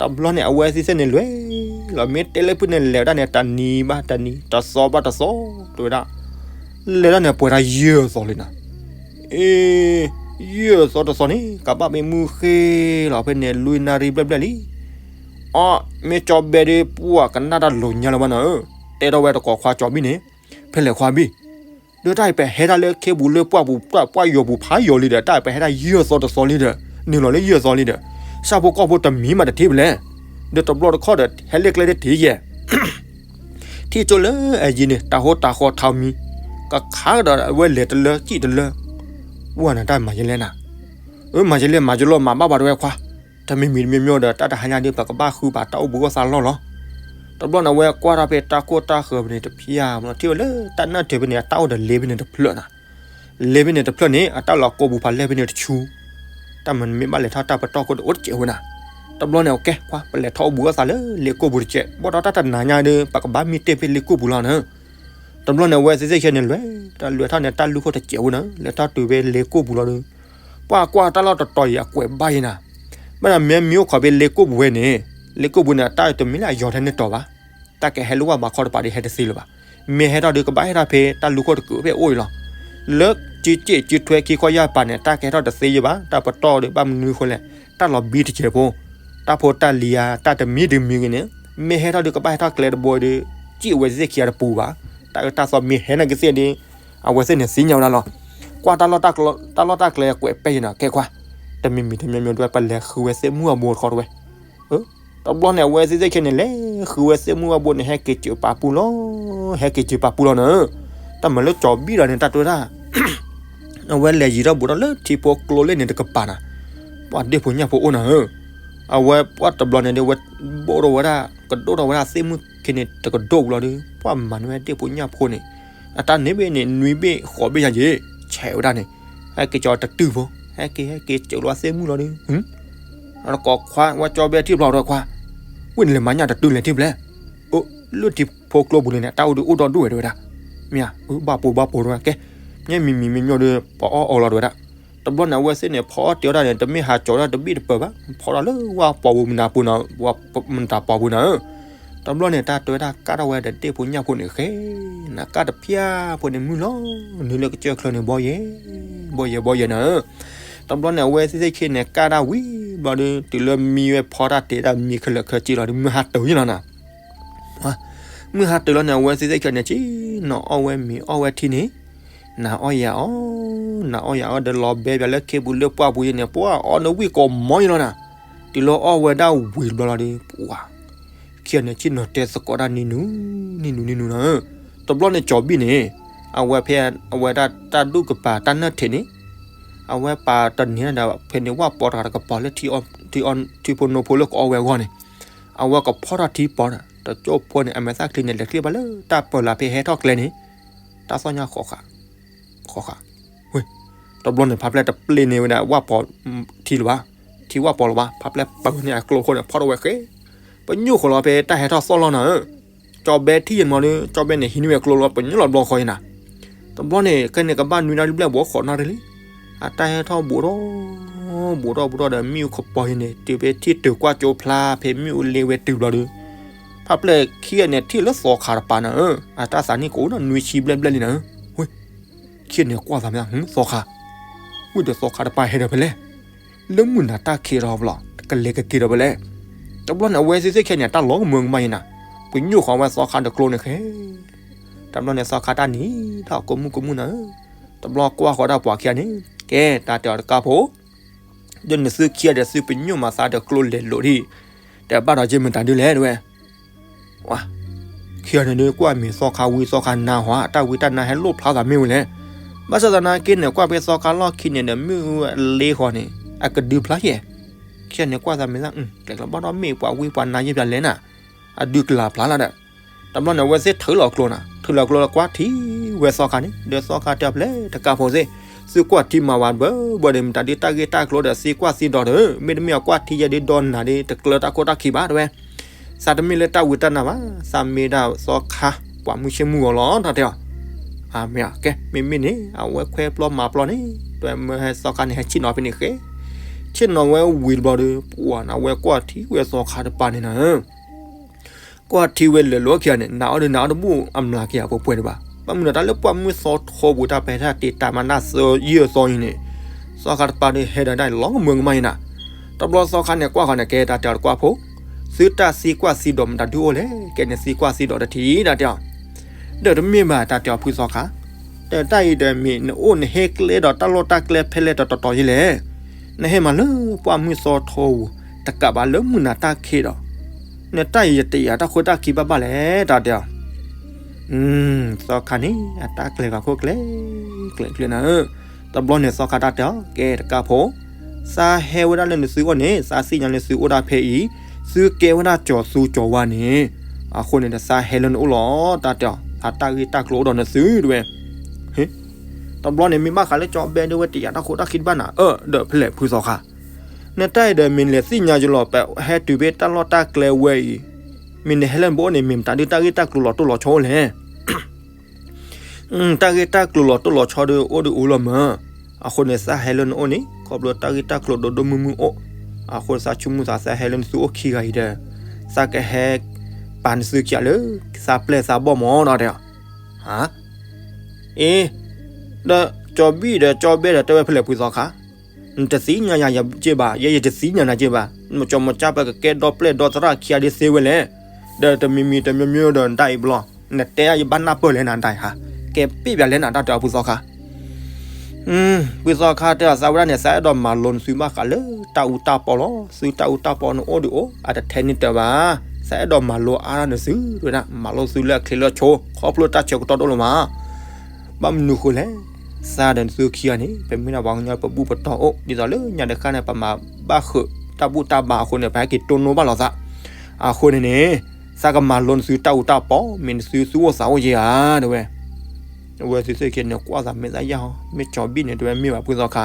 တဘျီန့ၣ် အဝဲသ့ၣ်သ့ၣ်န့ၣ်လဲၤလီၤ မ့ၢ်တဲလၢဖုန့ၣ် လဲၤဝဲဒၣ်န့ၣ် တနံၤဘၣ်တနံၤ တသီဘၣ်တသီ တဲဝဲဒၣ်, လဲၤဒၣ်န့ၣ် ပှဲၤတၢ်ယဲၢ်သီလံနၤ, အ့ ယဲၢ်သီတသီန့ၣ် ကဘၣ်မ့ၢ်မုၢ်ဃ့လီၤ ဖဲန့ၣ် လွံၢ်နၣ်ရံၣ်ဘျဲၣ်ဘျဲၣ်လံ အီ မ့ၢ်ကၠီဘဲဒီး ပှၤကနၣ်တၢ်လိၤညါလၢၤဘၣ်နၤဧၢ, တဲထီၣ်ဝဲတကိးခွါကၠီဘံၣ်န့ၣ်, ဖဲလဲၣ်ခွါဘံၣ်, ဒီးတၢ်အံၤပဟဲဒၣ်လၢခ့ပူၤလၢပှၢ်ပူၤ ပှၢ်ယီၤပူၤဖးယီၤလံဒီး တၢ်အံၤပဟဲဒၣ်ယဲၢ်သီတသီလံဒီး နုာ်လီၤလၢယဲၢ်သီလံဒီး ဆၣ်ဖိကီၢ်ဖိတမံၤမးတထံၣ်ဖဲလဲၣ်, ဒီးတဘျီတခီၣ်ဒီး ဟဲလၢကျဲတထံၣ်ယဲၢ် ထံၣ်ကၠိလၢအယံၤန့ၣ် တၤဟိတၤဃီထးမံၤ, ကခးဒီးအဝဲလဲၤတလၢကံၣ်တလၢ, ဝဲနၤတၢ်မၤယလဲၣ်နၤ, အၢ မၤယလဲၣ် မၤယလီၢ် မၤဘၣ်ဘၣ်တဝဲခွါ, တမံၤမံၤတမံၤမံၤဒီး တၢ်တဟါညါဒီး ပကဘၣ်ဃုဘၣ်တၢ်အိၣ်ဘှံးအိၣ်သါလီၢ်လီၤ. တဘျီန့ၣ် အဝဲကွၢ်ထီၣ်ဖဲတၢ်ခိၣ်တၢ်ဃၢၤဖဲန့ၣ်တဖျၢၣ် ထံၣ်ဝဲလၢတၢ်နၢ်ထၢၣ်ဖဲန့ၣ် အတၢ်အိၣ်ဒီးလ့ဖဲန့ၣ်တဖျၢၣ်နၤ, လ့ဖဲန့ၣ်တဖျၢၣ်န့ၣ် အတၢ်လီၤကိးပူၤဖးလဲၢ်ဖဲန့ၣ်တဆူ တၢ်မနုၤမ့ၢ်ဘၣ်လဲၤထီၣ်တၢ်ပတီၢ်ခိၣ်ဒီးအိၣ်တစဲးဝဲနၤ, တဘျီန့ၣ် ကဲ ပှၤ ပလဲၤထီၣ်အိၣ်ဘှံးအိၣ်သါလၢလ့ကိၢ်ပူၤတစဲး ဘၣ်ဒီးတၢ်တနၤညါဒီး ပကဘၣ်မံတ့ၢ်ဖဲလ့ကိၢ်ပူၤလီၤနၤ. တဘျီန့ၣ် အဝဲသ့ၣ်သ့ၣ်ခဲန့ၣ်လဲၤ, တၢ်လဲၤထီၣ်န့ၣ် တၢ်လူၢ်ခိၣ်တစဲးဝဲနၤ လဲၤထီၣ်တုၤဖဲလ့ကိၢ်ပူၤလီၤဒီး, ပှၤကွၢ်တၢ်လီၢ်တတီၤအံၤအကွဲးဘၣ်ယဲနၤ, ဘၣ်ဒီးမ့ၢ်မံအိၣ်ခိးဖဲလ့ကိၢ်ပူၤဝဲန့ၣ်, လ့ကိၢ်ပူၤန့ၣ် တၢ်တမံၤလၢအယီၤထဲန့ၣ်တီၤဘၣ် တၢ်ကဟဲလၢဝၢ်ဘးခီတပၤဒီးဟဲတသ့လၢၤဘၣ်. မ့ၢ်ဟဲထီၣ်ဒီးကဘၣ်ဟဲထီၣ်ဖဲတၢ်လူၢ်ခိၣ်တကုးဖဲအိၣ်အံၤလီၤ. လၢစုစ့ၣ်စုထွဲခံခီယၢ်ပၤန့ၣ် တၢ်ကဟဲထီၣ်တသ့ယဲဘၣ် တၢ်ပတီၢ်ဒီး ဘၣ်မနုၤဃိလဲၣ်, တၢ်လီၤဘံတစဲးဖိ, တၢ်ဖိတၢ်လံၤဧါ တၢ်တမံၤတမံၤဂ့ၤန့ၣ်, မ့ၢ်ဟဲထီၣ်ဒီးကဘၣ်ဟဲထီၣ်ကျဲတဘိဒီး စ့ၣ်ဝဲသ့ၣ်ခံဂၤတပူၤဘၣ်. တၢ်အၢတၢ်သီမ့ၢ်ဟဲနာ်က့သ့ၣ်ဒီး အဝဲသ့ၣ်န့ၣ်သ့ၣ်ညါဝဲဒၣ်လီၤ. ကွၢ်တၢ်လီၢ်တၢ်ကျဲကွဲးပဲယဲနၤ ကဲခွါ, တမံၤမံၤတမံၤမံၤဒွဲၣ် ပလဲၤဃုဝဲသ့ၣ်မုၢ်အဘိတခီတဝဲ တဘျီန့ၣ် အဝဲသ့ၣ်သ့ၣ်ခဲန့ၣ်လဲၤ ဃုဝဲသ့ၣ်မုၢ်အဘိန့ၣ် ဟဲက့ၤစၢၤပာ်ပူၤလီၤ, ဟဲက့ၤစၢၤပာ်ပူၤလီၤနၤ. တၢ်မၤလၢကၠီၤဘံၣ်ဒီးန့ၣ် တၢ်တဲဝဲဒၣ် အဝဲလဲၤယံၤထီၣ်ဘူးထီၣ်လၢထံဖိကျိလၢန့ၣ်တကပၤနၤ, တ ပှၤဒ့ၣ်ဖိညၣ်ဖိအိၣ်နၤဧၢ, အဝဲပှၤတဘျီန့ၣ်ဒီး ဝဲဘိၣ်ထီၣ်ဝဲဒၣ် ကဒိၣ်ထီၣ်ဝဲဒၣ်သ့ၣ်မုၣ်ခံန့ၣ် တကဒိၣ်ဘျီဒီး ပှၤမၤန့ၢ်ဝဲဒ့ၣ်ဖိညၣ်ဖိန့ၣ် အတၢ်န့ၣ်ဘ့ၣ်န့ၣ် နွံဘ့ၣ်ဃိးဘ့ၣ်ယၤယ့ၣ် ဆဲးဝဲဒၣ်န့ၣ်, ဟဲက့ၤကၠီတတုၢ်ဖိ, ဟဲက့ၤ ဟဲက့ၤစၢးလီၤသ့ၣ်မုၣ်လီၤဒီး ကိးခွါ ဝဲကၠီဘဲထံၣ်ဖျီၣ်ဒီးခွါ, ဝ့ၢ်နလဲၤမၤညၣ်တတုၢ်လဲၣ်ထံၣ်ဖျဲး, အိၣ်လၢထံဖိကျိပူၤန့ၣ်န့ၣ် တၢ်အိၣ်ဒုးအိၣ်ဒီဒူၣ်ဝဲတဲဝဲဒၣ်, မ့ၢ်ဧါ, ဘၣ်ပိာ်ဘၣ်ပိာ်တဲဝဲကဲ, မ့ၢ်မံၤမံၤမ့ၢ်မ့ၢ်ဒီး ပှၤအီၣ်အီလီၤတဲဝဲဒၣ်, တဘျီန့ၣ် အဝဲသ့ၣ်န့ၣ် ဖီအီၣ်တဲဝဲဒၣ်န့ၣ် တမ့ၢ်ဟးကၠီဒၣ်တဘ့ၣ်တပၢၢ်ဘၣ်, ဖီထီၣ်လၢဝၣ်ပီၤပူၤမနုၤပူၤနီၤ, ဝၣ်မတၤပီၤပူၤနၤဧၢ, တဘျီန့ၣ် တၢ်တဲဝဲဒၣ်ကၢ်ထီၣ်ဝဲဒီးဒ့ၣ်ဖိညၣ်ဖိန့ၣ်ဃဲ နကၢ်တဖျၢၣ်ဖိန့ၣ်မုၢ်လီၤ, နုာ်လၢကစၢၢ်ချၢန့ၣ် ဘီယဲ, ဘီယဲ ဘီယဲနၤဧၢ, တဘျီန့ၣ် အဝဲသ့ၣ်သ့ၣ်ခံန့ၣ် ကၢ်ဒၣ်ဝံၤဘျီဒီး တုၤလၢမံဝဲဖီတၢ်တဲဒၣ်မံခဲလၢာ်ခဲဆ့လီၤဒီး မုၢ်ဟါတၢၤယ့ၣ်လီၤနၤ မုၢ်ဟါတၢၤလီၤန့ၣ် အဝဲသ့ၣ်သ့ၣ်ခံန့ၣ် က့ၤနီၤအီၣ်ဝဲမ့ၤအီၣ်ဝဲထံန့ၣ်, နၤအီၣ်ယၤအီၣ်, နၤအီၣ်ယၤအီၣ်ဒီးလီၤဘဲပၠးလၢခ့ပူၤလၢပှၢ်ပူၤယဲန့ၣ် ပှၤအီၣ်နဝံၣ်ကိးမီၤယ့ၣ်လီၤနၤ, တုၤလၢအီၣ်ဝဲဒၣ်ဝံၤဘျီလီၤဒီး ပှၤ ခံဂၤန့ၣ် ဆ့ၣ်နီၤတဲသကိးတၢ်နံၤနုၤ, နံၤနုၤနံၤနုၤနၤဧၢ, တဘျီန့ၣ်ကၠီၤဘံၣ်န့ၣ်, အဝဲဖဲ အဝဲဒၣ်တၢ်ဒူၣ်ကပၤတၢ်နၢၣ်ထံးန့ၣ်, အဝဲပာ်တနံၤဒီး ဖဲန့ၣ်ဝၣ်ပီၤတဂၤတကပီၤလၢ ထံဖိနိဖိလၢကအီဝဲအဂီၢ်န့ၣ်, အဝဲကဖီထီၣ်ထံပီၤဒီး တကၠိၢ်ဖိန့ၣ် အမဲာ်သၣ်ချံန့ၣ် လဲၤချ့ဘၣ်လၢတၢ်ပၢၢ်လၢဖဲဟဲထီၣ်ကျဲန့ၣ်, တၢ်သီၣ်ညါဃီဃာ် ဃီဃာ်, ဝ့ၢ်, တဘျီန့ၣ် ဖးဖျဲၣ်တပျ့ၤန့ၢ်ဝဲဒၣ်ဝၣ်ပီၤထံလၢၤဘၣ်, ထံဝၣ်ပီၤလၢၤဘၣ်, ဖးဖျဲၣ်ပၢၤန့ၢ်အကျိခိၣ်န့ၣ် ဖီထီၣ်ဝဲဃဲ, ပညိၣ်ဃီလီၤဖဲတၢ်ဟဲထီၣ်သီၣ်လီၤနၤဧၢ, ကၠီၤဘဲထံၣ်ယဲၢ်မီၤဒီး ကၠီၤဘဲန့ၣ် ဟံးန့ၢ်ဝဲကျိလီၤ ပညိၣ်လီၤဘျီဃီယဲၢ်နၤ, တဘျီန့ၣ် ခဲန့ၣ်ကဘၣ်နွံနၣ်ရံၣ်ဘျဲၣ် ဘိးဃိးနၣ်ရံၣ်လံ, အတၢ်ဟဲထီၣ်ဘူးထီၣ်, ဘူးထီၣ်ဘူးထီၣ်ဒီး မ့ၣ်အူကပီၤယဲၢ်န့ၣ် တုၤဖဲထံၣ်တုၤကွၢ်ကၠိဖျါဖဲမ့ၣ်အူလ့ဝဲတုၤဘျီဒီး ဖးဖျဲၣ်ခံဂၤန့ၣ် ထံၣ်လၢသီခါတပၤနၤဧၢ, အတၢ်သးနံၣ်ကအိၣ်ဒီးနွံဆံဘျဲၣ်ဘျဲၣ်လံနၤဧၢ, ဝ့ၢ်, ခံဂၤန့ၣ်ကွၢ်သးမ့ၢ်သး သီခါ, ဝ့ၢ်ဒီးသီခါတပၤဟဲဒီးဖဲလဲၣ်, လၢမုၢ်နၤတၢ်ခံးထီၣ်ဘျီ ကလဲၤကက့ၤဒီးဖဲလဲၣ်, တဘျီန့ၣ် အဝဲသ့ၣ်သ့ၣ်ခံဂၤန့ၣ် တၢ်လီၤကမၢကမၣ်ယဲၢ်နၤ, ပညိၣ်ဃီဝဲသီခါဒီးကျိန့ၣ်ဃဲ တဘျီန့ၣ် သီခါတၢ်နံၤထီၣ်ကိးမုၢ်ကိးမုၢ်နၤဧၢ, တဘျီကွၢ်ဃီဒၣ်ပှၤခံဂၤန့ၣ် ကဲ တၢ်တဲအီၤတကးဖိ, ဒီးနသုခံဂၤဒီးသုပညိၣ်မၤသးဒီးကျိလဲၤလိာ်ဒံး, ဒီးဘၣ်ဒီးက့မတၤဒုလဲၣ်တဲဝဲ, ဝါ, ခံဂၤန့ၣ်ဒုးကွၢ်မ့ၢ်သီခါဝံၤသီခါနါဟီ အတၢ်ဝံတၢ်နါဟဲလိၣ်ဖျါသးမ့ၢ်ဝဲလဲၣ်, ဘၣ်ဆၣ်သနာ်က့န့ၣ် ကွၢ်ဖဲသီခါလီၢ်ခံန့ၣ်ဒီး မ့ၣ်အူအလ့ဃီန့ၣ် အကဒုဖျါယဲၢ်, ခံဂၤန့ၣ်ကွၢ်သးမ့ၢ်သး ကျဲးကျီဘၣ်ဒီးမ့ၢ်ပှၤဝံပှၤနါယဲၢ်ပၠးလဲၣ်နၤ, အဒုကလၤဖျါလီၤဒီး တဘျီန့ၣ် အဝဲသ့ၣ်ထုးလီၤကျိနၤ, ထုးလီၤကျိလၢကွၢ်ထံဝဲသီခါန့ၣ် ဒီးသီခါတဲအီၤဖဲလဲၣ် တကးဖိသ့ၣ်, သုကွၢ်ထံမၤဝဲတဘၢဘၢဒီး မတၤဒုးတၢ်ဂ့ၢ်တၢ်ကျိဒီးသံကွၢ်သံဒိးဒီး, မ့တမ့ၢ်အကွၢ်ထံယဲၢ်ဒုးဒီးနၤဒီး တကျၢတၢ်ခိၣ်တၢ်ခံဘၣ်တဲဝဲ, သးတမ့ၢ်လၢတၢ်ဝံတၢ်နါဘၣ်, သးမ့ၢ်ဒၣ်သီခါ ပှၤမုၢ်ဆ့ၣ်မုၢ်ဂီၤလီၤ တၢ်တဲအီၤ, အမ့ၢ်ကဲ မ့မ့ၢ်န့ၣ် အဝဲခွဲးပျီမၤပျီန့ၣ် တဲဝဲမ့ၢ်ဟဲသီခါန့ၣ် ဟဲဆ့ၣ်နီၤဖဲန့ၣ်ဃဲ, ဆ့ၣ်နီၤဝဲဝံၤတဘျီဒီး ပှၤန့ၣ် အဝဲကွၢ်ထံဝဲသီခါတပၤန့ၣ်နၤ ကွၢ်ထံဝဲလၢာ်လီၤခံဂၤန့ၣ် နၤအီၣ်ဒီးနၤအီၣ်တဘူၣ်အမျးက့ၤအပှဲၤပှဲၤဒံးဘၣ်, ဘၣ်မနုၤတၢ်လၢပှၢ်မုၢ်သီထိပူၤတၢ်ပဲာ်တၢ်တ့ၢ်တၢ်မၤနၢ်သၢယဲၢ်သီအံၤန့ၣ်, သီခါတပၤဒီးဟဲဒီးဒၣ်လီၤကမၢကမၣ်အံၤနၤ, တဘျီသီခါန့ၣ်ကွၢ်ဃီန့ၣ် ကဲတၢ်တဲအီၤတကွၢ်ဖိ, သုတၢ်သံကွၢ်သံဒိးမတၤဒုအိၣ်လဲၣ်, ကဲန့ၣ်သံကွၢ်သံဒိးတထံၣ်တၢ်တဲအီၤ ဒီးတမ့ၢ်ဘၣ်တၢ်တဲအီၤဖုသီခါ, ဒီးတၢ်အံၤဒီးမ့ၢ်နအိၣ်နဟဲကျဲဒီးတၢ်လီၢ်တၢ်ကျဲဖဲလဲၣ်တတီၤတီၤယဲလဲၣ်, နဟဲမၤလၢပှၢ်မုၢ်သီထိဧိၤ တကးဘၣ်လၢမုၢ်နၤတၢ်ခံးဒီး, နတၢ်အံၤယတယာ်တၢ်ခိၣ်တၢ်ခံဘၣ်ဘၣ်လဲၣ် တၢ်တဲအီၤ သီခါန့ၣ် အတၢ်ကျဲၤဂၤခိၣ်ကျဲၤကျဲၤကျဲၤနၤဧၢ, တဘျီန့ၣ်သီခါတၢ်တဲအီၤ ကဲတကးဖိ, သးဟဲဝဲဒၣ်လၢနသုအိၣ်န့ၣ် သးသ့ၣ်ညါလၢသုအိၣ်ဒၣ်ဖဲအံၤ, သုကဲဝဲဒၣ်ကၠီၤသူကၠီၤဝါန့ၣ်, အဃိန့ၣ်ဒီးသးဟဲလၢနအိၣ်လီၤ တၢ်တဲအီၤ အတၢ်ဂ့ၢ်တၢ်ကျိအိၣ်ဒီးနသုတဲဝဲ တဘျီန့ၣ်မ့ၢ်ဘၣ်ဃးလၢကၠီဘဲဒၣ်ဝဲတယာ်တၢ်ခိၣ်တၢ်ခံတဘၣ်နၤဧၢ, ဒီးဖဲလဲၣ်ဖုသီခါ, နတၢ်အံၤဒီးမ့ၢ်နလဲၤသ့ၣ်ညါယလီၤ ပဟဲတုၤဖဲတၢ်လီၢ်တၢ်ကျဲဝဲအံၤ, မ့ၢ်နဟဲလၢနဘိအိၣ်န့ၣ် မ့ၢ်မတၤဒုးတၢ်ဂ့ၢ်တၢ်ကျိၤလီၤတိၢ်လီၤဆီအိၣ်လဲၣ် တၢ်ဂ့ၢ်တၢ်ကျိၤလီၤတိၢ်လီၤဆီဒီးအိၣ်ဒီးအိၣ်လီၤမၢ်, အဃိန့ၣ်သးဟဲလၢနအိၣ်န့ၣ် ခီဖျိတၢ်ဂ့ၢ်တၢ်ကျိၤဒိၣ်ဒိၣ်မုၢ်မုၢ်အိၣ်, အဃိသးဆိကမိၣ်သးသးဟဲလၢနသုအိၣ်ခံဂၤအံၤဒီး, သးကဟဲပာ်နသုခံဂၤလၢ သးပျဲၢ်သးဘီၣ်မၢ်ဒီးတဲအီၤ, အ့, ဒီးကၠီဘံၣ်ဒီးကၠီဘဲဒီးတဲဝဲဖဲလဲၣ်ဖုသီခါ, နတသ့ၣ်ညါယၤယက့ၢ်ဘၣ်, ယဲယတသ့ၣ်ညါနၤက့ၢ်ဘၣ်, မကၠီမကၠီပကကဲဒီပျဲၢ်ဒီသရၣ်ခံဂၤဒ်သ့ဝဲလဲၣ်, ဒီးတမံၤမံၤတမံၤမံၤဒီးနတၢ်အံၤဘျီ, နတဲယဘၣ်နၢ်ပၢၢ်လဲၣ်နတၢ်အံၤဟါ, ကဲပ့ၢ်ပၠးလဲၣ်နတၢ်တဲအီၤဖုသီခါ ဖုသီခါတဲအီၤသးဝဲဒၣ်န့ၣ် သးအဲၣ်ဒိးမၤလိနသုဘၣ်ဃးလၢတၢ်အူတၢ်ပီလီၤ, သုတၢ်အူတၢ်ပီနအိၣ်ဒုးအိၣ် အတထဲန့ၣ်တၢ်ဘၣ်, သးအဲၣ်ဒိးမၤလိအါထီၣ်နသုတဲဝဲဒၣ်, မၤလိသုလၢအချ့လၢအဆိ ခီဖျိတၢ်ဆၢကတီၢ်တအိၣ်လၢၤမး, ဘၣ်မနုၤဃိလဲၣ်, သးဒီးနသုခံဂၤန့ၣ် ပမ့ၢ်ဒၣ်ပှၤကညီပဘူၣ်ပတီၢ်အိၣ် ဒ်သိးလၢညါတခါန့ၣ် ပမၤဘၣ်ဃုာ်တၢ်ဘူၣ်တၢ်ဘါအဃိန့ၣ် ပဟဲက့ၤတိၢ်နီၣ်ဘၣ်လိာ်သး အဃိန့ၣ်န့ၣ် သးကမၤလိနသုတၢ်အူတၢ်ပီ မ့ၢ်နသုသူၣ်အိၣ်သးအိၣ်ယဲဧါ တဲဝဲ အဝဲသ့ၣ်သ့ၣ်ခံဂၤန့ၣ် ကွၢ်သးမဲာ်သၣ်ယၢ်ဟီ မ့ၢ်ကၠီၤဘံၣ်န့ၣ် တဲဝဲမ့ၢ်ဘၣ်ဖုသီခါ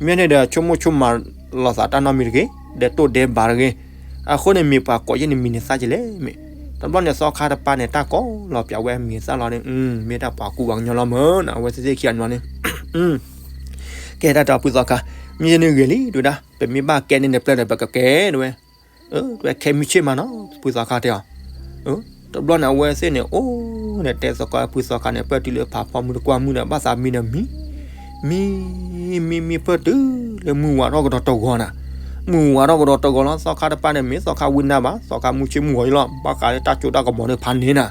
မ့ၢ်န့ၣ်ဒီး ဆိကမိၣ်ဆိကမးလိာ်သးတၢ်နီတမံၤတဂ့ၤ ဒဲးတိၢ်ဒဲးဘၣ်တဂ့ၤ အဃိန့ၣ် မ့ၢ်ပှၤကိးယဲၢ်နမံၤန့ၣ်သးကလဲၣ် မ့ၢ် တဘျီန့ၣ်သီခါတပၤန့ၣ် တၢ်ကိးလီၤပၠးဝဲအမံၤသၣ်လီၤဒီး မ့ၢ်ဒၣ်ပှၤကူပှၤကညီလီၤမ့ၢ်နီၤ အဝဲသ့ၣ်သ့ၣ်ခံဂၤန့ၣ်လီၤန့ၣ် ကဲတၢ်တဲအီၤဖုသီခါ မ့ၢ်ယဲၢ်န့ၣ်ဂ့ၤလံ တဲဝဲဒၣ် ပမ့ၢ်ဘၣ်ကဲန့ၣ်န့ၣ်ပျဲၢ်ဒီး ပကကဲ တဲဝဲ တဲဝဲခဲမုၢ်ဆ့ၣ်မးနီၤ ဖုသီခါတဲအီၤ တဘျီန့ၣ် အဝဲသ့ၣ်န့ၣ် အိၣ်န့ၣ်တဲသကိးဖုသီခါန့ၣ် ပၢၢ်တုၤလၢဖးဖီမုၢ်တကွၢ်မုၢ်ဒီး ဘၣ်သးမံဒီးမံ မံ မံ မံပၢၢ်တုၤလၢမုၢ်ဝါထီၣ်ကဒီးတဂီၤနၤ မုၢ်ဝါထီၣ်ကဒီးတဂီၤလီၤ သီခါတပၤန့ၣ် မ့ၢ်သီခါဝံနၤဘၣ် သီခါမုၢ်ဆ့ၣ်မုၢ်ဂီၤအံၤလီၤ ဘၣ်ဃးလၢတၢ်စိတၢ်ကမီၤန့ၣ်ဖးန့ၢ်နၤ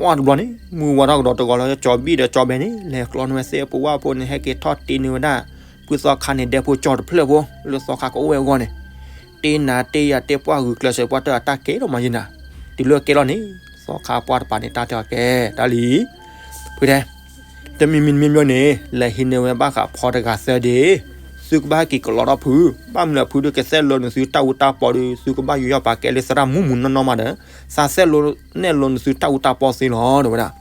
ဝဲတဘျီန့ၣ် မုၢ်ဝါထီၣ်ကဒီးတဂီၤလီၤ ကၠီၤဘံၣ်ဒီးကၠီၤဘဲန့ၣ် လဲၤကျီန့ၢ်ဝဲသ့ၣ်ဖိဝၣ်ဖိန့ၣ် ဟဲက့ၤထီၣ်တ့န့ၢ်ဝဲဒၣ် ဖုသီခါန့ၣ် ဒဲဖိကၠီၤတဖျၢၣ်ဖိ လၢသီခါကအိၣ်ဝဲအဂီၢ်န့ၣ် တ့နၤတ့ယၤတ့ပှၢ်ဂုာ်ကျဲးစၢးပှၢ်တၢၢ်အတၢ်ကဲထီၣ်မးယဲၢ်နၤ တုၤလၢကဲလီၤန့ၣ် သီခါပှၢ်တပၤန့ၣ် တၢ်တဲအီၤကဲ တၢ်လံ ဖုတဲ တမံၤမံၤမံၤမံၤန့ၣ် လဲၤဟံးန့ၢ်ဝဲဘၣ်ဃးဖီတဂၤသၢဒ့ သုကဘၣ်ဟဲက့ၤကလီထီၣ်ဖု ဘၣ်မနုၤဖုဒီးကစဲးလိနသုတၢ်အူတၢ်ပီဒီး သုကဘၣ်ယူးယီၣ်ပာ်ကဲလၢသရၣ်မုၢ်မုၢ်နီၢ်နီၢ်မးဒီး သးစဲးလိနဲၣ်လိနသုတၢ်အူတၢ်ပီသ့လီၤ တဲဝဲဒၣ်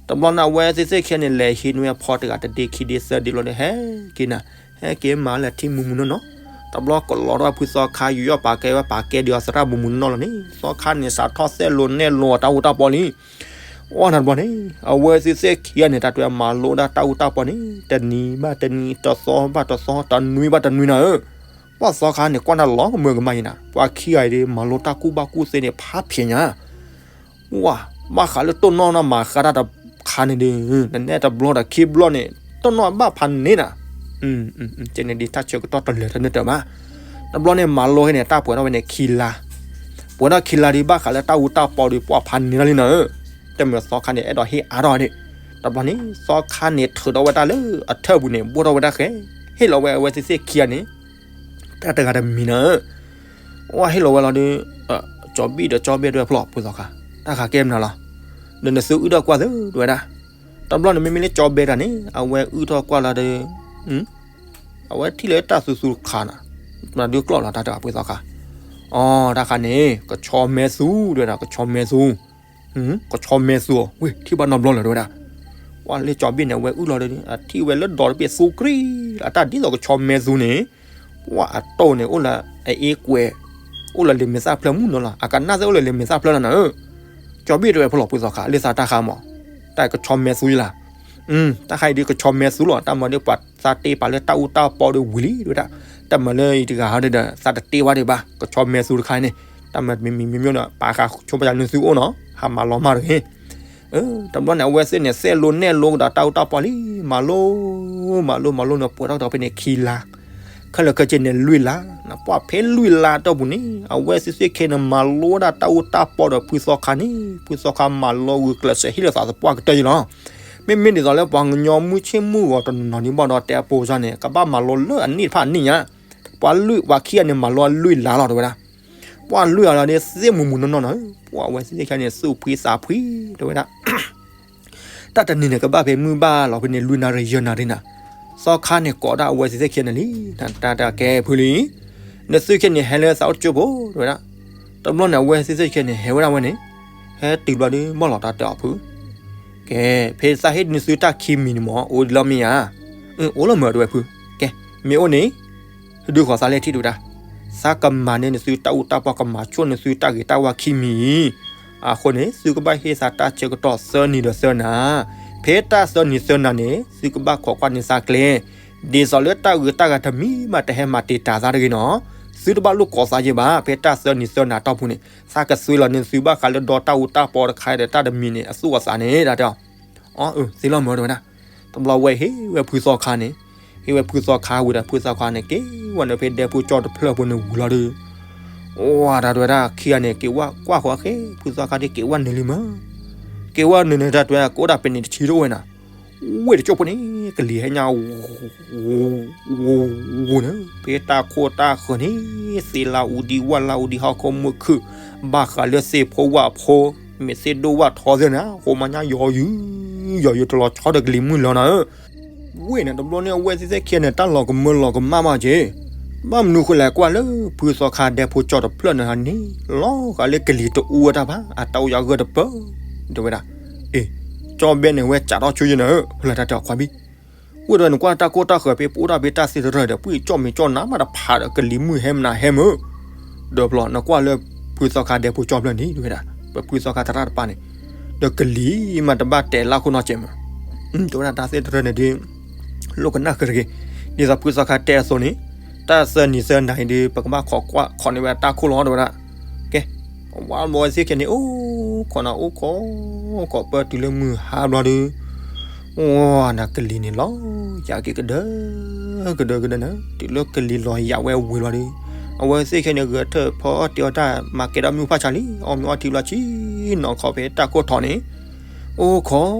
တဘျီန့ၣ် အဝဲသ့ၣ်သ့ၣ်ခံဂၤန့ၣ် လဲၤဟံးန့ၢ်ဝဲဖီတဂၤတဒ့ခံဒ့သၢဒ့လီၤဒီး ဟဲက့ၤနၤ ဟဲက့ၤမၤလၢထံမုၢ်မုၢ်နီၢ်နီၢ် တဘျီကလီထီၣ်ဖုသီခါ ယူးယီၣ်ပာ်ကဲဝဲပာ်ကဲဒံးအီၤသရၣ်မုၢ်မုၢ်နီၢ်နီၢ်လီၤန့ၣ် သီခါန့ၣ် စးထီၣ်စဲးလိနဲၣ်လိအီၤတၢ်အူတၢ်ပီလံ အီၣ်နၤတဘျီန့ၣ် အဝဲသ့ၣ်သ့ၣ်ခံဂၤန့ၣ် တၢ်တဲမၤလိဒၣ်တၢ်အူတၢ်ပီန့ၣ် တနံၤဘၣ်တနံၤ တသီဘၣ်တသီ တနွံဘၣ်တနွံနၤဧၢ ပှၤသီခါန့ၣ် ကွၢ်တၢ်လီၤကမၢကမၣ်ယဲၢ်နၤ ပှၤခံဂၤအံၤဒီး မၤလိတၢ်ကူၣ်ဘၣ်ကူၣ်သ့န့ၣ် ဖးဖျဲးညါ ဝဲ ဘၣ်ဃးလၢတိၢ်နီၣ်နီၢ်မၤဃါတၢ်တခါန့ၣ်ဒီး နနဲၣ်တဘျီဒီးခံဘျီန့ၣ် တိၢ်နီၣ်ဘၣ်ဖးန့ၢ်နၤ ကဲန့ၣ်ဒ်တၢ်ဆၢကတီၢ်တလၢာ်တန့ၢ်တၢ်ဘၣ် တဘျီန့ၣ်မၤလိဟဲန့ၣ် တၢ်ပှဲၤထီၣ်ဝဲန့ၣ်ခံလါ ပှဲၤထီၣ်ခံလါဒီး ဘၣ်ဃးလၢတၢ်အူတၢ်ပီဒီး ပှၤဖးန့ၢ်လီၤလံနၤဧၢ တမ့ၢ်သီခါန့ၣ် အဲၣ်ဒိးဟ့ၣ်အါထီၣ်န့ၣ် တဘျီန့ၣ် သီခါန့ၣ် ထုးထီၣ်ဝဲဒၣ်လၢအထၢၣ်ပူၤန့ၣ် ဘိၣ်ထီၣ်ဝဲဒၣ်ဃဲ ဟ့ၣ်လီၤဝဲအဝဲသ့ၣ်သ့ၣ်ခံဂၤန့ၣ် တၢ်တဂၤတမံၤနၤဧၢ ဝဲဟ့ၣ်လီၤဝဲလီၤဒီး ကၠီဘံၣ်ဒီးကၠီဘဲတဲဝဲဖျီၣ် ဖုသီခါ တၢ်ဃးကဲမနုၤလီၤ ဒီးနသုအုၣ်ထီၣ်ကွၢ်သု တဲဝဲဒၣ် တဘျီန့ၣ် မ့မ့ၢ်လၢကၠီဘဲတဂၤန့ၣ် အဝဲအုၣ်ထီၣ်ကွၢ်လီၤဒီး အဝဲထံၣ်လၢတၢ်သူသူတခါနၤ မနုၤဒုးကျီၢ်လီၤ တၢ်တဲဖုသီခါ အီ တၢ်ဃးန့ၣ် ကဆီမဲသူ တဲဝဲဒၣ် ကဆီမဲသူ ကဆီမဲသူ ဝ့ၢ် ထံၣ်ဘၣ်နီတဘျီလၢၤ တဲဝဲဒၣ် ပှၤလၢကၠီဘံၣ်န့ၣ် အဝဲအုၣ်လီၤဒီး အထံၣ်ဝဲလၢဒီးတဘ့ၣ်သူကရံၣ် အတၢ်ဒ်သိးကဆီမဲသူန့ၣ် ပှၤအတိၢ်န့ၣ် အိၣ်လၢအအ့ကွဲး အိၣ်လၢလံာ်မဲာ်သၣ်ဖျၢၣ်မုၢ်နီၤလီၤ အကနၣ်သ့ၣ်အိၣ်လၢလံာ်မဲာ်သၣ်ဖျၢၣ်လီၤနၤဧၢ ကၠီဘံၣ်တဲဝဲဖျီၣ် ဖုသီခါ လၢသးတၢ်ဃးမး တၢ်ကဆီမဲသူယလၢ် တၢ်ခါအံၤဒ်ကဆီမဲသူလီၤ တၢ်မၤဒီးပှၤသးတ့ပာ်လၢတၢ်အူတၢ်ပီဒီးဝံၤလံ တဲဝဲဒၣ် တၢ်မၤလၢအံၤတဂၤဟီဒီး သးတတ့ဝဲဒံးဘၣ် ကဆီမဲသူတခါန့ၣ် တၢ်မၤမံၤမံၤမံၤမံၤဒီး ပာ်ဃာ်ဆိပာ်ယၤနသုအိၣ်နီၤ ဟးမၤလီၤမၢ်တဂ့ၤ တဘျီန့ၣ် အဝဲသ့ၣ်န့ၣ် စဲးလိနဲၣ်လိကဒီးတၢ်အူတၢ်ပီလံ မၤလိ မၤလိ မၤလိန့ၣ် ပှဲၤထီၣ်ကဒီးဖဲန့ၣ်ခံလါ ခဲလၢာ်ခဲဆ့န့ၣ်လွံၢ်လါ ပှၤဖဲလွံၢ်လါအတီၢ်ပူၤန့ၣ် အဝဲသ့ၣ်သ့ၣ်ခံန့ၣ် မၤလိဒၣ်တၢ်အူတၢ်ပီဒီးဖုသီခါန့ၣ် ဖုသီခါမၤလိဂုာ်ကျဲးစၢးဟ့ၣ်လီၤသးသပှၢ်ကတၢၢ်ယလီၤ မ့မ့ၢ်ဒ်သိးလၢပှၤကညီမုၢ်ဆ့ၣ်မုၢ်ဂီၤတနီၤနီၤဒ်ဘၣ်ဒီးတဲအပိစၢ်န့ၣ် ကဘၣ်မၤလိလၢအနံၣ်တဖၣ်အနံၣ်ညါ ပှၤလွံၢ်ပှၤခံဂၤန့ၣ် မၤလိလွံၢ်လါလီၤ တဲဝဲဒၣ် ပှၤလွံၢ်ဂၤလီၤဒီး သ့ၣ်မုာ်မုာ်နီၢ်နီၢ်နီၤ ပှၤအဝဲသ့ၣ်သ့ၣ်ခံဂၤန့ၣ် သူၣ်ဖှံသးဖှံ တဲဝဲဒၣ် တၢ်တနံၤန့ၣ် ကဘၣ်ဖဲမုၢ်ဘၣ်လီၤဖဲန့ၣ် လွံၢ်နၣ်ရံၣ်ယဲၢ်နၣ်ရံၣ်နၤ သီခါန့ၣ်ကိးဒၣ်အဝဲသ့ၣ်သ့ၣ်ခံဂၤန့ၣ်လံ တၢ်တၢ်ကဲဖုလံ နသုခံဂၤန့ၣ် ဟဲလၢသးအိၣ်တကၠိဖိ တဲဝဲဒၣ် တဘျီန့ၣ် အဝဲသ့ၣ်သ့ၣ်ခံဂၤန့ၣ် ဟဲဝဲဒၣ်ဝဲန့ၣ် ဟဲတုၤဘျီဒီး ဘၣ်လီၤတၢ်တဲအီၤဖု ကဲ ဖဲသးဟ့ၣ်နသုတၢ်ခံမံၤန့ၣ်မး အိၣ်လီၤမ့ၢ်ဧါ အိၣ်လီၤမ့ၢ် တဲဝဲဖု ကဲ မ့ၢ်အိၣ်န့ၣ် ဒုးဃီၤသးလဲၣ်ထံၣ် တဲဝဲဒၣ် သးကမၤန့ၢ်နသုတၢ်အူတၢ်ပီ ကမၤဆိၣ်နသုတၢ်ဂ့ၤတၢ်ဝါခံမံၤအံၤ အဃိန့ၣ် သုကဘၣ်ဟ့ၣ်သးတၢ်ဆၢကတီၢ်သၢနံၤဒီးသၢနၤ ဖဲတၢ်သၢနံၤသၢနၤန့ၣ် သုကဘၣ်ခိးကွၢ်န့ၢ်သးကျဲ ဒ်သိးလၢတၢ်ဂ့ၤတၢ်ဂၤတမံၤမးတဟဲမၤတံာ်တာ်သးတဂ့ၤနီၤ သုတဘၣ်လိၣ်ကိးသးယဲၢ်ဘၣ် ဖဲတၢ်သၢနံၤသၢနၤတီၢ်ပူၤန့ၣ် သးကသွံလီၤန့ၢ်သုဘၣ်ဃးလၢဒီတၢ်အူတၢ်ပီတခါဒီးတၢ်တမံၤန့ၣ် အသူၣ်အသးန့ၣ် တၢ်တဲအီၤ အၢ သ့လီၤမၢ တဲဝဲဒၣ် တဘျီဝဲဟ့ၣ်ဝဲဖုသီခါန့ၣ် ဟ့ၣ်ဝဲဖုသီခါဝံၤဒီး ဖုသီခါန့ၣ် က့ၤဝဲန့ၣ်ဖဲဒဲဖိကၠီတဖျၢၣ်ဖိန့ၣ်ဝံၤလီၤဒီး ဝဲဒၣ်တဲဝဲဒၣ်ခံဂၤန့ၣ် က့ၤဝဲကွၢ်ဃီဃဲ ဖုသီခါဒ်က့ၤဝဲနုာ်လံမၢ် က့ၤဝဲနုာ်န့ၣ် တၢ်တဲဝဲဒၣ် ကအိၣ်ဒၣ်ပနံးတဆံတအိၣ်ဝဲနၤ ဝ့ၢ်တကၠိၢ်ဖိန့ၣ် ကလံၤဟဲညါ ဝူဝူန့ၣ် ဖဲတၢ်ခိၣ်တၢ်ဃၢၤန့ၣ် သ့လါအူဒံ ဝၣ်လါအူဒံ ဟီၣ်ခိၣ်မုၢ်ခုၣ် ဘၣ်ဃးလၢသ့ၣ်ဖိဝၣ်ဖိ မ့ၢ်သ့ၣ်ဒိၣ်ဝၣ်ထီသ့ၣ်န့ၣ် ဃိမါညါယီၤယုၢ် ယီၤယုၢ်တလီၤဆီဒီးကလံၤမုၢ်လီၤနၤဧၢ ဝ့ၢ်န့ၣ် တဘျီန့ၣ် အဝဲသ့ၣ်သ့ၣ်ခံဂၤန့ၣ် တၢ်လီၤကမၢလီၤကမၣ်မးက့ၤ, ဘၣ်မနုၤဃိလဲၣ် ကွၢ်လၢဖုသီခါဒဲဖိကၠီတဖျၢၣ်န့ၣ်န့ၣ် လီၤဂာ်လၢကလံၤတအူဝဲတၢ်ဘၣ် အတၢ်အိၣ်ယၤဂၢၢ်တပၢၢ် တဲဝဲဒၣ်, အ့, ကၠီဘဲန့ၣ် ဝဲကးထီၣ်ဆိယဲၢ်နၤဧၢ ဖဲလဲၣ်တၢ်တဲအီၤခွါဘံၣ်, ဝ့ၢ်ဒီးနကွၢ်တၢ်ကိၢ်တၢ်ဃၢၤဖဲပအိၣ်တၢ်ဖဲတၢ်သ့တရၢၢ်ဒီး ပှံၢ်ကၠီၣ်မံၤကၠီၣ်နါမးတဖးဒီး ကလံၤမုၢ်ဟဲမနၤဟဲမုၢ် ဒီးဘျီ နကွၢ်လၢဖုသီခါဒဲဖိကၠီဖျၢၣ်န့ၣ် တဲဝဲဒၣ်, ပဖုသီခါသရၣ်တပၤန့ၣ်, ဒီးကလံၤမးတဘၣ်တဲလၢခိၣ်နီၢ်ကဲးမး, တဲဝဲဒၣ်တၢ်သ့တရၢၢ်န့ၣ်ဒ် လိၣ်ကနၣ်ဃုာ်တဂ့ၤ, ဒ်သိးဖုသီခါတဲအသိးန့ၣ်, တၢ်သၢနံၤသၢနၤအံၤဒီး ပကဘၣ်ခိးကွၢ်ခိးန့ၢ်ဝဲတၢ်ခိၣ်လီၤ တဲဝဲဒၣ်, ကဲ, ဝဲဘျီဝဲသ့ၣ်ခံဂၤန့ၣ် အိၣ်ခိးနၤအိၣ်ခိး, အိၣ်ခိးပၢၢ်တုၤလၢမုၢ်ဟါဘျီဒီး ဝဲနၤကလံၤန့ၣ်လီၤ, ယၤက့ၤကဒၢ, ကဒၢကဒၢန့ၣ် တုၤလၢကလံၤလီၤယၤဝဲဝံၤလီၤဒီး, အဝဲသ့ၣ်ခံဂၤန့ၣ် ဂဲၤထၢၣ်ဖီအီၣ်တ့ၤအီၣ်တၢ် မၤကဲၤဒီးမုၢ်ဖၣ်ဆါလံ, အီၣ်မ့ၤအီထံဘျီဆံ, နီၢ်ခီဖဲတၢ်ခိၣ်ထီၣ်န့ၣ်, အိၣ်ခိး,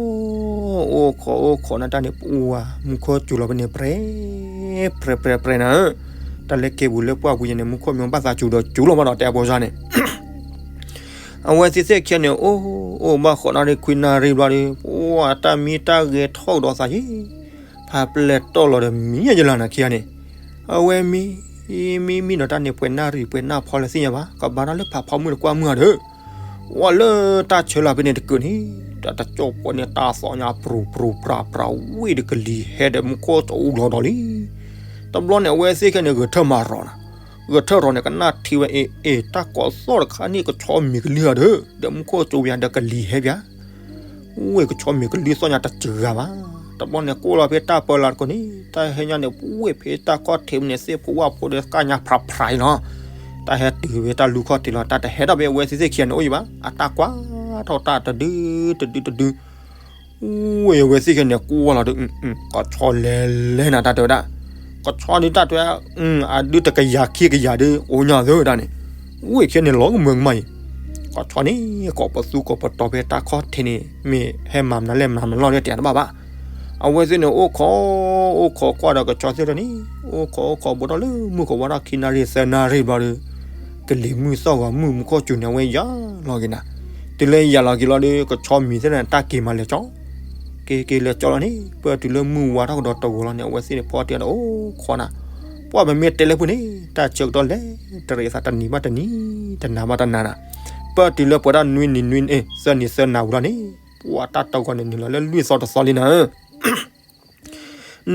အိၣ်ခိးအိၣ်ခိးနၤတၢ်န့ၣ် ပှၤမူခိၣ်စူၤလီၤဖဲန့ၣ် ပြဲ, ပြဲပြဲပြဲနၤ, တၢ်လၢကဲပူၤလၢပှၢ်ပူၤယဲန့ၣ် မူခိၣ်မ့ၢ်ဘၣ်သးစူၤဒီးစူၤလီၤမးဒီးတဲအဖိစါန့ၣ် အဝဲသ့ၣ်သ့ၣ်ခံဂၤန့ၣ် အိၣ်, အိၣ်ဘၣ်ဃိးနၣ်ရံၣ်ခွံနၣ်ရံၣ်ဘျီဒီး ပှၤတၢ်မံတၢ်ဂဲၤထီၣ်ကဒီးသးယံၤ, ဖးပျဲၢ်တီၢ်လီၤဒီးမံယဲလီၤနၤခံဂၤန့ၣ်, အဝဲမံ, မံမံဒီး တၢ်န့ၣ်ပှဲၤနၣ်ရံၣ်ပှဲၤနၣ်ဖီလဲၣ်သ့ၣ်ညါဘၣ်, ကဘၣ်တၢ်လၢဖးဖီမုၢ်တကွၢ်မုၢ်ဧါဒီး, ဝဲလၢတၢ်ဆၢလီၤဖဲန့ၣ်တကုာ်န့ၣ်, တၢ်တကၠီၣ်ပှဲၤန့ၣ် တၢ်သီၣ်ညါပြူၤပြူၤပြၤပြၤဝံၤဒီး ကလံၤဟဲဒီးမူခိၣ်စူၤလီၤဒီးလံ တဘျီန့ၣ် အဝဲသ့ၣ်ခံဂၤန့ၣ် ဂဲၤထၢၣ်မၤရီၤနၤ, ဂဲၤထၢၣ်ရီၤန့ၣ် ကနၣ်ထံဝဲ အ့ အ့ တၢ်ကိးသီၣ်တခါန့ၣ် ကဆီမံၤကလံၤဧါဒီး ဒီးမူခိၣ်စူၤယၤဒီးကလံၤဟဲပၠး, ဝ့ၢ်ကဆီမံၤကလံၤသီၣ်ညါတစှၤဘၣ်, တဘျီန့ၣ် ကိၣ်လီၤဖဲတၢ်ပၢလီၤတကိးန့ၣ် တၢ်ဟဲညါန့ၣ် ဝ့ၢ်ဖဲတၢ်ခီၣ်ထံးမ့ၢ်န့ၣ် သ့ၣ်ဖိဝၣ်ဖိဒီးကၢ်ညါဖြးဖြးအံၤလီၤ, တၢ်ဟဲတုၤဖဲတၢ်လူၢ်ခီၣ်ထံးလီၤ တၢ်တဟဲထီၣ်ဖဲအဝဲသ့ၣ်သ့ၣ်ခံဂၤန့ၣ်အိၣ်ယံၤဘၣ်, အတၢ်ကွၢ်ထီၣ်တၢ်တဒုတဒုတဒု ဝ့ၢ်အဝဲသ့ၣ်ခံဂၤန့ၣ် ကွၢ်လီၤဒီး ကဆီလဲၤလဲၤနၤတၢ်တဲဝဲဒၣ်, ကဆီဒုးတၢ်တဲဝဲ, အဒုတကယၤခံကယၤဒုး အိၣ်ညီသၢဝဲဒၣ်န့ၣ်, ဝ့ၢ်ခံဂၤန့ၣ် လီၤကမၢကမၣ်အံၤ, ကဆီန့ၣ် ကိးပသူကိးပတီၤဖဲတၢ်ခီၣ်ထံးန့ၣ် မ့ၢ်ဟဲမၤမနုၤလဲၣ်မၤမနုၤလီၤဒီးတဲတဘၣ်ဘၣ်, အဝဲသ့ၣ်န့ၣ် အိၣ်ခိး, အိၣ်ခိးကွၢ်ဒီးကဆီသ့ၣ်တဖၣ်န့ၣ်, အိၣ်ခိးအိၣ်ခိးဘူးထီၣ်လၢမုၢ်ကဝါထီၣ် ခံနၣ်ရံၣ်သၢနၣ်ရံၣ်ဘျီဒီး ကလံၤမုၢ်သီၣ်ဂီၤမုၢ်မူခိၣ်စူၤန့ၣ် အဝဲယၤလီၤက့ၤနၤ, တုၤလၢယၤလီၤက့ၤလီၤဒီး ကဆီမံၤသ့ၣ်တဖၣ်န့ၣ် တၢ်က့ၤမၤလဲၤကၠီ, က့ၤက့ၤလဲၤကၠီလီၤန့ၣ် ပၢၢ်တုၤလၢမုၢ်ဝါထီၣ်ကဒီးတဂီၤလီၤန့ၣ် အဝဲသ့ၣ်န့ၣ် ဖီတ့ၢ်ဒီးအိၣ်ခိးနၤ, ပှၢ်ပမ့ၢ်တဲလၢပှၤန့ၣ် တၢ်ဆၢကတီၢ်လဲၤတရံးအသးတနံၤဘၣ်တနံၤ, တနၤဘၣ်တနၤနၤ, ပၢၢ်တုၤလၢပှဲၤဒၣ်နွံနံၤနွံ, သၢနံၤသၢနၤဝံၤလီၤန့ၣ်, ပှၢ်တၢ်တဂီၤန့ၣ် နုာ်လီၤလၢလွံၢ်သီတသီလံနၤ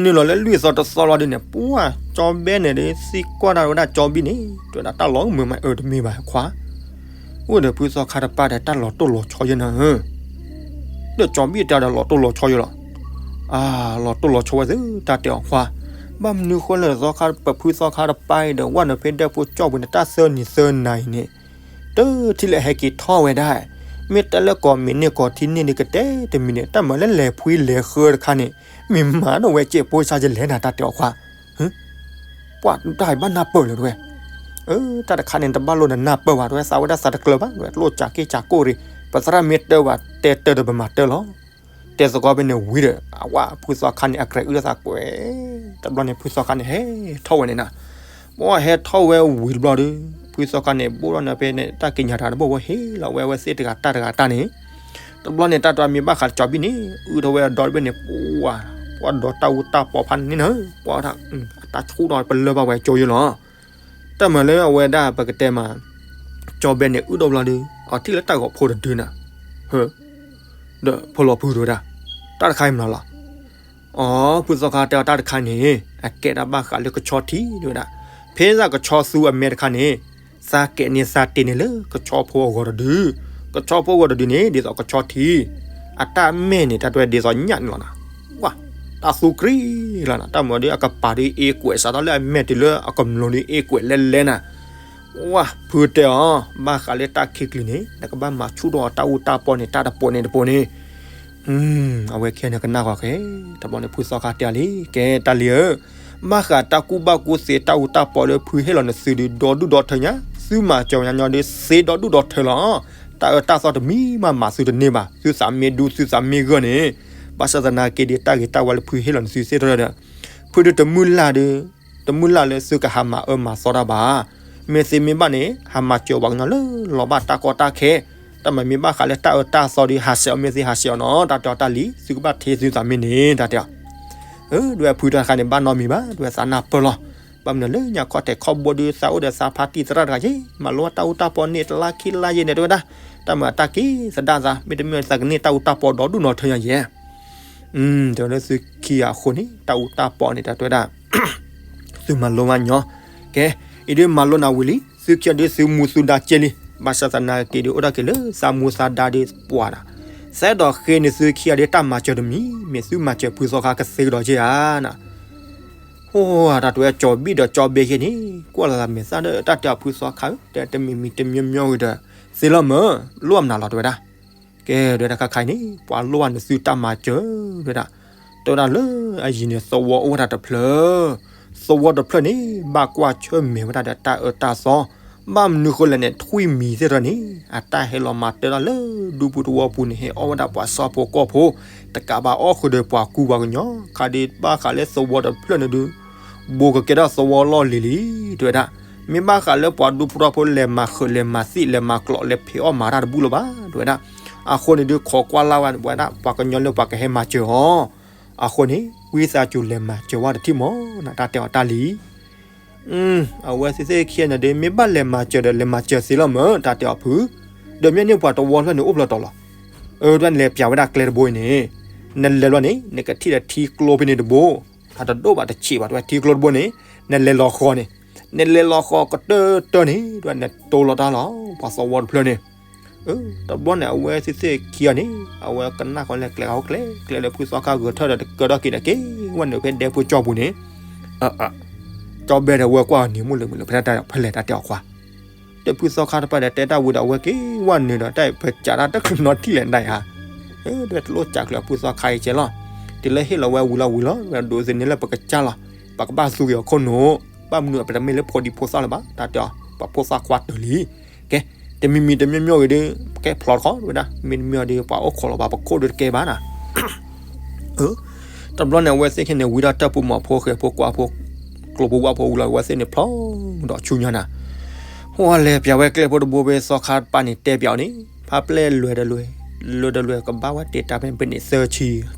နုာ်လီၤလၢလွံၢ်သီတသီလီၤဒုးန့ၣ် ပှၢ်ကၠီဘဲန့ၣ်ဒီး သံကွၢ်တၢ်ဝဲဒၣ်ကၠီဘံၣ်န့ၣ် တဲဝဲဒၣ်တၢ်လီၤကမၢမးအၢတမ့ၢ်ဘၣ်ခွါ, အိၣ်ဒီးဖုသီခါတပၤဒီးတၢ်လီၤတိၢ်လီၤဆီယဲၢ်နၤဧၢ, ဒီးကၠီဘံၣ်တဲဒီးလီၤတိၢ်လီၤဆီယဲၢ်လီၤ, အၢ လီၤတိၢ်လီၤဆီဝဲသ့ၣ် တၢ်တဲအီၤခွါ, ဘၣ်မနုၤဃိလဲၣ်သီခါ ပဖုသီခါတပၤအံၤဒီး ဝဲနုာ်ဖဲဒဲဖိကၠီပူၤန့ၣ် တၢ်သၢနံၤသၢနၤအံၤန့ၣ် တထံၣ်လၢဟဲက့ၤထီၣ်ဝဲဒၣ်, မ့ၢ်တဲလၢကိးမံၤန့ၢ်ကိးထံၣ်န့ၢ်ဒ်ကတဲတမံၤန့ၣ် တၢ်မၤလၢလဲၤဖှံလဲၤဃၢတခါန့ၣ် မ့ၢ်မၤဒီးဝဲစဲးဖိစါယလဲၣ်နၤ တၢ်တဲအီၤခွါ, ပှၢ်တၢ်အံၤဘၣ်နၢ်ပၢၢ်လၢၤတဝဲ, အၢ တၢ်တခါန့ၣ် တဘၣ်လိၣ်နနၢ်ပၢၢ်ဘၣ် တဝဲသးဝဲဒၣ်သးတကျၢၤဘၣ် တဝဲတလိၣ်စးက့ၢ်စးကိၢ်ရံ, ပသရၣ်မ့ၢ်တဲဝဲ တဲတၢ်ဒီးပမၤတၢ်လီၤ, တဲသကိးဖဲန့ၣ်ဝံၤဒီး အဝဲဖုသီခါန့ၣ် အကြၢးအုၣ်လၢသးကွဲး, တဘျီန့ၣ် ဖုသီခါန့ၣ် ဟဲထီၣ်ဝဲန့ၣ်နၤ, ပှၢ်ဟဲထီၣ်ဝဲဝံၤတဘျီဒီး ဖုသီခါန့ၣ် ဘိၣ်ထီၣ်န့ၣ်ဖဲန့ၣ် တၢ်ကံးညာ်တၢ်တဘိၣ်ဝဲ ဟ့ၣ်လီၤဝဲအဝဲသ့ၣ်တဂၤတၢ်တဂၤတၢ်န့ၣ်, တဘျီန့ၣ် တၢ်တမံၤဘၣ်ဃးကၠီဘံၣ်န့ၣ် အုၣ်ထီၣ်ဝဲအဒီတဘ့ၣ်န့ၣ် ပှၢ်, ပှၢ်ဒီးတၢ်အူတၢ်ပီဖးန့ၣ်နၤ, ပှၢ် အတၢ်ဆူၣ်ထီၣ်ပလၢၢ်ဘၣ်ဝဲကၠိယဲၢ်လီၤ, တၢ်မၤလၢအဝဲဒၣ်ပကတဲမး, ကၠီဘဲန့ၣ် အုၣ်ထီၣ်ဘျီဒီး အထံၣ်လၢတၢ်ဂီၤဖိတဒုနၤ, ဟၢ, ဒီးဖိလီၤဖုတဲဝဲဒၣ်, တၢ်တခါအံၤမနုၤလီၤ, အီ ဖုသီခါတဲအီၤတၢ်တခါန့ၣ် အကဲဒၣ်ဘၣ်ဃးလၢကဆီထံးတဲဝဲဒၣ်, ဖဲဒၣ်ကဆီသူအမဲတခါန့ၣ် သးကဲးန့ၢ်သးတ့န့ၣ်လၢကဆီဖိအဂီၢ်တဒု, ကဆီဖိအဂီၢ်တဒုန့ၣ် ဒ်သိးကဆီထံး, အတၢ်မဲာ်န့ၣ် တၢ်တဝဲဒ်သိးညၣ်န့ၣ်လီၤနၤ, ဝါ, တၢ်သူကြံလီၤနၤ, တၢ်မၤဒီးအကပၤဒီးအ့ကွဲးစးထီၣ်လၢအမဲာ်တုၤလၢအကမျီၤဒီး အ့ကွဲးလဲလဲနၤ, ဝါ, ဖုတဲအီၤ ဘၣ်ဃးလၢတၢ်ခံကလုာ်န့ၣ် နကဘၣ်မၤဆူၣ်ထီၣ်အတၢ်အူတၢ်ပီန့ၣ် တၢ်တပိာ်န့ၣ်တပိာ်န့ၣ် အဝဲခဲန့ၣ်ကနၣ်ဃီၤဃဲ, တဘျီန့ၣ် ဖုသီခါတဲအီၤလံ, ကဲတၢ်လံၤဧၢ, ဘၣ်ဃးတၢ်ကူၣ်ဘၣ်ကူၣ်သ့တၢ်အူတၢ်ပီလၢဖုဟ့ၣ်လီၤနသုဒီး ဒီဒူၣ်ဒီထၢညါ, သုမၤစၢၤညါညီဒီး သ့ဒီဒူၣ်ဒီထၢလီၤ, တၢ်အၢတၢ်သီတမံၤမးမၤသုတန့ၢ်ဘၣ်, သုသးမ့ၢ်ဒူ သုသးမ့ၢ်ဂၢၢ်န့ၣ်, ဘၣ်ဆၣ်သနာ်က့ဒီး တၢ်ဂ့ၤတၢ်ဝါလၢဖုဟ့ၣ်လီၤနသုသ့ၣ်တဖၣ်ဒီး, ဖုဒုးတမုၢ်လၢ်ဒီး တမုၢ်လၢ်လၢသုကဟးမၤအၢမၤသီတၢ်ဘၣ်, မ့ၢ်သ့မ့ၢ်ဘၣ်န့ၣ် ဟးမၤစၢၤပှၤကညီလၢလီၤဘၣ်တၢ်ကီတၢ်ခဲ, တၢ်မၤမ့ၢ်ဘၣ်ဃးလၢတၢ်အၢတၢ်သီဒီး ဟးဆှဲးအီၤမ့ၢ်သ့ဟးဆှဲးအီၤနီၤ, တၢ်တဲအီၤတၢ်လံၤ သုကဘၣ်ထ့သုသးမ့ၢ်န့ၣ် တၢ်တဲအီၤ, ဒ်ဝဲဖုတၢ်တခါန့ၣ် ဘၣ်နီတမံၤဘၣ် ဒ်ဝဲသးနၢ်ပၢၢ်လီၤ. ဘၣ်မနုၤလၢညါခီၣ်ထံးခီၣ်ဘိဒုး သးအိၣ်ဒီးသးဖါတံၢ်သရၣ်တဂၤယ့ၢ် မၤလိတၢ်အူတၢ်ပီန့ၣ် တလါခံလါယ့ၢ်န့ၣ် တဲဝဲဒၣ် တၢ်မၤတၢ်က့ၤသဒၣ်သး မ့တမ့ၢ်သးကန့ၢ်တၢ်အူတၢ်ပီဒီဒူၣ်နီၢ်ထၢယၤယဲၢ် တဲဝဲလၢသုခံဂၤအဃိန့ၣ် တၢ်အူတၢ်ပီန့ၣ် တၢ်တဲဝဲဒၣ် သုမၤလိမးညီ ကဲ အံၤဒုးမၤလိနၤဝံၤလံ သုခံဂၤဒုးသုမူသုဒါကဲလံ ဘၣ်ဆၣ်သနာ်က့ဒုး အိၣ်ဒၣ်က့ၤလၢသးမူသးဒါဒုးပှၤနၤ သဲဒီးဃ့န့ၢ်သုခံဂၤဒုးတၢ်မၤစၢၤတမံၤ မ့ၢ်သုမၤစၢၤဖုသီခါကသ့ကဒီးက့ၤဧါနၤ အိၣ် တၢ်တဲဝဲကၠီၤဘံၣ်ဒီးကၠီၤဘဲယဲၢ်န့ၣ် ကွၢ်လီၤသးမဲာ်သၣ်ဒီး တၢ်တဲအီၤဖုသီခါဧၢ တဲတမံၤမံၤတမံၤမံၤဂ့ၤဒီး သ့လီၤမၢ် လိၣ်အမနုၤလီၤတဲဝဲဒၣ် ကဲ တဲဝဲဒၣ်ခါခါအံၤန့ၣ် ပှၤလိၣ်ဘၣ်န့ၣ်သုတၢ်မၤစၢၤ တဲဝဲဒၣ် တဲဝဲဒၣ်လၢအယံၤန့ၣ် သဝီအိၣ်ဝဲဒၣ်တဖျၢၣ် သဝီတဖျၢၣ်န့ၣ် ဘၣ်ကွၢ်ဆၢၣ်မဲာ်ဝဲဒၣ်ဒီးတၢ်အၢတၢ်သီ ဘၣ်မနုၤဃိလဲၣ်န့ၣ် ထွံၣ်မံၤသ့ၣ်တဖၣ်န့ၣ် အတၢ်ဟဲလီၤမၤတၢၢ်တၢ်လၢဒူပူၤသဝီပူၤန့ၣ် ဟဲအီၣ်ဝဲဒၣ်ပှၤစီၤဖိကီၢ်ဖိ တကးဘၣ်အီၣ်ဃုာ်ဒီးပှၤကူပှၤကညီ ခါဒုးဘၣ်ဃးလၢသဝီတဖျၢၣ်န့ၣ်ဒုး ဘူးကကဲထီၣ်သဝီလီၢ်လံၤလံ တဲဝဲဒၣ် မ့ၢ်ဘၣ်ဃးလၢပှၤဒူဖိထီဖိလဲၤမၤဃုာ်လဲၤမၤသံၣ်လဲၤမၤကျိးလဲၤဖံးအီၣ်မၤတၢ်တဘူၣ်လၢၤဘၣ် တဲဝဲဒၣ် အဃိန့ၣ်ဒုးခိးကွၢ်လၢ်ဝဲဒၣ် ပှၤကညီလၢပှၤကဟဲမၤစၢၤအီၤ အဃိန့ၣ် ဝံသးစူၤလဲၤမၤစၢၤဝဲတထံၣ်မၢ် တၢ်တဲအီၤတၢ်လံ အဝဲသ့ၣ်သ့ၣ်ခံဂၤန့ၣ်ဒုး မ့ၢ်ဘၣ်လဲၤမၤစၢၤဒီး လဲၤမၤစၢၤသ့လီၤမၢ် တၢ်တဲအီၤဖု ဒီးမ့ၢ်န့ၢ်ပှၤသဝီတဖျၢၣ်န့ၣ် အိၣ်ဖျၢၣ်တီၤလီၤ အၢ ဒ်ဝဲနလဲၤပျးဝဲဒၣ်ကျဲတဘိအံၤန့ၣ် နလဲၤလီၤန့ၣ် နကထံၣ်ဒီးထံကျိဖဲန့ၣ်တဘိ အတဒိၣ်ဘၣ်တဆံးဘၣ် ဒ်ဝဲထံကျိတဘိန့ၣ် နလဲၤလီၤဃီန့ၣ် နလဲၤလီၤဃီကတၢၢ်တၢၢ်န့ၣ် ဒ်ဝဲနတိလီၤတၢ်လီၤ ပှၤသဝီတဖျၢၣ်န့ၣ် တဘျီန့ၣ် အဝဲသ့ၣ်သ့ၣ်ခံဂၤန့ၣ် အဝဲကနၣ်ဃီလဲၤကျဲဂၤအိၣ်ကျဲ ကျဲလၢဖုသီခါဂဲၤထၢၣ်ဒီးတကၢထီၣ်က့ၤန့ၣ် က့ၤဝဲနုာ်ဖဲဒဲဖိကၠီပူၤန့ၣ် ကၠီဘဲဒီးဝဲကွၢ်န့ၣ် မုၢ်လၢမုၢ်လၢဖဲဒၣ်တၢ်ဖဲလဲၣ်တၢ်တဲအီၤခွါ ဒီးဖုသီခါတဖၣ်ဒီးတဲတၢ်ဝံၤဒီး အဝဲက့ၤဝဲနုာ်ဒီး တၢ်ဖဲကးတၢ်တချုးနီထံၣ်လဲၣ်ဒၣ်ဧါ ဒ်ဝဲတလိၣ်ကးကျၢၤဖုသီခါအံၤကဲလီၤ တုၤလၢဟ့ၣ်လီၤဝဲဝံၤလီၤဝံၤလီၤ ဒိးသန့ၤလၢပကစၢ်လီၤ ပကဘၣ်သူက့ၤအီၤခိၣ်နူာ် ဘၣ်မနုၤအပတမ့ၢ်လၢဖိဒံဖိသၣ်လၢၤဘၣ် တၢ်တဲအီၤ ပှၤဖိသၣ်ခွါတၢၢ်လံ ကဲ တမံၤမံၤတမံၤမံၤဂ့ၤဒီး ကဲဖျိးတခီဝဲဒၣ် မ့တမ့ၢ်ဒီး ပှၤအိၣ်ခိးလီၤဘၣ်ပခိၣ်ဒီးတကဲဘၣ်နၤ တဘျီန့ၣ် အဝဲသ့ၣ်ခဲန့ၣ် ဝံထီၣ်တၢ်ပူၤမီၤဖိဃဲၤဖိကွၢ်ဖိ ကျိၤဖိဝၣ်ဖိဝံၤလီၤ အဝဲသ့ၣ်န့ၣ်ဖျိးဒီးဆူညါနၤ ဟိလဲၤပျးဝဲကျဲဖိတဘိဖဲသီခါတပၤန့ၣ် တဲပျးအီၤန့ၣ် ဖးပျဲၢ်လွဲၢ်တလွဲၢ် လွဲၢ်တလွဲၢ် ကဘၣ်ဝဲတ့ၢ်တၢ်ဖဲန့ၣ်သၢဆံ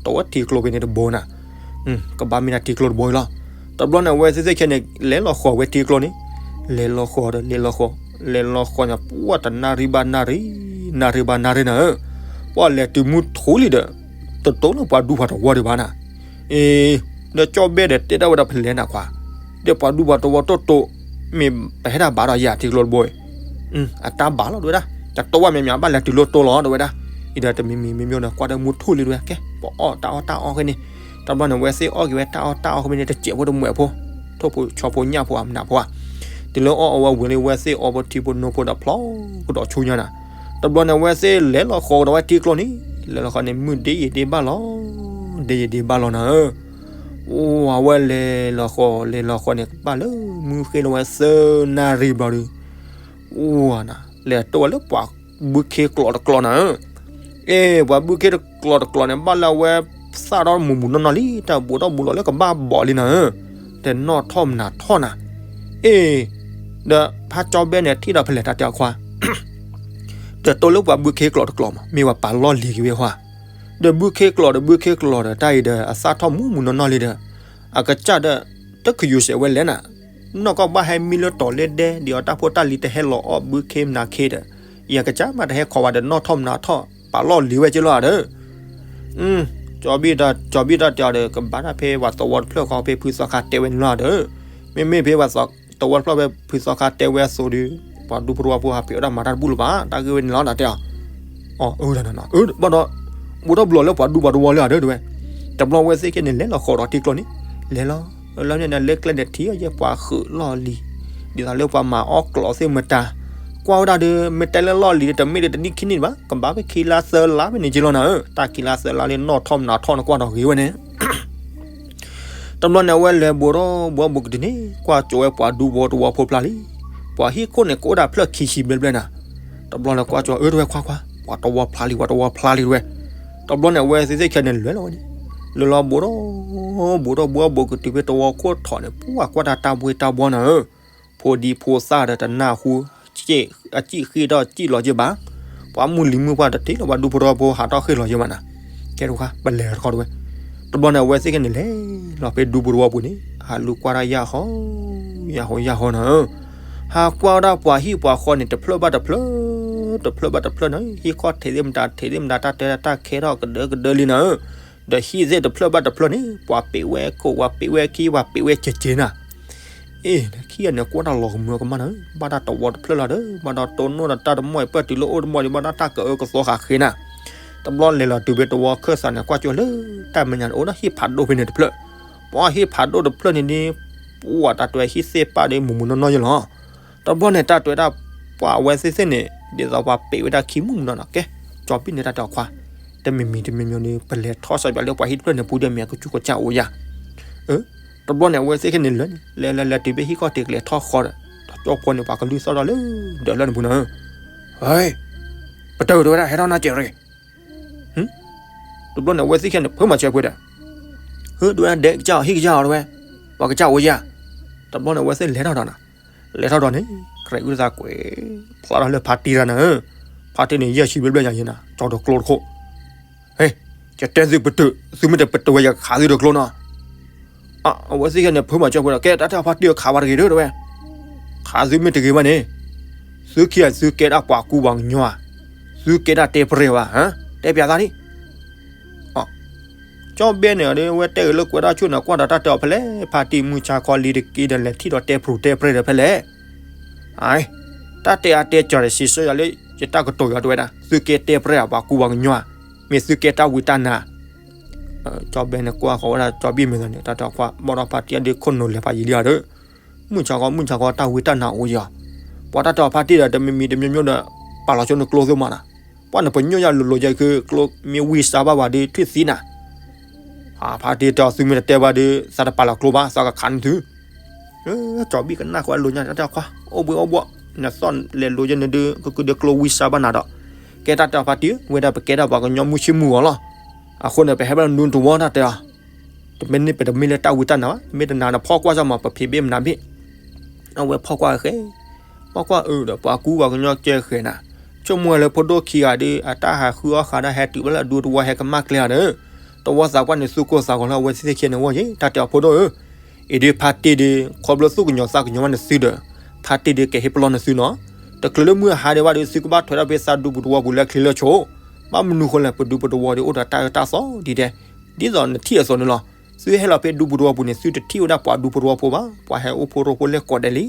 တဝဲထံကျိဖဲန့ၣ်တဘိနၤ ကဘၣ်မ့ၢ်ဒၣ်ထံကျိတဘိအံၤလီၤ တဘျီန့ၣ် အဝဲသ့ၣ်သ့ၣ်ခဲန့ၣ် လဲၤလီၤဃီၤဝဲထံကျိန့ၣ် လဲၤလီၤဃီၤဒီး လဲၤလီၤဃီၤ လဲၤလီၤဃီၤန့ၣ် ပှၢ်တနၣ်ရံၣ်ဘၣ်နၣ်ရံၣ် နၣ်ရံၣ်ဘၣ်နၣ်ရံၣ်နၤဧၢ ပှၢ်လဲၤတုၤမုၢ်ထူလံဒီး တတိလၢပှၤဒူပှၤသဝီဒံးဘၣ်နၤ အ့ ဒီးကၠီဘဲဒီးတဲဒၣ်ဝဲဒၣ်ဖဲလဲၣ်နၤခွါ ဒီးပှၤဒူပှၤသဝီတိၢ်တိၢ် မ့ၢ်ပဟဲဒၣ်ဘၣ်ဒီးယၤထံကျိတဘိအံၤ အတၢ်ဘၣ်လီၤ တဲဝဲဒၣ် တတိဝဲမ့ၢ်မ့ၢ်ဘၣ်လဲၤတုၤလၢတိလီၤ တဲဝဲဒၣ် အံၤဒီးတမံၤမံၤမ့မ့ၢ်ဒီး ကွၢ်ဒီးမုၢ်ထူလံ တဲဝဲ ကဲ ပအီၣ်တၢ်အီၣ်တၢ်အီၣ်ဃဲန့ၣ် တဘျီန့ၣ် အဝဲသ့ၣ်အီၣ်က့ၤဝဲတၢ်အီၣ်တၢ်အီၣ်ဃဲန့ၣ် တစဲးဖိတမှဲးဖိ ထိၣ်ဖိဆီဖိညၣ်ဖိအမနုၤဖိဧါ တုၤလၢအီၣ်အဝဲဝံၤလံ အဝဲသ့ၣ်အီဖိထံဖိနိဖိဒီးဖျိးကဒီးဆူညါနၤ တဘျီန့ၣ် အဝဲသ့ၣ်လဲၤလီၤဃီၤကဒီးဝဲထံကျိန့ၣ် လဲၤလီၤဃီၤန့ၣ် မုၢ်ဒ့ယံာ်ဒ့ဘၣ်လီၤ ဒ့ယံာ်ဒ့ဘၣ်လီၤနၤဧၢ အိၣ် အဝဲလဲၤလီၤဃီၤ လဲၤလီၤဃီၤန့ၣ် ကဘၣ်လၢမုၢ်ဃ့လီၤဝဲသၢနၣ်ရံၣ်ဘျီဒီး အိၣ်နၤ လဲၤတိဝဲလၢပှၤဘုခ့ကျိးတကျိးနၤဧၢ အ့ ပှၤဘုခ့တကျိးတကျိးန့ၣ် ဘၣ်လၢအဝဲသၣ်ထီၣ်မူးမူးနီၢ်နီၢ်လံ တၢ်ဘူးထီၣ်ဘူးလီၤလၢကဘၣ်ဘီးလံနၤဧၢ တနီၣ်ထီၣ်မနုၤထီၣ်နၤ အ့ ဒီးဖးကၠီဘဲန့ၣ် ထံၣ်ဒီးဖဲလဲၣ်တၢ်တဲအီၤခွါ ဒီးတိလၢပှၤဘုခ့ကျိးတကျိးမး မ့ၢ်ပှၤပာ်လီၢ်လံၤက့ၤဝဲဟါ ဒီးဘုခ့ကျိးဒီးဘုခ့ကျိးဒီး တၢ်အံၤဒီးအသၣ်ထီၣ်မူးမူးနီၢ်နီၢ်လံဒီး အကစၢ်ဒီး တခယူးစဲးဝဲလဲၣ်နၤ နီၢ်ကီၢ်ဘၣ်ဟဲမံလၢတီၤလၢဒဲ ဒ်အတၢ်ဖိတၢ်လံၤတဟဲလီၤအီၣ်ဘုခ့မနၤခ့ဒီး ယကစၢ်မးတဟဲခိးဝဲဒီးနီၣ်ထီၣ်မနၤထီၣ် ပာ်လီၢ်လံၤဝဲက့လီၤဒီး ကၠီဘံၣ်တၢ်တဲအီၤဒီး ကဘၣ်တၢ်ဖဲပှၤသဝီတဖျၢၣ်ဃီဖဲဖုသီခါတဲဝဲန့ၣ်လီၤဒီး မ့မ့ၢ်ဖဲပှၤသဝီတဖျၢၣ်ဖဲဖုသီခါတဲဝဲအသိးဒီး ပှၤဒူဖိတဝီဖိဟးဖံးအီၣ်တၢ်မၤတၢ်တဘူၣ်လၢၤဘၣ် တၢ်ဂ့ၢ်ဝဲန့ၣ်လီၤ တၢ်တဲအီၤ အၢ ဘၣ်ဒီး ဘူးထီၣ်ဘူးလီၤလၢပှၤဒူပှၤသဝီလၢၤဒီးတဲဝဲ တဘျီဝဲသ့ၣ်ခဲန့ၣ် လဲၤလီၤဃီၤဒီးထံကျိန့ၣ် လဲၤလီၤ လၢန့ၣ်ဒီးလၢကျဲဒီးထံၣ်အီၤယဲၢ်ပှၤဃုာ်လီၢ်လံၤ ဒ်သိးလၢပှၤမၤအီၣ်ကျိးသ့ၣ်မတၤ ကွၢ်ဝဲဒၣ်ဒီး မ့ၢ်တဲလၢလီၢ်လံၤဒီး တမ့ၢ်ဒီးတနံၣ်ခံနံၣ်ဘၣ် ကဘၣ်ဖဲခံလါသၢလါဖဲန့ၣ်က့လီၤနၤဧၢ တၢ်ခံလါသၢလါလၢနီၣ်ထီၣ်မနၤထီၣ်နကွၢ်ဒီးဂ့ၤဝဲန့ၣ် တဘျီန့ၣ် အဝဲလဲၤဘူးထီၣ်ဘူးထီၣ်ဘူးကတုၤန့ၣ် ကွၢ်ကၠိဝဲပှၤဒူဖိတဝီဖိဖျါလံ ပှၤဟံၣ်ခိၣ်န့ၣ် ကအိၣ်ဒၣ်ဖျၢၣ်ခံဆံဘျဲၣ်ဘျဲၣ်နၤ တဘျီန့ၣ်ကွၢ်ကၠိ အၢ တဲဝဲခွါခွါ ပှၤတဝီဖျါလံ ပှၤတဝီဖျါလံတဲဝဲ တဘျီန့ၣ် အဝဲသ့ၣ်သ့ၣ်ခဲန့ၣ်လဲၤလီၤဝဲန့ၣ် လဲၤလီၤဘူးထီၣ်ဘူးထီၣ်ဘူးထီၣ်ဘူးကတုၤဖဲတဝီခိၣ်ထီၣ်န့ၣ် ပှၤကွၢ်တၢ်တၢ်ဘှ့တၢ်ဘှီနၤဧၢ ဖိဒံဖိသၣ်ဒီးတနၢ်ဟူ အစံၣ်ဃ့ထီၣ်စံၣ်လီၤယဲၢ်ဘၣ် ပှၤမုၢ်လံၤမုၢ်ပှၢ်တထံၣ်လၢၤ ပှၤဒူဖိတဝီဖိဟးထီၣ်ဃ့ၢ်လီၤယဲၢ်ဘၣ်နၤ ကဲတခါ ပလဲၤတခီတဲဝဲ တဘျီန့ၣ် အဝဲသ့ၣ်ခဲန့ၣ်လဲၤလီၤဖဲဒူပူၤတဝီပူၤန့ၣ် ဟးလူၤကွၢ်တၢ်ယၢ်ဟီ ယၢ်ဟီ ယၢ်ဟီနၤဧၢ, ဟးကွၢ်ဝဲဒၣ်ပှၤဟံၣ်ပှၤဃီန့ၣ် တဖျၢၣ်ဘၣ်တဖျၢၣ်, တဖျၢၣ်ဘၣ်တဖျၢၣ်နၤ, ဟံၣ်ခီၣ်ထံးသ့ၣ်မတၤထံးသ့ၣ်မတၤ တၢ်တဲတၢ်ခဲထီၣ်ကဒၢကဒၢလံနၤဧၢ, ဒီးဟံၣ်သ့ၣ်တဖျၢၣ်ဘၣ်တဖျၢၣ်န့ၣ် ပှၤပ့းဝဲခိၣ် ပှၤပ့းဝဲခံ ပှၤပ့းဝဲကဲကဲနၤ အ့ၣ် ခံဂၤန့ၣ် ကွၢ်တၢ်လီၤကမၢကမၣ်နၤ, ဘၣ်တၢ်တဝီတဖျၢၣ်လီၤဒီး ဘၣ်ဒီးတိၢ်နီၣ်ဒီးတၢ်တမီၢ်အံၤ ပၢၢ်တုၤလၢအိၣ်တမီၢ်ဒီး ဘၣ်တၢ်တၢ်ကအၢကသီဃာ်ဃ့နၤ, တဘျီလဲၤလီၤတုၤဖဲတဝီခၢၣ်သးန့ၣ် ကွၢ်ကၠိလၢတၢ်မဲာ်ညါန့ၣ် အိၣ်ဒီးဟံၣ်ဖးဒိၣ်ဖဲန့ၣ်တဖျၢၣ်, ပှၤဟံၣ်ဖးဒိၣ်တဖျၢၣ်န့ၣ်န့ၣ် ပှၤတၢ်တွဲဟံၣ်သ့ၣ်ပၢ်ဒီးမူးမူးနီၢ်နီၢ်ယဲလီၤ တဘျီန့ၣ် တၢ်တဲဝဲဒၣ် ပှၤအဝဲသ့ၣ်သ့ၣ်န့ၣ် ဒ်သိးပှၤပ့းဝဲဒၣ်ခံမုၣ်မနီၤနီၤ ကဲ, ကၠီဘံၣ်န့ၣ် တၢ်တဲအီၤခွါ, တမံၤမံၤတမံၤမံၤန့ၣ် ပလဲၤထီၣ်စီၤပၤလၢပှၤဟံၣ်တဖျၢၣ်န့ၣ် ပူၤဒီးမ့ၢ်အကစူၢ်ကစၢ်အိၣ်ယၤ, အၢ, တဘျီန့ၣ် အဝဲသ့ၣ်ခဲန့ၣ်လၢာ်န့ၣ် လဲၤလဲၤလဲၤတုၤဖဲဟံၣ်ခီၣ်ထံးကလဲၤထီၣ်ဃီဒီး တၢ်ကၠီဖိန့ၣ် ပှၤကလုၢ်သီၣ်ဒီးလၢဒၢးလၢန့ၣ်ပူၤနၤ, ဟဲ, ပတၢၢ်တဲဝဲဒၣ် ဟဲထီၣ်နၤစဲးရ့ၣ် တဘျီန့ၣ် အဝဲသ့ၣ်ခဲန့ၣ် ဖၢမၤစၢၤပှဲၤဒီး, ဟၢ တဲဝဲဒၣ် ဒဲကစၢ်အီၤ ဟံၣ်ကစၢ်အီၤတဲဝဲ, ပှၤကစၢ်အိၣ်ယၤ, တဘျီန့ၣ် အဝဲသ့ၣ်လဲၤထီၣ်ဒီးနၤ, လဲၤထီၣ်ဒီးန့ၣ် ကြဲးအုၣ်သးကွဲး ဖျါထီၣ်လၢဖါတံၢ်တဂၤနၤဧၢ, ဖါတံၢ်န့ၣ် ယဲၢ်ဆံဘျဲၣ်ဘျဲၣ်ညါယဲနၤ ကၠီဒီးကျိတခိၣ်, ဟဲ, ယတဲသုပတၢၢ် သုမ့ၢ်တပတၢၢ်ဝဲ ယကခးသုဒီးကျိနီၤ အဝဲသ့ၣ်ခဲန့ၣ် ဖၢမၤစၢၤပှဲၤဒီး ကဲ တၢ်တဲဖါတံၢ်ခးဝဲတဂ့ၤဒီးတဲဝဲ, ခးသုမ့ၢ်တဂ့ၤဘၣ်န့ၣ်, သုခံဂၤသုကဲဒၣ်ပှၤကူပှၤကညီဧါ, သုကဲဒၣ်တဲပရဲၣ်ဘၣ်, တဲပၠးသးဒံး, ကၠီဘဲန့ၣ်ဒီး အဝဲတဲဂ့ၤလၢကွဲးတၢ်ဆူၣ်န့ၣ် ကွၢ်ဒီးတၢ်တဲအီၤဖဲလဲၣ်, ဖါတံၢ်မုၢ်ဆါခီလံတက့ဒီး လဲၤထံၣ်ဒီးတဲပရဲၣ်တဲပရဲၣ်ဒီးဖဲလဲၣ်, အ တၢ်တဲအါတဲကၠီၤဒီး စံးဆၢယၤလၢ ယတၢ်ကတိၤယၤတဲဝဲဒၣ် သုကဲတဲပရဲၣ်ဧါ ပှၤကူပှၤကညီဧါ, မ့ၢ်သုကဲတၢ်ဝံတၢ်နါ ကၠီဘဲန့ၣ်ကွၢ်ဃီၤဝဲဒၣ်ကၠီဘံၣ်မဲာ်သးန့ၣ် တၢ်တဲအီၤခွါ ဘၣ်ဒီးဖါတံၢ်အဒုးခိၣ်နူာ်လဲၤဖးယံာ်လံဧါဒီး, မုၢ်ဆါခီ မုၢ်ဆါခီ တၢ်ဝံတၢ်နါအိၣ်ယၤ, ပှၤတၢ်တဲအီၤဖါတံၢ်ဒီး တမံၤမံၤတမံၤမံၤဒီး ပာ်လီၤဆိနကျိသိၣ်မးနၤ, ပှၤနပညိၣ်ယၤလိၤလိၤယဲၢ်ခု ကျိမ့ၢ်ဝံစါဘၣ်ဝဲဒီး ထွံၣ်သံနၤ ဖါတံၢ်တဲအီၤ သုမ့ၢ်တတဲဘၣ်ဒီး သးတပာ်လီၤကျိဘၣ် သးကခးနသု, ကၠီဘံၣ်ကနၣ်ဃီအလိၤညါ တၢ်တဲအီၤခွါ အိၣ်ဘှံးအိၣ်ဘှီၣ် နသီၣ်လဲၤလိၤယဲၢ်နဒုး ကကုဒီးကျိဝံစါဘၣ်နၤဒီး, ကဲတၢ်တဲအီၤဖါတံၢ် ဝဲဒၣ်ပကဲဒၣ်ပှၤကညီမုၢ်ဆ့ၣ်မုၢ်ဂီၤလီၤ, အဃိန့ၣ် ပဟဲဘၣ်နဒုတဝီတၢ်တဲအီၤ, တမ့ၢ်န့ၣ် ပတမ့ၢ်လၢတၢ်ဝံတၢ်နါဘၣ် မ့ၢ်တနါနဖီၣ်ကွၢ်စၢ်မး ပဖံးဘ့ၣ်မနၤဘ့ၣ်, အဝဲဖီၣ်ကွၢ်ဃဲ ဖီၣ်ကွၢ်အၢဒီး ပှၤကူပှၤကညီကဲဃဲနၤ, ဆိကမိၣ်လၢဖိဒိၣ်ခံဂၤဒီး အတၢ်ဟးဃုအီၣ်ဃးဒီး ဟဲတုၤဘၣ်လၢဒူတဝီ ဟဲကမၣ်ကျဲအီၤဒီး, တဝီသးပှၢ်န့ၣ် သူၣ်ကိၢ်သးဂီၤလၢအဝဲသ့ၣ်သ့ၣ်ခံန့ၣ်အဂီၢ်ယဲ တၢ်တဲအီၤဖိဒိၣ်ဧၢ, အံၤဒုးဖါတံၢ်ဒီး ခီဖျိသူၣ်ကညီၤသးကညီၤမးနသုဒီး, ဖါတံၢ်ဒီးကဟ့ၣ်ပလီၢ်နသုနီၤ, တချုးလၢမုၢ်ဟါဒံးဘၣ်ဒီး သုကဘၣ်ထွဲဒီးဖဲသးဒူပူၤတဝီပူၤလၢအချ့လၢဆိ, ဘၣ်မနုၤဃိလဲၣ် ပဒူပူၤတဝီဒီး အိၣ်ဒီးတၢ်အၢတၢ်သီဒ်တဲ ဒ်သိးနထံၣ်အသိးန့ၣ်လီၤ, သုဟဲလီၤဖဲဒူပူၤတဝီပူၤန့ၣ် သုတထံၣ်ဝဲဒၣ်ပှၤဒူဖိတဝီဖိဘၣ်, ပှၤဟဲအိၣ်ဖိရိဖိလၢကိးဒဲးလံ,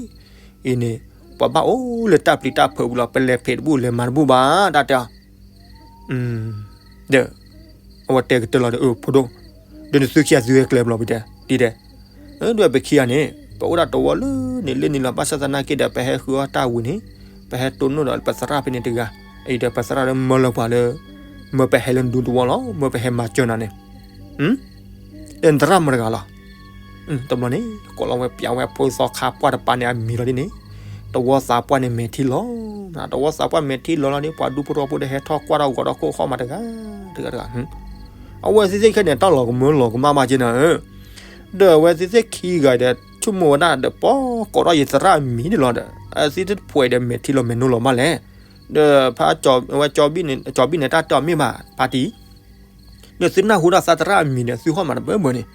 အံၤန့ၣ် ပှၤဘၣ်အိၣ်လၢတၢ်ပျံၤတၢ်ဖုးပူၤလီၤ, ပလဲၤဖံးတဘူၣ်လဲၤမၤတဘူၣ်ဘၣ် တၢ်တဲအီၤ ဒီး အဝဲတဲကတၢၢ်လီၤဒီး အၢ ဖိဒိၣ်, ဒီးနသုခံဂၤသုဟဲကျဲဘျီပတဲ ဒ်တဲ, ဒ်ပခံဂၤန့ၣ် ပအိၣ်ဒၣ်တဝီလၢန့ၣ်လၢန့ၣ်လီၤ, ဘၣ်ဆၣ်သနာ်က့ဒီး ပဟဲဃုအီၣ်တၢ်ဝံၤန့ၣ် ပဟဲတိၢ်နီၣ်ဒီးပသရၣ်ဖဲန့ၣ်တဂၤ, အံၤဒီးပသရၣ်လၢမၢလၢပှၤလၢ မၢပဟဲလၢနဒူတဝီလီၤ, မၢပဟဲမၤစၢၤနၤန့ၣ် ဒီးနသရၣ်မတၤတဂၤလီၤ, တဘျီန့ၣ် ကိးလီၤဝဲပျးဝဲဖိသီခါပှၢ်တပၤန့ၣ် အမံၤလီၤဒ်န့ၣ်, တဝီသးပှၢ်န့ၣ်မဲာ်ထံလီၤ, တဝီသးပှၢ်မဲာ်ထံလီၤလီၤန့ၣ် ပှၤဒူဖိတဝီဖိဒီးဟဲထီၣ်ကွၢ်ထီၣ်ဂီၤဒီးခိၣ်ဃီမးတဂၤ, တဂၤတဂၤ, အဝဲသ့ၣ်သ့ၣ်ခဲန့ၣ် တၢ်လီၤကမၢလီၤကမၣ်ဘၣ်က့နၤဧၢ, ဒီးအဝဲသ့ၣ်သ့ၣ်ခံဂၤဒီး ဆိကမိၣ်ဝဲဒၣ်ဒီး ပကိးထီၣ်ယသရၣ်အမံၤန့ၣ်လီၤဒီး အသ့ၣ်တဖှဲးဒီးမဲာ်ထံလီၤမဲာ်နိလီၤမးလဲၣ်, ဒီးဖးကၠီဘံၣ်န့ၣ် တၢ်တဲအီၤမ့ၢ်ဘၣ်ဖါတံၢ် ဒီးသုနၢ်ဟူဒၣ်သးသရၣ်အမံၤဒီး သုဟီၣ်မးတဘၢဘၢန့ၣ်,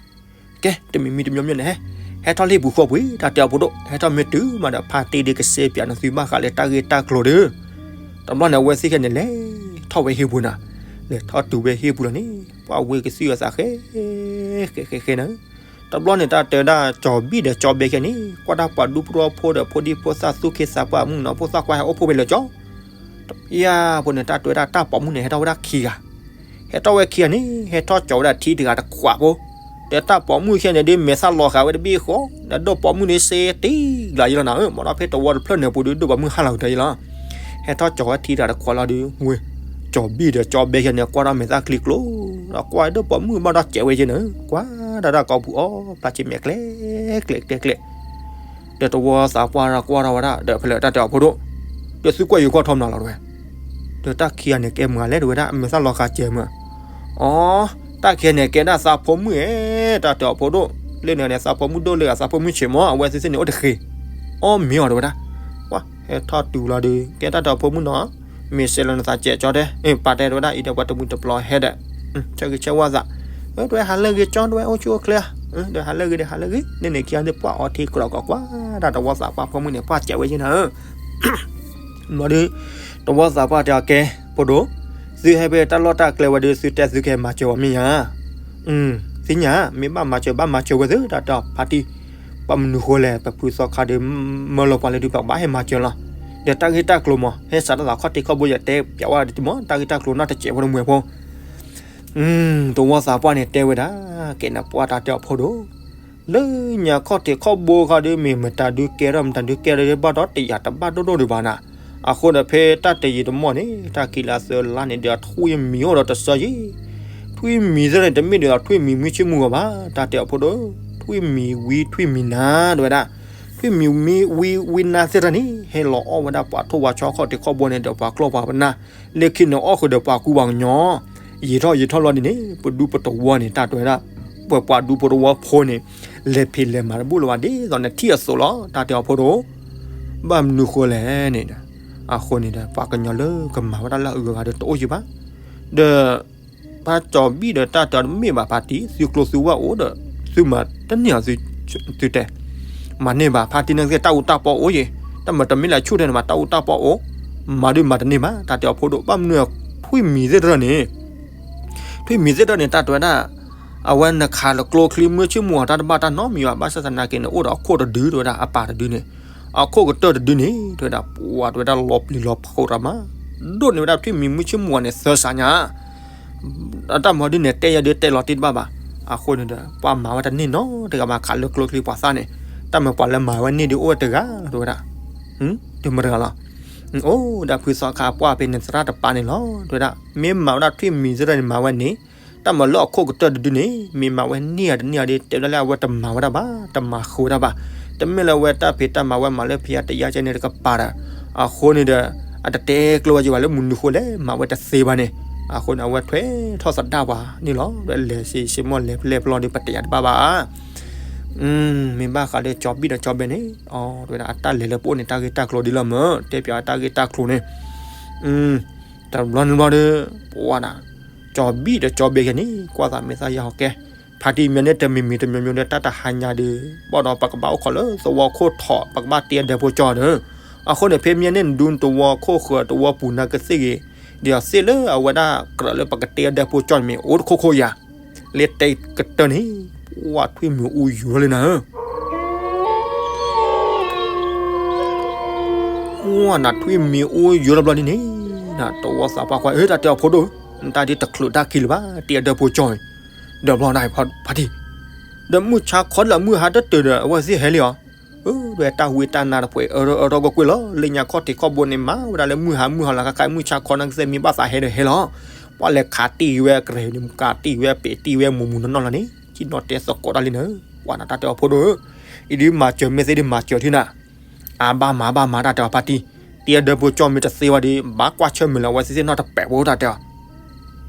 ကဲ တမံၤမံၤတမံၤမံၤန့ၣ် ဟဲ ဟဲထီၣ်လၢဟံၣ်ပူၤဃီပူၤ တၢ်တဲအီၤဖိဒိၣ် ဟဲထီၣ်မ့ၢ်တုၤမးဒီး ဖါတံၢ်ဒီးကစဲပၠးနသုဘၣ်ဃးလၢတၢ်ဂ့ၢ်တၢ်ကျိၤဒီး, တဘျီန့ၣ် အဝဲသ့ၣ်ခဲန့ၣ် လဲၤထီၣ်ဝဲဟံၣ်ပူၤနၤ, လဲၤထီၣ်တုၤဝဲဟံၣ်ပူၤလီၤန့ၣ် ပှၤဝဲကသံၣ်အသးဃဲ ဃဲဃဲဃဲနၤ, တဘျီန့ၣ် တၢ်တဲဝဲဒၣ်ကၠီဘံၣ်ဒီးကၠီဘဲခဲန့ၣ် ကွၢ်တၢ်ပှၤဒူဖိတဝီဖိဒီး ဖိဒံဖိသၣ်သူၣ်က့သးပှၢ်အမုၣ်နီၤ ဖိသၣ်ခွါဟဲအိၣ်ဖှိၣ်ဖဲလဲၣ်ကၠီ တပျၢ်ဖိန့ၣ် တၢ်တဲဝဲဒၣ်တၢ်ပိာ်မုၣ်န့ၣ် ဟဲထီၣ်ဝဲဒၣ်ခံဂၤ, ဟဲထီၣ်ဝဲခံဂၤန့ၣ် ဟဲထီၣ်ကၠီဝဲဒၣ်ထံတဂၤတခွးဖိ, ဒီးတၢ်ပိာ်မုၣ်ခဲန့ၣ်ဒ်မဲာ်သၣ်လီၤဃာ်ဝဲတဘ့ၣ်ဃီ, ဒီးဒိၣ်ပိာ်မုၣ်န့ၣ်စ့တံၢ်လၢယလီၤနၤဧၢ, မ့ၢ်ဒီးဖဲတဝီတဖျၢၣ်န့ၣ်ပူၤဒီး ဒိၣ်ပိာ်မုၣ်ဟါလီၤကတၢၢ်ယလီၤ, ဟဲထီၣ်ကၠီဝဲထံတဂၤတခွးလီၤဒီး ဝဲ ကၠီဘံၣ်ဒီးကၠီဘဲခဲန့ၣ် ကွၢ်ထီၣ်မဲာ်သၣ်ချံကျိ, ဒီးကွၢ်ဒိၣ်ပိာ်မုၣ်ဘၣ်ဒီးကဲးဝဲက့နၤဧၢ, ကွၢ်ဒၣ်တၢ်ကိးပူၤအီၣ်ဖျါဆံမဲာ်ကျဲ ကျဲကျဲကျဲ ဒီးတဝီသးပှၢ်ကွၢ်ထီၣ်ဝဲဒၣ် ဒီးဖဲလဲၣ်တၢ်တဲအီၤဖိဒိၣ်, ဒီးသုကွၢ်ယိၤကွၢ်ထီၣ်မနုၤလီၤတဝဲ, ဒီးတၢ်ခံဂၤန့ၣ်ကဲမနုၤလဲၣ်တဝဲဒၣ် အမဲာ်သၣ်လီၤဃာ်စဲးမး, အီ, တၢ်ခံဂၤန့ၣ်ကဲဒၣ်သးဖိမုၣ်ဧဲ, တၢ်တဲအီၤဖိဒိၣ်, လၢန့ၣ်န့ၣ် သးဖိမုၣ်ဒိၣ်လၢအသးဖိမုၣ်ဆံးမး အဝဲသ့ၣ်သ့ၣ်န့ၣ်အိၣ်တဃ့, အီၣ်မ့ၤအီၤတဝဲဒၣ်, ပှၤဟဲထီၣ်တုၤလီၤဒီး ကဲတၢ်တဲအီၤဖိမုၣ်နီၤ မ့ၢ်စဲးလီၤနသးစဲးကၠီတဲ, ပာ်တဲတဝဲဒၣ်အံၤဒီးပှၤတမှံၤတပျီၤဟဲဒီး, ဆၢဂ့ၤဆၢဝါသး, တဲဝဲဟးလၢဂ့ၤကၠီ တဲဝဲ အိၣ်ဆူၣ်အိၣ်ချ့ဧါ, ဒီးဟးလၢဂ့ၤဒီးဟးလၢဂ့ၤ န့ၣ်န့ၣ်ခံဂၤသ့ၣ်ပှၢ်အီထံကြၢးကီးကွၢ် တၢ်တဝီသးပှၢ်ဖိမုၣ်န့ၣ် ပှၢ်စဲးဝဲယဲနၤဧၢ ဘျီဒီး တဝီသးပှၢ်တဲအီၤ ကဲ ဖိဒိၣ်, သုဟဲဖဲတၢ်လီၢ်တၢ်ကျဲဝဲဒီး သုတဲသုကဟဲမၤစၢၤအီၤမ့ၢ်ဧါ, သ့ၣ်ညါ မ့ၢ်ဘၣ်မၤစၢၤဘၣ်မၤစၢၤဝဲသု တၢ်တဲအီၤ ဖါတံၢ်, ဘၣ်မနုၤဃိလဲၣ် ပဖုသီခါဒီး မၢလီၤပှၤလၢဒုးပကဘၣ်ဟဲမၤစၢၤလီၤ, ဒီးတၢ်ဂ့ၢ်တၢ်ကျိၤမး ဟဲစးထီၣ်သးခီၣ်ထံးခီၣ်ဘိ ယတဲပျးဝဲဒ်မး တၢ်ဂ့ၢ်တၢ်ကျိၤနီၢ်တစဲးဖိတမှဲၤဖိ တဝီသးပှၢ်န့ၣ်တဲဝဲဒၣ်, ကဲနပှၢ်တၢ်တဲအီၤဖိဒိၣ်, လၢညါခီၣ်ထံးခီၣ်ဘိခါဒီး မ့ၢ်မတၤဒုးကဲထီၣ်မတၤဒုးကဲထီၣ်ဒီး ဘၣ်ဒီးတယာ်တဘၣ်ဒိၣ်ဒိၣ်ဒံးဘၣ်နၤ, အဃိဒီးဖဲတၢ်တယံာ်တမီၢ်န့ၣ် တၢ်ခံးလါသၢလါန့ၣ်ဒီး ထွံၣ်မံၤအိၣ်ဒီးတစၢယံၤ, ထွံၣ်မံၤသ့ၣ်န့ၣ် တမ့ၢ်ဒ်သိးထွံၣ်မံၤမုၢ်ဆ့ၣ်မုၢ်ဂီၤဘၣ် တၢ်တဲအီၤဖိဒိၣ်, ထွံၣ်မံၤဝံထွံၣ်မံၤနၤ တဲဝဲဒၣ်, ထွံၣ်မံၤဝံဝံနၤသ့ၣ်တဖၣ်န့ၣ် ဟဲလီၤအီၣ်ဝဲဒၣ်ပှၤထိၣ်ပှၤဆီခီၣ်ထံးခီၣ်ဘိန့ၣ်ဒီးပှၤကျီၢ်ပှၤပနၢ်, လၢခံန့ၣ်အီၣ်ဃုာ်ဒီးပှၤကူပှၤကညီ, ယံာ်ထီၣ်ယံာ်ထီၣ်လီၤဒ်န့ၣ် ပဒူပတဝီန့ၣ် တၢ်တဲဝဲဒၣ်, ပပှၤဒူပတဝီဖိန့ၣ် လဲၤဖံးလဲၤမၤတဘူၣ်လၢၤဘၣ် ဒ်သိးနထံၣ်အသိးလီၤ တၢ်တဲအီၤဖိဒိၣ်, ဘၣ်မနုၤဃိလဲၣ်န့ၣ်, အဃိန့ၣ်ဒီး ပှၤကညီလၢကမၤဝဲဒၣ်လၢအဂုၤအဂၤဒီးတအိၣ်ယံၤဘၣ်, ဒီး ဖါကၠီၤဘံၣ်ဒီးတၢ်တဲအီၤတမ့ၢ်ဘၣ်ဖါတံၢ် သုကျိၤသုဝဲအိၣ်ဒီး သုမၤတန့ၢ်အီၤ သုတဲ, မၤန့ၢ်ဘၣ် ဖါတံၢ်န့ၣ်ကသ့ၣ်တၢ်အူတၢ်ပီအိၣ်ယံၤ, တၢ်မၤတမ့ၢ်လၢဆူၣ်ထဲန့ၣ်မး တၢ်အူတၢ်ပီအိၣ်, မၤဒုးမၤတန့ၢ်ဘၣ် တၢ်တဲအီၤဖိဒိၣ်, ဘၣ်မနုၤထွံၣ်မံၤသ့ၣ်တဖၣ်န့ၣ် ထွံၣ်မံၤသ့ၣ်တဖၣ်န့ၣ် တၢ်တဲဝဲဒၣ်, အဝဲနခးလၢကျိချံမုၢ်ဆ့ၣ်မုၢ်ဂီၤတၢ်တဘၣ်တၢ်နီတမံၤဘၣ်, ဘၣ်ဆၣ်သနာ်က့န့ၣ် အိၣ်ဒီးအခိၣ်တဒု တဲဝဲဒၣ် အပၢ်တဒုန့ၣ်, အခိၣ်ကတၢၢ်တဒုန့ၣ် တဲဝဲဒၣ် ပှၤတဲဝဲဒၣ်လီၤပျံၤလီၤဖုးတၢ်မး, ဒိၣ်န့ၢ်ဝဲဒၣ်ထွံၣ်မံၤမုၢ်ဆ့ၣ်မုၢ်ဂီၤန့ၣ် သၢစးညါ တၢ်မၤဒ်န့ၣ် တဲယၤဒုးတဲလီၤတံၢ်တဘၣ်ဘၣ်, အဃိန့ၣ်ဒီး ပှၤမၤဝဲတန့ၢ်နီတဂၤဘၣ် ခးလၢကျိချံပှၤသၣ်န့ၣ်, တၢ်မၤပှၤလၢမၤဝဲန့ၢ်ဒုးအိၣ်ဝဲတဂၤလီၤ တဲဝဲဒၣ်, ဒုးမတဂၤလီၤ, အိၣ်ဒၣ်ဖုသီခါပှၢ်ဖဲန့ၣ်သရၣ်တပၤန့ၣ်လီၤ တဲဝဲဒၣ်, မ့ၢ်မၤဝဲဒၣ်ထွံၣ်မံၤသ့ၣ်တဖၣ်န့ၣ်မၤဝဲန့ၣ်, တၢ်မၤလၢအခိၣ်ကတၢၢ်တဒုန့ၣ် မ့ၢ်မၤဝဲန့ၢ်ဧါတန့ၢ်ဧါဒီး တဲဝဲဒၣ်လၢအဝဲတမၤဝဲဒၣ်ဘၣ် တမၤဃုာ်ဝဲဒၣ်ဘၣ်, တမ့ၢ်လၢအဝဲတၢ်ဖံးတၢ်မၤဝဲမၤလၢဖံးအါတယါကဲန့ၣ်တကပၤဒီး, အဃိန့ၣ်ဒီး အတတဲကျိဝဲယံၤဘၣ်လၢမနုၤဃိလဲၣ် မၤဝဲတသ့ဘၣ်န့ၣ်, အဃိန့ၣ် အဝဲထွဲထီၣ်သဒၣ်ပှၤန့ၣ်လီၤ, ဒီးလဲၤဆ့ဆ့မိၢ်လဲၤဖျဲၣ်ဖျီဒီး ပတယာ်တဘၣ်ဘၣ် မ့ၢ်ဘၣ်ဃးဒီးကၠီၤဘံၣ်ဒီးကၠီၤဘဲန့ၣ်, တဲဝဲဒၣ်အတၢ်လဲၤလၢပအိၣ်န့ၣ် တၢ်ဂ့ၢ်တၢ်ကျိၤဒ်လီၤမၢ်, တဲပၠးတၢ်ဂ့ၢ်တၢ်ကျိၤန့ၣ်, တဘျီန့ၣ်ဘျီဒီး, ပဝဲဒၣ်, ကၠီၤဘံၣ်ဒီးကၠီၤဘဲခဲန့ၣ် ကွၢ်သးမ့ၢ်သးယါဟီၣ်ကဲ, ဖါတံၢ်မ့ၢ်န့ၣ်တမံၤမံၤတမံၤမံၤဒီး တၢ်တဟါညါဒီး ဘၣ်ဒီးပကဘၣ်အိၣ်ခိးလၢသဝီခိၣ်ထီၣ် ပကဘၣ်တ့အဒၢးဖိကၠီၤဒီး, အဃိန့ၣ် ဖဲမ့ၢ်န့ၣ်ဒုး တဝီခိၣ်ဃၢၤတဝီပူၤနၤကသ့ၣ်ဂ့ၤ, ဒီးသ့ၣ်လၢအဝဲဒၣ်ကြၢးလၢပကတ့အဒၢးဖိကၠီၤန့ၣ်မ့ၢ် အိၣ်တခိၣ်ခိၣ်ယၤ, လၢတဲကတၢၢ်န့ၣ်, ပှၢ်ထွံၣ်မံၤအူယိာ်လီၤလံနၤဧၢ နထွံၣ်မံၤအိၣ်ယိာ်လီၤဘျီဒ်န့ၣ်, တဝီသးပှၢ်ကွၢ် အၢ တၢ်တဲအီၤဖိဒိၣ်, နတၢ်ဒ်တချုးတၢ်ခံလၢၤဘၣ် တ့အဒၢးဖိကၠီၤ, ဒီးဘျီနဖါတံၢ်, ဒီးမုၢ်ဆါခီလၢမုၢ်ဟါတတၢၢ်ဒီး အဝဲသ့ၣ်ဟဲလံအီၤ, အၢ ဒီးတၢ်ဝံတၢ်နါတပှဲၤ အၢထီၣ်ကွ့ၢ်ကွ့ၢ်လီၤ လၢညါခီၣ်ထံးခီၣ်ဘိန့ၣ် မၤဝဲဒၣ်လၢမုၢ်ဟါမုၢ်ဟါလီၤ ခါခါမုၢ်ဆါခီနကသ့ၣ်မ့ၢ်ဘၣ်သးဟဲဒီးဟဲလီၤ, ပှၢ်လဲၤခးတံၢ်ဝဲကရဲၣ်န့ၣ် ကးတံၢ်ဝဲပဲာ်တံၢ်ဝဲမူးမူးနီၢ်နီၢ်လီၤန့ၣ် ကံၣ်နီၣ်တဲသကိးတၢ်လံနၤ, ပှၢ်နတၢ်တဲအီၤဖိဒိၣ်ဧၢ, အံၤဒ်မၤစၢၤမ့ၢ်သ့ဒ်မၤစၢၤထံနၤ အါဘၣ်မၤဘၣ်မၤတၢ်တဲအီၤဖါတံၢ်, တ့အဒၢးဖိကၠီၤမ့ၢ်တသ့ဝဲဒီး ဘၣ်ကွၢ်ဆၢၣ်မဲာ်လၢအဝဲသ့ၣ်သ့ၣ်နီၣ်တပဲာ်ဖိတၢ်တဲအီၤ,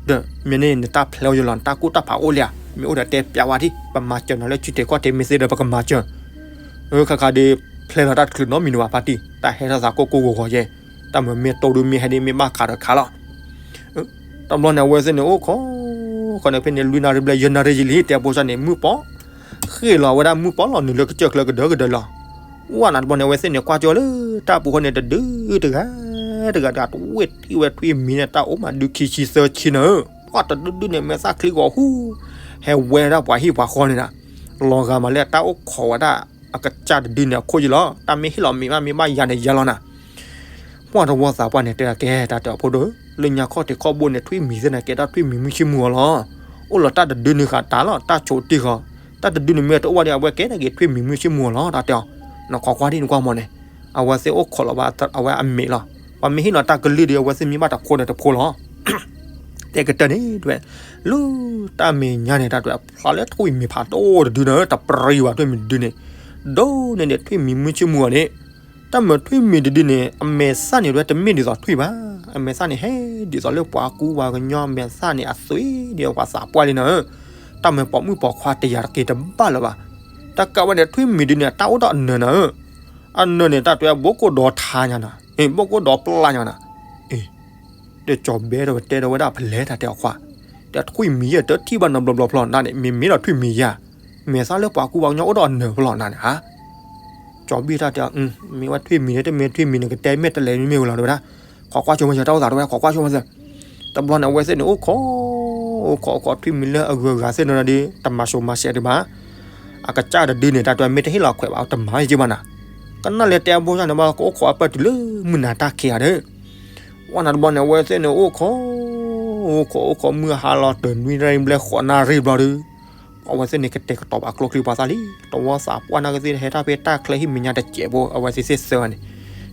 ဒီးမ့ၢ်န့ၣ်နတၢ်ဖျဲးအိၣ်ယိာ်လီၤ နတၢ်ကူၣ်တၢ်ဖးအိၣ်လံဧါ, မ့ၢ်အိၣ်ဒီးတဲပျးဝဲထံ ပမၤစၢၤနၤလၢဆူၣ်ထံးခီၣ်ထံးမ့ၢ်သ့ဒီးပကမၤစၢၤ, အၢ ခါခါဒီး ဖျဲးလီၤတၢ်တချုးနီတမံၤန့ၣ်ဘၣ်ဖါတံၢ် တၢ်ဟဲထီၣ်သးကိၢ်ကိၢ်ဂီၤဂီၤယဲ, တၢ်မၤမ့ၢ်တိၢ်ဒုမ့ၢ်ဟဲဒ်မ့ၢ်ဘၣ်ခးဒီးခးလီၤ တဘျီန့ၣ် အဝဲသ့ၣ်န့ၣ် အိၣ်ခိး, ခိးန့ၣ်ဖဲန့ၣ် လွံၢ်နၣ်ရံၣ်ဘျဲၣ် ယဲၢ်နၣ်ရံၣ်ယံၤလံ တဲဖိစၢ်န့ၣ် မုၢ်ပီၢ်, ဃ့ၢ်လီၤဝဲဒၣ်မုၢ်ပီၢ်လီၤနုာ်လၢကစၢၢ်ချၢကဒၢကဒၢလီၤ. ဝဲနၤတဘျီန့ၣ် အဝဲသ့ၣ်န့ၣ် ကွၢ်ကၠီလၢတၢ်ပူၤဃီန့ၣ် တဒုတဂၤ, တဂၤတဂၤ တဝ့ၢ်ထံၣ်ဝဲထွံၣ်မံၤန့ၣ် တၢ်အိၣ်မးဒုခံဆံသၢဆံနၤဧၢ, ပှၢ်တဒုဒုန့ၣ် မဲာ်သၣ်ချံဂီၤဟူ, ဟဲဝဲဒၣ်ပှၤဟံၣ်ပှၤဃီန့ၣ်နၤ, လီၤဂာ်မးလၢတၢ်အိၣ်ခိးဝဲဒၣ် အကစၢ်တဒုန့ၣ် အခိၣ်ယံၤလီၤ. တၢ်မ့ၢ်ဟ့ၣ်လီၤမ့ၢ်ဘၣ်မ့ၢ်ဘၣ်ယၤန့ၣ်ယၤလီၤနၤ ပှၢ်တဝီသးပှၢ်န့ၣ် တဲကဲ တၢ်တဲအီၤဖိဒိၣ်ဧၢ, လၢညါခီၣ်ထံးခီၣ်ဘိန့ၣ် ထွံၣ်မံၤသ့ၣ်န့ၣ် ကဲထီၣ်ထွံၣ်မံၤမုၢ်ဆ့ၣ်မုၢ်ဂီၤလီၤ. အိၣ်လီၤတၢ်တဒုန့ၣ်ဃာ်တၢ်လီၤ, တၢ်ဆိးတံၢ်ဃီ, တၢ်တဒုန့ၣ်မ့ၢ်တအိၣ်ဝဲဒီး အဝဲကဲထီၣ်က့ၤထွံၣ်မံၤမုၢ်ဆ့ၣ်မုၢ်ဂီၤလီၤ တၢ်တဲအီၤ. နကွၢ်ကွၢ်ဒ်နကွၢ်မးန့ၣ်, အဝဲသ့ၣ်အိၣ်ခိးလီၤဘၣ်အဝဲအမဲာ်လီၤ. ပှၤမ့ၢ်ဟ့ၣ်လီၤတၢ်ကလုၢ်ဒီး အဝဲသ့ၣ်မ့ၢ်ဘၣ်တဖိဒီးတဖိလီၤ. တဲကတၢၢ်န့ၣ် တဲဝဲ, လၢတၢ်မဲာ်ညါန့ၣ် တၢ်တဲဝဲ ဖျါလၢထွံၣ်မံၤဖးဒိၣ်တဒုန့ၣ် တပြံဘၣ်ထွံၣ်မံၤတဒုန့ၣ်, ဒိၣ်န့ၢ်န့ၣ် ထွံၣ်မံၤမုၢ်ဆ့ၣ်မုၢ်ဂီၤန့ၣ် တၢ်မၤထွံၣ်မံၤတဒုန့ၣ် အမဲာ်သၣ်န့ၣ် တမ့ၢ်ဒ်သိးထွံၣ်ဘၣ်. အမဲာ်သၣ်န့ၣ် ဟဲဒ်သိးလၢပှၤကူပှၤကညီမဲာ်သၣ်န့ၣ် အသွံၣ်ဒီးပှၤသးပှၢ်လံနၤဧၢ. တၢ်မၤပိာ်မုၣ်ပိာ်ခွါတယာ်တက့ၤတဘၣ်လၢၤဘၣ်. တၢ်ကးဝဲန့ၣ် ထွံၣ်မံၤတဒုန့ၣ် တၢ်အိၣ်ဒီးအနၢၤနၤဧၢ. အနၢၤန့ၣ် တၢ်တဲဘိၣ်ကိၣ်ဒီးထါညါနၤ, ဘိၣ်ကိၣ်ဒီးပျၢ်ညါနၤ. ဒီးကၠီၤဘဲဒီးတဲဒီးဝဲဒၣ်ဖဲလဲၣ် တၢ်တဲအီၤခွါ, ဒီးထွံၣ်မံၤယဲၢ်တထံၣ်ဘၣ်နီတဘျီဘျီဖျီနၤန့ၣ် မ့မ့ၢ်ဒီးထွံၣ်မံၤယဲၢ်, မဲာ်သၣ်လၢပှၤကူပှၤကညီအိၣ်ဒီးအနၢၤဖျီနၤန့ၣ်ဧါ. ကၠီၤဘံၣ်တၢ်တဲအီၤ, မ့ၢ်ဝဲထွံၣ်မံၤန့ၣ် တမ့ၢ်ထွံၣ်မံၤန့ၣ် ကတဲမဲာ်တလဲၤမ့ၢ်ဝဲလီၤ တဲဝဲဒၣ်, ခိးကွၢ်ဆိမးစၢၤ တၢ်အိၣ်သး တဲဝဲ, ခိးကွၢ်ဆိမးစၢၤ. တဘျီန့ၣ် အဝဲသ့ၣ်န့ၣ် အိၣ်ခိး အိၣ်ခိး အိၣ်ခိးထွံၣ်မံၤလၢအဂုၤအဂၤသ့ၣ်န့ၣ်ဒီး တမၤစိၤမၤစဲးဒံးဘၣ်. အကစၢ်တဒုန့ၣ် တၢ်တဲမ့ၢ်တဟ့ၣ်လီၤခွဲးဘၣ် တမၤယ့ၢ်ဘၣ်နၤ. ကနၣ်လဲၤတဲအဘိၣ်န့ၣ်ဘၣ် ကအိၣ်ခိးအပၢၢ်တုၤလၢမုၢ်နၤတၢ်ခံဂၤဒီး ဝဲနၤတဘျီန့ၣ် အဝဲသ့ၣ်န့ၣ် အိၣ်ခိး အိၣ်ခိး အိၣ်ခိး မုၢ်ဟါလီၤ တနွံရံၣ်ဘျဲၣ် ဃိးနၣ်ရံၣ်ဘျီဒီး အဝဲသ့ၣ်န့ၣ် ကတဲာ်ကတီၤဘၣ်ကျိချံပှၤသၣ်လံ. တဝီသးပှၢ်နာ်က့သ့ၣ် ဟဲထီၣ်ဖဲတၢ်ချၢဟံၣ်မဲာ်ညါတစဲးဖိ အဝဲသ့ၣ်သ့ၣ်သၢဂၤန့ၣ်.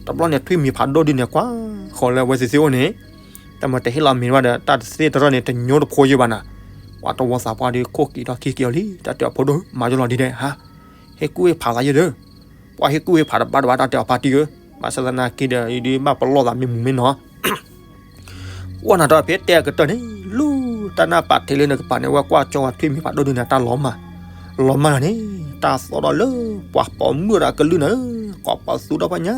တဘျီန့ၣ် ထွံၣ်မံၤဖးဒိၣ်ဒုန့ၣ် ကွၢ်ဃီၤလၢအဝဲသ့ၣ်သ့ၣ်အိၣ်န့ၣ် တမ့ၢ်တဟ့ၣ်လီၤမ့ၤဘၣ်ဒီး တၢ်တသ့တရၢၣ်န့ၣ် တညိတဖိယ့ၢ်ဘၣ်နၤ. ပှၤတဝီသးပှၢ်ဒီး ခိၣ်က့ၤထီၣ်ခံက့ၤအီၤလံ တၢ်တဲအီၤ ဖိဒိၣ် မၤယိလီၤဒ်ဒဲးဧါ, ဟ့ၣ်ကူၣ်ဟ့ၣ်ဖးသးယဲၢ်ဒီး ပှၤဟ့ၣ်ကူၣ်ဟ့ၣ်ဖးတဘၣ်တဘၣ် တၢ်တဲအီၤ ဖါတံၢ်ဧၢ, ဘၣ်ဆၣ်သနာ်က့ဒီး အံၤဒုးဘၣ်ပလီၢ်သးမ့ၢ်မူမ့ၢ်နီၤ. အိၣ်နၤဒီးဖဲတဲအကတၢၢ်န့ၣ် လူၢ်တၢ်နၢ်ပာ်ထံးလၢနကပၤန့ၣ် ဝဲကွၢ်ကၠီဝဲထွံၣ်မံၤဖးဒိၣ်ဒုန့ၣ် တၢ်လီၤမၢ်, လီၤမၢ်လီၤန့ၣ် တၢ်သီၣ်ဒီးလၢပှၤပိာ်မုၣ်ဒီးအကလုၢ်န့ၣ်, ကိးပသူဒီဖျၢၣ်ညါ,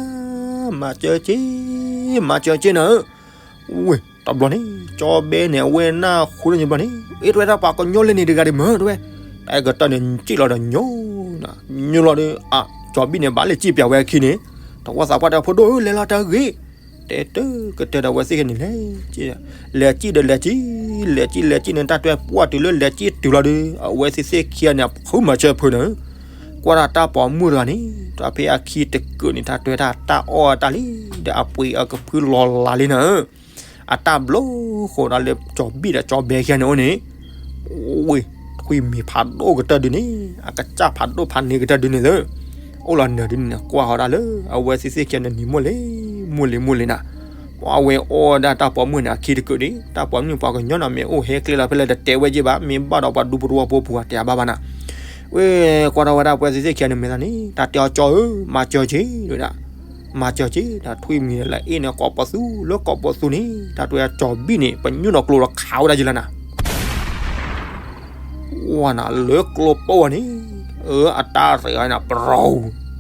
မၤစၢၤက့ၤ, မၤစၢၤက့ၤနၤဧၢ. ဝ့ၢ် တဘျီန့ၣ် ကၠီဘဲန့ၣ် အဝဲနၢ်ဟူလၢညါဘျီန့ၣ် အ့ တဲဝဲဒၣ် ပှၤကညီလဲၣ်န့ၣ်တဂၤဒံးမ့ၢ် တဲဝဲ, တၢ်အဲၣ်ကတၢၢ်န့ၣ် စံၣ်လီၤဒီးညိ ညိလီၤဒီး အ ကၠီဘံၣ်န့ၣ် ဘၣ်လဲၤစံၣ်ပျးဝဲအခံန့ၣ်, တဝီသးပှၢ်တဲ ဖိဒိၣ်ဧၢ လဲၤလီၤတၢ်ဂ့ၤ, တဲတကတၢၢ်ဒီးအဝဲသ့ၣ်ခဲန့ၣ်လဲၤ လဲၤစံၣ်ဒီးလဲၤစံၣ်, လဲၤစံၣ်လဲၤစံၣ်န့ၣ် တၢ်တဲပှၢ်တုၤလၢလဲၤစံၣ်တုၤလီၤဒီး အဝဲသ့ၣ်သ့ၣ်ခံဂၤန့ၣ် အဖုမၤစၢၤဖုန့ၣ်, ကွၢ်ဒၣ်တၢ်ပိာ်မုၣ်တဂၤန့ၣ် တၢ်ဖဲအခံတကုာ်န့ၣ် တၢ်တဲတၢ်တၢ်အီၣ်တၢ်လံ, ဒီးအပှ့ၤအကဖုလီၤလးလံနၤဧၢ. အတၢ်ဘျုးဃိဒၣ်လၢကၠီဘံၣ်ဒီးကၠီဘဲခံဂၤန့ၣ်အိၣ်န့ၣ်, ဝ့ၢ် ထွံၣ်မံၤဖးဒိၣ်ကတၢၢ်ဒုန့ၣ် အကစၢ်ဖးဒိၣ်ဖးန့ၢ်ကတၢၢ်ဒုန့ၣ်သၢ, အိၣ်လီၤနၢၤဒုန့ၣ် ကွၢ်ဃီဒၣ်လၢ အဝဲသ့ၣ်သ့ၣ်ခံဂၤန့ၣ် နံၤမိၢ်လံၤမိၢ်လံၤမိၢ်လံၤနၤ, ပှၤဝဲအီၣ်ဝဲဒၣ်တၢ်ပိာ်မုၣ်န့ၣ် အခံတကုာ်န့ၣ် တၢ်ပိာ်မုၣ်ပှၤကညီန့ၣ် မ့ၢ်အိၣ်ဟဲကျဲလီၤဖဲလဲၣ်တတဲဝဲက့ၤဘၣ်, မ့ၢ်ဘၣ်ဒီးပှၤဒူပတဝီဖိပူၤတဲအဘၣ်ဘၣ်နၤ, ဝ့ၢ် ကွၢ်ထီၣ်ဝဲဒၣ်ပှၤသ့ၣ်သ့ၣ်ခံဂၤန့ၣ် မဲာ်သးန့ၣ် တၢ်တဲအီၤကၠီဧၢ မၤစၢၤက့ၤ တဲဝဲဒၣ်, မၤစၢၤက့ၤ ဒီးထွံၣ်မံၤန့ၣ် လၢအ့ၣ်န့ၣ် ကိးပသူလၢကိးပသူန့ၣ် တၢ်တဲဝဲကၠီဘံၣ်န့ၣ် ပညိၣ်ဒီးကျိဒီးခးဝဲဒၣ်ယဲၢ်လီၤနၤ ဝဲနၤ လၢကျိပိၢ်အံၤန့ၣ်, အၢ အတၢ်ရဲၣ်အီၤန့ၣ် ပရိ,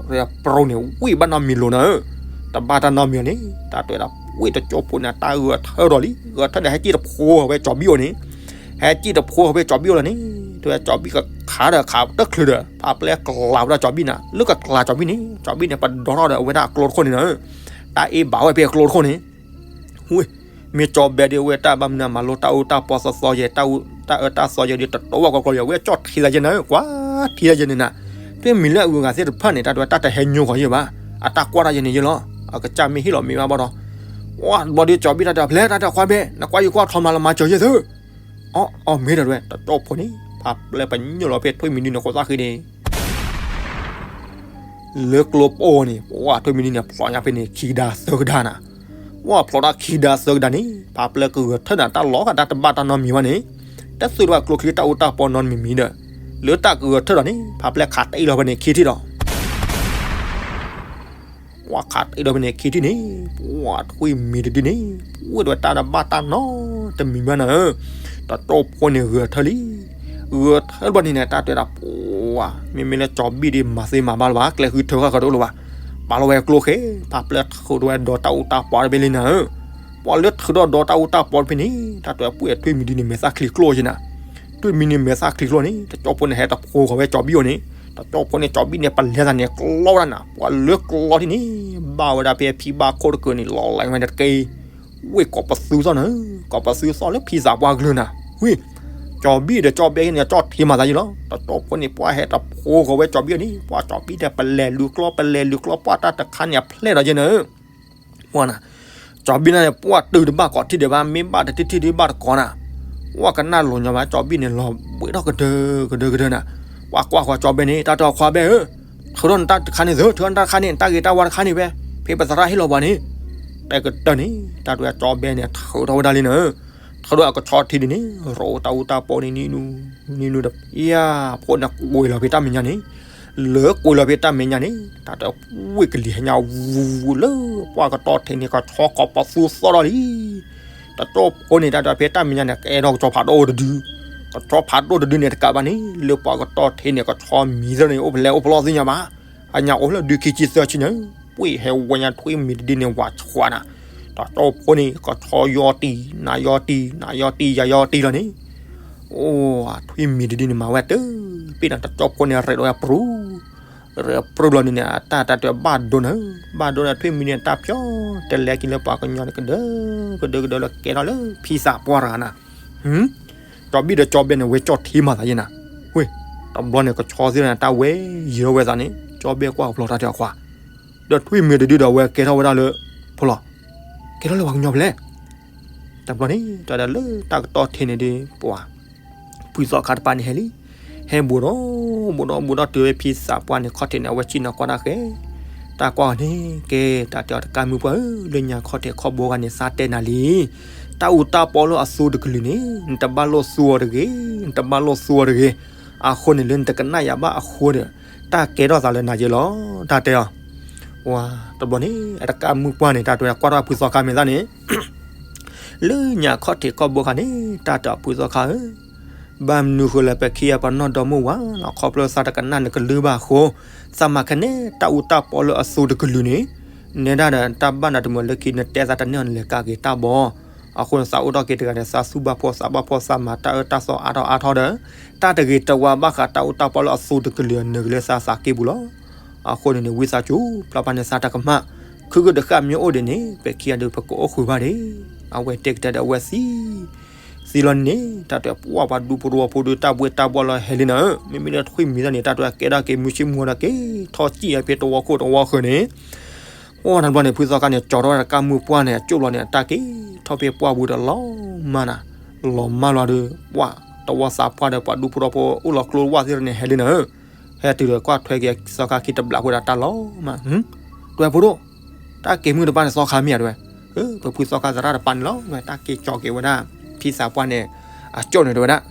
ရဲၣ်ပရိန့ၣ် ဝံၣ်ဘၣ်နီတမံၤလိာ်နၤဧၢ, တဘၣ်တၢ်နီတမံၤအီၤန့ၣ် တၢ်တဲဝဲဒၣ် ဝံၣ်တကၠိဖိန့ၣ် တၢ်ဂဲၤထၢၣ်ဒီးလံ, ဂဲၤထၢၣ်န့ၣ် ဟဲစံၣ်တဖိဃီၤဝဲကၠီဘံၣ်အအိၣ်န့ၣ်, ဟဲစံၣ်တဖိဃီၤဝဲကၠီဘံၣ်အအိၣ်လီၤန့ၣ်, တဲဝဲကၠီဘံၣ်ကခးဒီးခးတချုးဒီး ဖးပျဲကျးဝဲဒၣ်ကၠီဘံၣ်နၤ, လၢကကျးကၠီဘံၣ်န့ၣ် ကၠီဘံၣ်န့ၣ် ပဒီထီၣ်ဒီးအဝဲဒၣ်အကျိတခိၣ်န့ၣ်နၤဧၢ, တၢ်အ့ၣ်ဘၣ်ဝဲဖဲအကျိတခိၣ်န့ၣ် ဝ့ၢ် မ့ၢ်ကၠီဘဲဒ်အဝဲတၢ်ဘၣ်မနုၤမၤလိတၢ်အူတၢ်ပီသီသီယဲၢ်, တၢ်အၢတၢ်သီယဲၢ်ဒီး တတီဝဲကီကီယဲၢ်, ဝဲကၠီၣ်ထံသးယဲၢ်နၤဧၢ, ကွၢ်ထံသးယဲၢ်န့ၣ်နၤ, ထွံၣ်မံၤလၢအဂုၤအဂၤသ့ၣ်တဖၣ်န့ၣ် တၢ်တဲဝဲတၢ်တဟဲညိကွၢ်ယဲၢ်ဘၣ်, အတၢ်ကွၢ်တၢ်ယဲၢ်န့ၣ်ယဲၢ်လီၤ, အကစၢ်မ့ၢ်ဟ့ၣ်လီၤမ့ၢ်ဘၣ်ဘၣ်ဒီး, ဝဲဘျီဒီးကၠီဘံၣ်တၢ်တဲ ဖျဲတၢ်တဲခွါဘဲ နကွၢ်ယကွၢ်ထီမးလၢမၤစၢၤယဲၢ်သု, အီ အီ မ့ၢ်ဒီးဝဲ တကၠိဖိန့ၣ် ဖးပျဲပညိၣ်လီၤဖဲထွံၣ်မံၤဒုန့ၣ် ဃိသၣ်ဃံန့ၣ် လၢကျိပိၢ်န့ၣ် ပှၤထွံၣ်မံၤဒုန့ၣ် ဖျိညါဖဲန့ၣ် ခံကဒါသၢကဒါနၤ, ဝဲဖျိတၢ်ခံကဒါသၢကဒါန့ၣ် ဖးပျဲကဂဲၤထၢၣ်နၤ တၢ်လီၤဂာ်တၢ်တဘၣ်တၢ်နီတမံၤဘၣ်န့ၣ်, တသုတဘၣ်ကျိချံတၢ်အူတၢ်ပီနီတမံၤမံၤဒီး, လၢတၢ်ကဂဲၤထၢၣ်ဒီးန့ၣ် ဖးပျဲခးတအံၤလီၤဖဲန့ၣ်ခံထံၣ်ဒီး ပှၤခးတအံၤဒီးဖဲန့ၣ်ခံထံၣ်န့ၣ်, ပှၤထွံၣ်မံၤတဒုန့ၣ် ပှ့ၤဒီးတၢ်တဘၣ်တၢ်နီတမံၤဘၣ်နၤဧၢ, တကၠိဖိန့ၣ်ဂဲၤထၢၣ်လံ, ဂဲၤထၢၣ်ဘျီန့ၣ်န့ၣ် တၢ်တဲဒၣ်ပှၤ, မ့မ့ၢ်လၢကၠီဘံၣ်ဒ်မၤသ့မၤဘၣ်လၢၤဘၣ် ကျဲဃုထၢဃာ်ဃာ်တအိၣ်လၢၤဘၣ်, ပာ်လီၤဝဲကျိဃဲ ဖးပျဲထုးထီၣ်ဝဲဒီးတၢ်အူတၢ်ပီတဖဲလံနၤဧၢ, ပှၤလၢထုးထီၣ်ဒီးတၢ်အူတၢ်ပီတဖဲန့ၣ် တၢ်တဲပှ့ၤထွံၣ်မံၤဒုန့ၣ် မဲာ်သၣ်ချံကျိယဲၢ်နၤ, ထွံၣ်မံၤန့ၣ်မဲာ်သၣ်ချံကျိန့ၣ် တကၠိဖိန့ၣ်ဟဲတဖိဃီၤဝဲကၠီဘံၣ်အအိၣ်န့ၣ်, တကၠိဖိန့ၣ် ကၠီဘံၣ်န့ၣ် ပလဲၤသးန့ၣ်ကျီဝဲဒၣ်နၤ, ပှၤလၢကျီထံၣ်န့ၣ် ဘၣ်ဝဲဒၣ်ဖဲဖံဘၣ်ခိၣ်တကုာ်န့ၣ် လီၤလံဝဲတက့ၢ်, ဝ့ၢ်ကိးပသူသီၣ်နၤ, ကိးပသူသီၣ်လၢဖံသးပှၢ်ကလုၢ်နၤ, ဝ့ၢ် ကၠီဘံၣ်ဒီးကၠီဘဲန့ၣ် ကၠီၣ်ထံမၤသးယဲၢ်လီၤ, တကၠိဖိန့ၣ် ပှၤဟဲတဖိဃီၤဝဲကၠီဘံၣ်အအိၣ်န့ၣ် ပှၤကၠီဘံၣ်ဒီးပလဲၤလူၤကျီ ပလဲၤလူၤကျီ ပှၤတၢ်တခါန့ၣ်အဖျဲၣ်ဒီးယဲၢ်နၤဧၢ ဝဲနၤ, ကၠီဘံၣ်န့ၣ် ပှၤတုၤတဘၣ်ကိးထံၣ်ဒံးဘၣ် မ့ၢ်ဘၣ်တထံၣ်ထံၣ်ဒံးဘၣ်တကိးနၤ, ပှၤကနၣ်လိၤညီဘၣ် ကၠီဘံၣ်န့ၣ် လီၤဘှံးထီၣ်ကဒၢကဒၢကဒၢနၤ, ပှၤကွၢ်ဃီၤကၠီဘဲန့ၣ် တၢ်တဲခွါဘဲဧၢ, ထုးထီၣ်နတၢ်တခါန့ၣ်သု ထုးထီၣ်နတၢ်တခါန့ၣ် နတၢ်ဂ့ၤတၢ်ဝါတခါန့ၣ်ဖဲ ဖဲပသရၣ်ဟ့ၣ်လီၤပှၤန့ၣ်, တဲကတၢၢ်န့ၣ် တၢ်တဲကၠီဘဲန့ၣ် ထုးထီၣ်ဝဲဒၣ်လံနၤ, ထုးထီၣ်အကဆီထံဒ်န့ၣ် ရိးတၢ်အူတၢ်ပီန့ၣ် နံၤနူ နံၤနူဒီး ယၤ ဖိန့ၣ်ကွံာ်လီၤဖဲတၢ်မဲာ်ညါန့ၣ်, လၢကွံာ်လီၤဖဲတၢ်မဲာ်ညါန့ၣ် တၢ်တဲဝံၣ်ကလံၤဟဲညါဝူလၢ ပှၤကတီၢ်ထံးန့ၣ် ကဆီကိးပသူသီၣ်ထီၣ်လံ, တကၠိဖိန့ၣ် တၢ်တဲဖဲတၢ်မဲာ်ညါန့ၣ် ကအဲၣ်ဒိးကဆီဖးဒိၣ်တဒု, ကဆီဖးဒိၣ်တဒုန့ၣ်တကးဘၣ်န့ၣ် လၢပှၤကတီၢ်ထံးန့ၣ် ကဆီမံၤသၢန့ၣ် အိၣ်ဖဲလဲၣ်အိၣ်ဖဲလဲၣ်သ့ၣ်ညါဘၣ်, အညါအိၣ်လၢဒုခံဆံသၢဆံန့ၣ်, ပှ့ၤဟဲဝဲညါထွံၣ်မံၤတဒုန့ၣ် ဝးဆှးနၤ, တကၠိဖိန့ၣ် ကဆီယီတံၢ် နၤယီတံၢ် နၤယီတံၢ် ယၤယီတံၢ်လီၤန့ၣ် အိၣ် ထွံၣ်မံၤတဒုန့ၣ် မၤဝဲတပ့ၣ်န့ၣ် တကၠီဖိန့ၣ် ရဲးဒီးဝဲပြူၤ, ရဲးပြူၤလီၤန့ၣ်န့ၣ် အတၢ်တၢ်တဲဘၣ်ဒိန့ၣ်, ဘၣ်ဒိန့ၣ် ထွံၣ်မံၤန့ၣ် တၢ်ပျီ တလဲက့ၤလၢပှၤကညီန့ၣ် ကဒၢ ကဒၢကဒၢလၢကဲထီၣ်လၢဖံသးပှၢ်တဂၤနၤ, ကၠီဘံၣ်ဒီးကၠီဘဲန့ၣ် ဝဲကၠီၣ်ထံမၤသးယဲနၤ, ဝ့ၢ် တဘျီန့ၣ် ကဆီသ့ၣ်န့ၣ် တၢ်ဝဲယံၤထီၣ်ဝဲသးန့ၣ် ကၠီဘဲကွၢ်ဖျီတၢ်တဲအီၤခွါ, ဒီးထွံၣ်မံၤတဒုဒီး အဝဲကဲထီၣ်ဝဲဒၣ်လၢ ဖျီ ကဲထီၣ်လၢပှၤကညီဖဲလဲၣ် တဘျီန့ၣ် တၢ်ဒီးလၢတၢ်ကတီၢ်ထံးန့ၣ်ဒီး ပှၤ ဖုသီခါတပၤန့ၣ်ဟဲလံ, ဟဲဘူးဒီး ဘူးဒီး ဘူးဒီးတုၤဝဲဖံသးပှၢ်န့ၣ် ခီၣ်ထံးန့ၣ် အဝဲစံၣ်နီၤကွၢ်တၢ်ဃဲ, တၢ်ကွၢ်အီၤန့ၣ် ကဲ တၢ်တဲအီၤတကးမုၢ်ပှၢ်ဧၢ, လၢညါခီၣ်ထံးခီၣ်ဘိခါန့ၣ် သးတဲနၤလံ, တၢ်အူတၢ်ပီလၢအသိတကလုာ်န့ၣ် နတဘၣ်လိၣ်သူအီၤတဂ့ၤ, နတဘၣ်လိၣ်သူအီၤတဂ့ၤ, အဃိန့ၣ် လၢနတကနၣ်ယၤဘၣ်အဃိဒီး တၢ်ကဲထီၣ်သးလၢနၤယဲလီၤ တၢ်တဲအီၤ, ဝါ တဘျီန့ၣ် အတကးမုၢ်ပှၢ်န့ၣ် တၢ်တဲအီၤကွၢ်ထီၣ်ဖုသီခါမဲာ်သၣ်န့ၣ် လၢညါခီၣ်ထံးခီၣ်ဘိခါန့ၣ် တၢ်တဲအီၤဖုသီခါဧၢ, ဘၣ်မနုၤဃိလၢပခံဂၤပနီၢ်ဒီမါဝၤလီၤ ခီဖျိသးတကနၣ်နကလုၢ်ဘၣ်အဃိ, သးမၤခဲန့ၣ် တၢ်အူတၢ်ပီလၢအသိတကလုာ်န့ၣ်, နဲဒၣ်ဒီးတၢ်ဘၣ်နၤတမုာ်လၢခံ နတဲသးတန့ၢ်အီၤ နလဲၤကးက့ၤတၢ်ဘီ, အဃိန့ၣ် သးအိၣ်ထီၣ်က့ၤတဂၤဒီး သးသူၣ်ဘၣ်ဖှီၣ်သးဘၣ်ဖှီၣ် သးမၤတၢ်အၢတၢ်သီအါထီၣ်အါထီၣ်ဒီး, တၢ်တဂ့ၤတဝါဘၣ်ဃးတၢ်အူတၢ်ပီလၢအသိတကလုာ် အနုာ်က့ၤလၢသးသးကံၢ်ပူၤလီၤ. အဃိန့ၣ်န့ၣ် ဝံသးစူၤ ဖျါဖးန့ၣ် သးတကမၣ်, ခုကတဃၣ်မ့ၢ်အိၣ်ဒံးန့ၣ် ပခံဂၤဒီးပကအိၣ်ဃုာ်ဘၣ်ဒံး, အဝဲတဲကတဲဒီးအဝဲသံ သံလီၤန့ၣ် တၢ်တဲပှၢ်ပှၤဒူဖိတဝီဖိဒီး တၢ်ဘှ့တၢ်ဘှီလီၤဟဲလံနၤဧၢ, မ့မ့ၢ်လၢထွံၣ်မံၤသၣ်န့ၣ် တၢ်တဲကဲဒၣ်က့ၤမုၢ်ဆ့ၣ်မုၢ်ဂီၤဒီးက့ၤထီၣ်စံၣ်အဖဲတဝီခိၣ်တဝီဃၢၤန့ၣ်, အိၣ်တဘျီန့ၣ် ဖုသီခါန့ၣ် ကၠီထီၣ်ဝဲတကးမုၢ်ပှၢ်န့ၣ် အကၠိၣ်လီၤန့ၣ် အတၢ်က့ၤထီၣ်ဖဲပှၢ်ပူၤဒီးလီၤမၢ်နၤ, လီၤမၢ်လီၤဒီး ပှၢ်တဝီသးပှၢ်ဒီးပှၤဒူဖိတဝီဖိအိၣ်လီၤကျိဝၢ်သ့ၣ်န့ၣ် ဟဲလံနၤဧၢ, ဟဲတုၤဒီးကွၢ်ထွဲက့ၤသီခါခံတဘျီဃီဒီးတၢ်လီၤမၢ်, တဲဝဲဖိဒိၣ် တၢ်က့ၤမုၢ်တပၤန့ၣ်သီခါမ့ၢ်ဧါတဲဝဲ, ပဖုသီခါသရၣ်တပၤန့ၣ်လီၤ ဝဲတၢ်က့ၤကၠီက့ၤဝဲဒၣ် ဖံသးပှၢ်န့ၣ် အကၠိၣ်န့ၣ်တဲဝဲဒၣ်,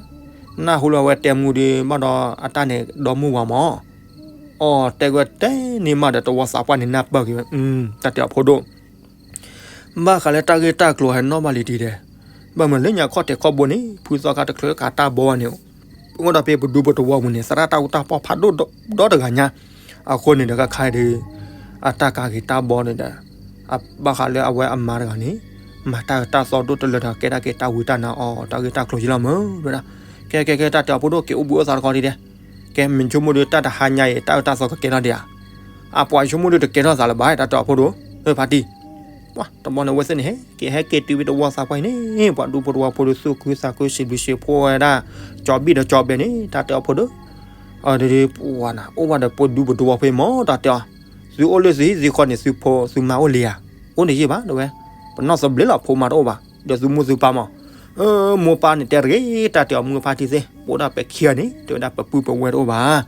နၢ်ဟူလၢအဝဲတဲမူဒီး ဘၣ်ဒီးအတၢ်န့ၣ်ဒီမါဝၤမး, အီၣ်တဲဝဲတဲန့ၣ်မးဒီးတဝီသးပှၢ်န့ၣ်နၢ်ပၢၢ်က့ၤဝဲ, တၢ်တဲအီၤဖိဒိၣ် ဘၣ်ဃးလၢတၢ်ဂ့ၢ်တၢ်ကျိၤဟဲနီၣ်ဘၣ်လံတံၢ်ဒဲး, ဘၣ်မနုၤလၢညါခီၣ်ထံးခီၣ်ဘိန့ၣ် ဖုသီခါတချုးကးတၢ်ဘီဘၣ်န့ၣ်, အိၣ်ဒီးဖဲပဒူပတဝီပူၤန့ၣ် သရၣ်တၢ်အူတၢ်ပီၢ်ဖးဒိၣ်ဒီတဂၤညါ, အဃိန့ၣ်ဒီးခါခါဒီး အတၢ်ကးက့ၤတၢ်ဘီန့ၣ်ဒီး ဘၣ်ဃးလၢအဝဲအမါတဂၤန့ၣ် မၤတၢ်အၢတၢ်သီဒိၣ်တလၢဒီး ကဲဒၣ်က့ၤတၢ်ဝံတၢ်နါအီၤ တၢ်ဂ့ၢ်တၢ်ကျိၤယံလီၤမးဝဲဒၣ်, ကဲကဲကဲ တၢ်တဲအီၤဖိဒိၣ် က့ၤအိၣ်ဘှံးအိၣ်သါတခီဒံးဒဲး, ကဲ မ့ၢ်ဆိကမိၣ်ဒီး တၢ်တဟါညါအံၤ တၢ်အၢတၢ်သီကကဲထီၣ်ဒံးဧါ, အပှၤဆိကမိၣ်ဒီးတကဲထီၣ်သးလၢၤဘၣ် တၢ်တဲအီၤဖိဒိၣ်, ဖါတံၢ် တဘျီန့ၣ် အဝဲသ့ၣ်န့ၣ် ဟဲက့ၤဟဲက့ၤတုၤဖဲတဝီသးပှၢ်အံၤန့ၣ် ပှၤဒူဖိတဝီဖိဒီးသူၣ်ခုသးခုစံးဘျုးစံးဖှိၣ်ဝဲဒၣ် ကၠီဘံၣ်ဒီးကၠီဘဲန့ၣ် တၢ်တဲအီၤဖိဒိၣ်, အဒုး ပှၤနၤအိၣ်ဘၣ်ဒီးပဒူပတဝီဖိမး တၢ်တဲအီၤ, သုအိၣ်လၢသုဟံၣ်သုဃီန့ၣ် သုဖိသုမါအိၣ်လံဧါ, အိၣ်န့ၣ်ယံာ်ဘၣ် တဲဝဲ, ပနီၢ်သဘျ့လီၤ ဖိမါတအိၣ်ဘၣ်, ဒီးသုမိၢ်သုပၢ်မး, မိၢ်ပၢ်န့ၣ်တဲတဂ့ၤ တၢ်တဲအီၤမုၢ်ဖါတံၢ်သ့ၣ် ပအိၣ်ဒၣ်ပခံဂၤန့ၣ် တဲဝဲဒၣ်ပပုၢ်ပဝဲၢ်တအိၣ်ဘၣ်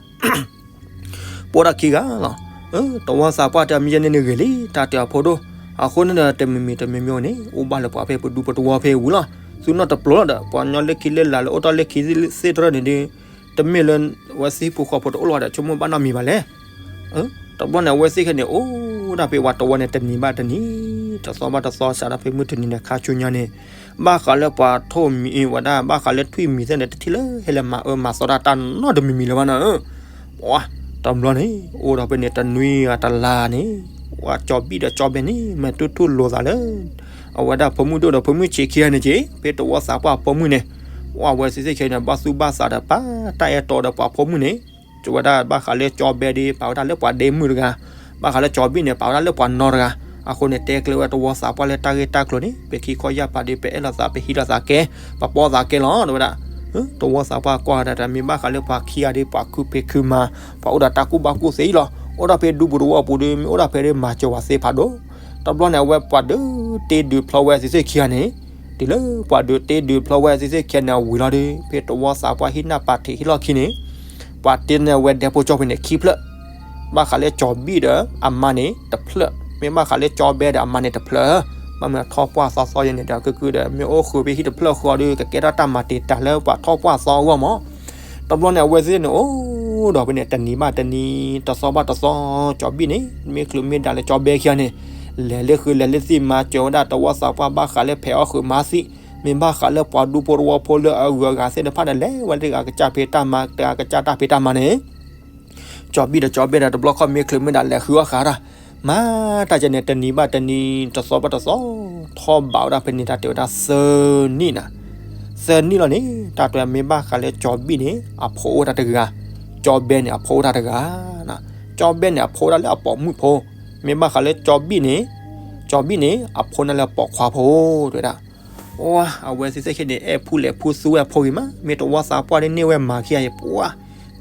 ပအိၣ်ဒၣ်ခံဂၤလီၤ. တဝီသးပှၢ်တဲအီၤ မ့ၢ်ယဲန့ၣ်န့ၣ်ဂ့ၤလံ တၢ်တဲအီၤဖိဒိၣ်, အဃိန့ၣ်ဒီး တမံၤမံၤတမံၤမံၤန့ၣ် အိၣ်ဘၣ်လၢပှၤဖဲပဒူပတဝီဖဲဝံၤလီၤ. သုနီၢ်တပျိၤလီၤဒီး ပှၤကညီလၢခံလၢလာ်လၢအိၣ်တ့ၢ်လၢခံသ့ၣ်တဖၣ်န့ၣ်ဒီး တမ့ၢ်လၢ ဝဲသ့ၣ်ဟံၣ်ဖိဃီဖိတအိၣ်လၢၤဘၣ်ဒီး ဆိကမိၣ်ဘၣ်နီတမံၤဘၣ်လဲၣ်. တဘျီန့ၣ် အဝဲသ့ၣ်ခဲန့ၣ် အိၣ်ဒၣ်ဖဲဝဲတဝီန့ၣ် တနံၤဘၣ်တနံၤ တသီဘၣ်တသီ စးထီၣ်ဖဲမုၢ်တနံၤန့ၣ် ခါဆူညါန့ၣ် ဘၣ်ဃးလၢပှၤထိၣ်မံၤဝဲဒၣ် ဘၣ်ဃးလၢထွံၣ်မံၤသ့ၣ်န့ၣ် တထံၣ်လၢဟဲလၢမၤအၢမၤသီတၢ်တၢ်နီတမံၤမံၤလၢၤဘၣ်နီၤဧၢ. ပှၤ တဘျီန့ၣ် အိၣ်ဒီးဖဲန့ၣ် တနွံဂၤတလါန့ၣ် ပှၤကၠီဘံၣ်ဒီးကၠီဘဲန့ၣ် မ့ၢ်တူၢ်ထူၣ်လိာ်သးလၢ အဝဲဒၣ်ဖိမုၣ်ဒိၣ်ဒီးဖိမုၣ်ဆံးခံဂၤန့ၣ်က့ၤ ဖဲတဝီသးပှၢ်အဖိမုၣ်န့ၣ် ပှၤဝဲသ့ၣ်သ့ၣ်ခံဂၤန့ၣ် ဘၣ်သူၣ်ဘၣ်သးဒီးပာ်တၢ်အဲၣ်တီဒီးပှၤဖိမုၣ်န့ၣ် တဲဝဲဒၣ်ဘၣ်ဃးလၢကၠီဘဲဒီး ပာ်ဝဲဒၣ်လၢပှၤဒ့မုၣ်တဂၤ, ဘၣ်ဃးလၢကၠီဘံၣ်န့ၣ် ပာ်ဝဲဒၣ်လၢပှၤနီတဂၤ, အဃိန့ၣ် တဲကျဲဝဲတဝီသးပှၢ်လၢတၢ်ဂ့ၢ်တၢ်ကျိၤန့ၣ် ပခံခီယၢ်ပၤဒီး ပအဲၣ်လိာ်သး ပဟံးလိာ်သးကဲ ပပီသးကဲလီၤ တဲဝဲဒၣ်. တဝီသးပှၢ်ကွၢ်ဒၣ်တၢ်မ့ၢ်ဘၣ်ဃးလၢပှၤခံဂၤဒီး ပှၤခုဖံးခုမၤ ပှၤအိၣ်ဒီးတၢ်ကူၣ်ဘၣ်ကူၣ်သ့လီၤ. အိၣ်ဒီးဖဲဒူပူၤတဝီပူၤဒီး မ့ၢ်အိၣ်ဒီးဖဲဒီးမၤစၢၤဝဲသ့ၣ်ဖးဒိၣ်. တဘျီန့ၣ် အဝဲပှၤဒုးတ့ဒုးဖျီဝဲသ့ၣ်သ့ၣ်ခံဂၤန့ၣ် တုၤလၢပှၤဒုးတ့ဒုးဖျီဝဲသ့ၣ်သ့ၣ်ခံဂၤန့ၣ် အဝံၤလီၤဒီး ဖဲတဝီသးပှၢ်ဟံၣ်နၢ်ပၤထံးဟ့ၣ်လီၢ်ခံန့ၣ် ပှၤတ့န့ၢ်ဝဲဒဲဖိကၠီဖဲန့ၣ်ခံဖျၢၣ်, ဘၣ်ဃးလၢကၠီဘံၣ်ဒီးအမါန့ၣ်တဖျၢၣ်, မ့ၢ်ဘၣ်ဃးလၢကၠီဘဲဒီးအမါန့ၣ်တဖျၢၣ်, ဘၣ်မနုၤထီၣ်ပှၢ်သီသီယဲန့ၣ်ဒီး ကုၢ်ကုၢ်ဒီး မ့ၢ်အိၣ်ဃုာ်ဖဲဟံၣ်တဖျၢၣ်ဃီဒီး ကကဲထီၣ်တၢ်မၤတံာ်တာ်လၢပှၤထီၣ်ပှၢ်သီအဂီၢ်မး. တဘျီန့ၣ် အဝဲသ့ၣ်န့ၣ် အိၣ်ဒီးဖဲန့ၣ် တနံၤဘၣ်တနံၤ တသီဘၣ်တသီ ကၠီဘံၣ်န့ၣ် မ့ၢ်ချုးမ့ၢ်ဒၣ်လၢကၠီဘဲခံဂၤန့ၣ် လဲၤလၢဃုာ်လဲၤလၢသ့ၣ်မၤစၢၤဝဲဒၣ်တဝီသးပှၢ်ဘၣ်ဃးလၢဖဲးအီၣ်ဃုာ်မၤသံ, မ့ၢ်ဘၣ်ဃးလၢပှၤဒူဖိတဝီဖိလၢအဂုၤအဂၤသ့ၣ်တဖၣ်န့ၣ် လဲၤဝဲတဂၤကစၢ်ဖံးတၢ်မၤ တဂၤကစၢ်တၢ်ဖံးတၢ်မၤန့ၣ် ကၠီဘံၣ်ဒီးကၠီဘဲဒီးတဘျီခီၣ်မ့ၢ်ချုးမ့ၢ်ဒၣ်လဲၤဃုာ်အီၣ်ဃာ်တၢ်, မၤတၢ်ကဲန့ၣ် တနံၤဘၣ်တနံၤ တသီဘၣ်တသီ ထီၣ်ဘးဝဲဒၣ်ဖဲန့ၣ် တၢ်တဲဝဲဒၣ်သၢနံၣ်နၤ. သၢနံၣ်လီၤန့ၣ် တၢ်တဲဝဲဒၣ် မ့ၢ်ဘၣ်ဃးလၢကၠီဘံၣ်န့ၣ် အဖိအိၣ်တၢ်တဂၤ, ကၠီဘဲန့ၣ် အဖိအိၣ်တၢ်တဂၤ, ကၠီဘဲန့ၣ် အဖိအိၣ်ဒၣ်လၢအပိာ်မုၣ်ဖိ, မ့ၢ်ဘၣ်ဃးလၢကၠီဘံၣ်န့ၣ်, ကၠီဘံၣ်န့ၣ် အဖိန့ၣ်လၢပိာ်ခွါဖိ တဲဝဲဒၣ်. အဝဲသ့ၣ်သ့ၣ်ခံန့ၣ် အဲၣ်ဖူလဲၤဖူသူဝဲအဖိဂ့ၤမး, မ့ၢ်တဝီသးပှၢ်ဒ်န့ၣ်ဝဲမၤခံဂၤအံၤ ပှၤ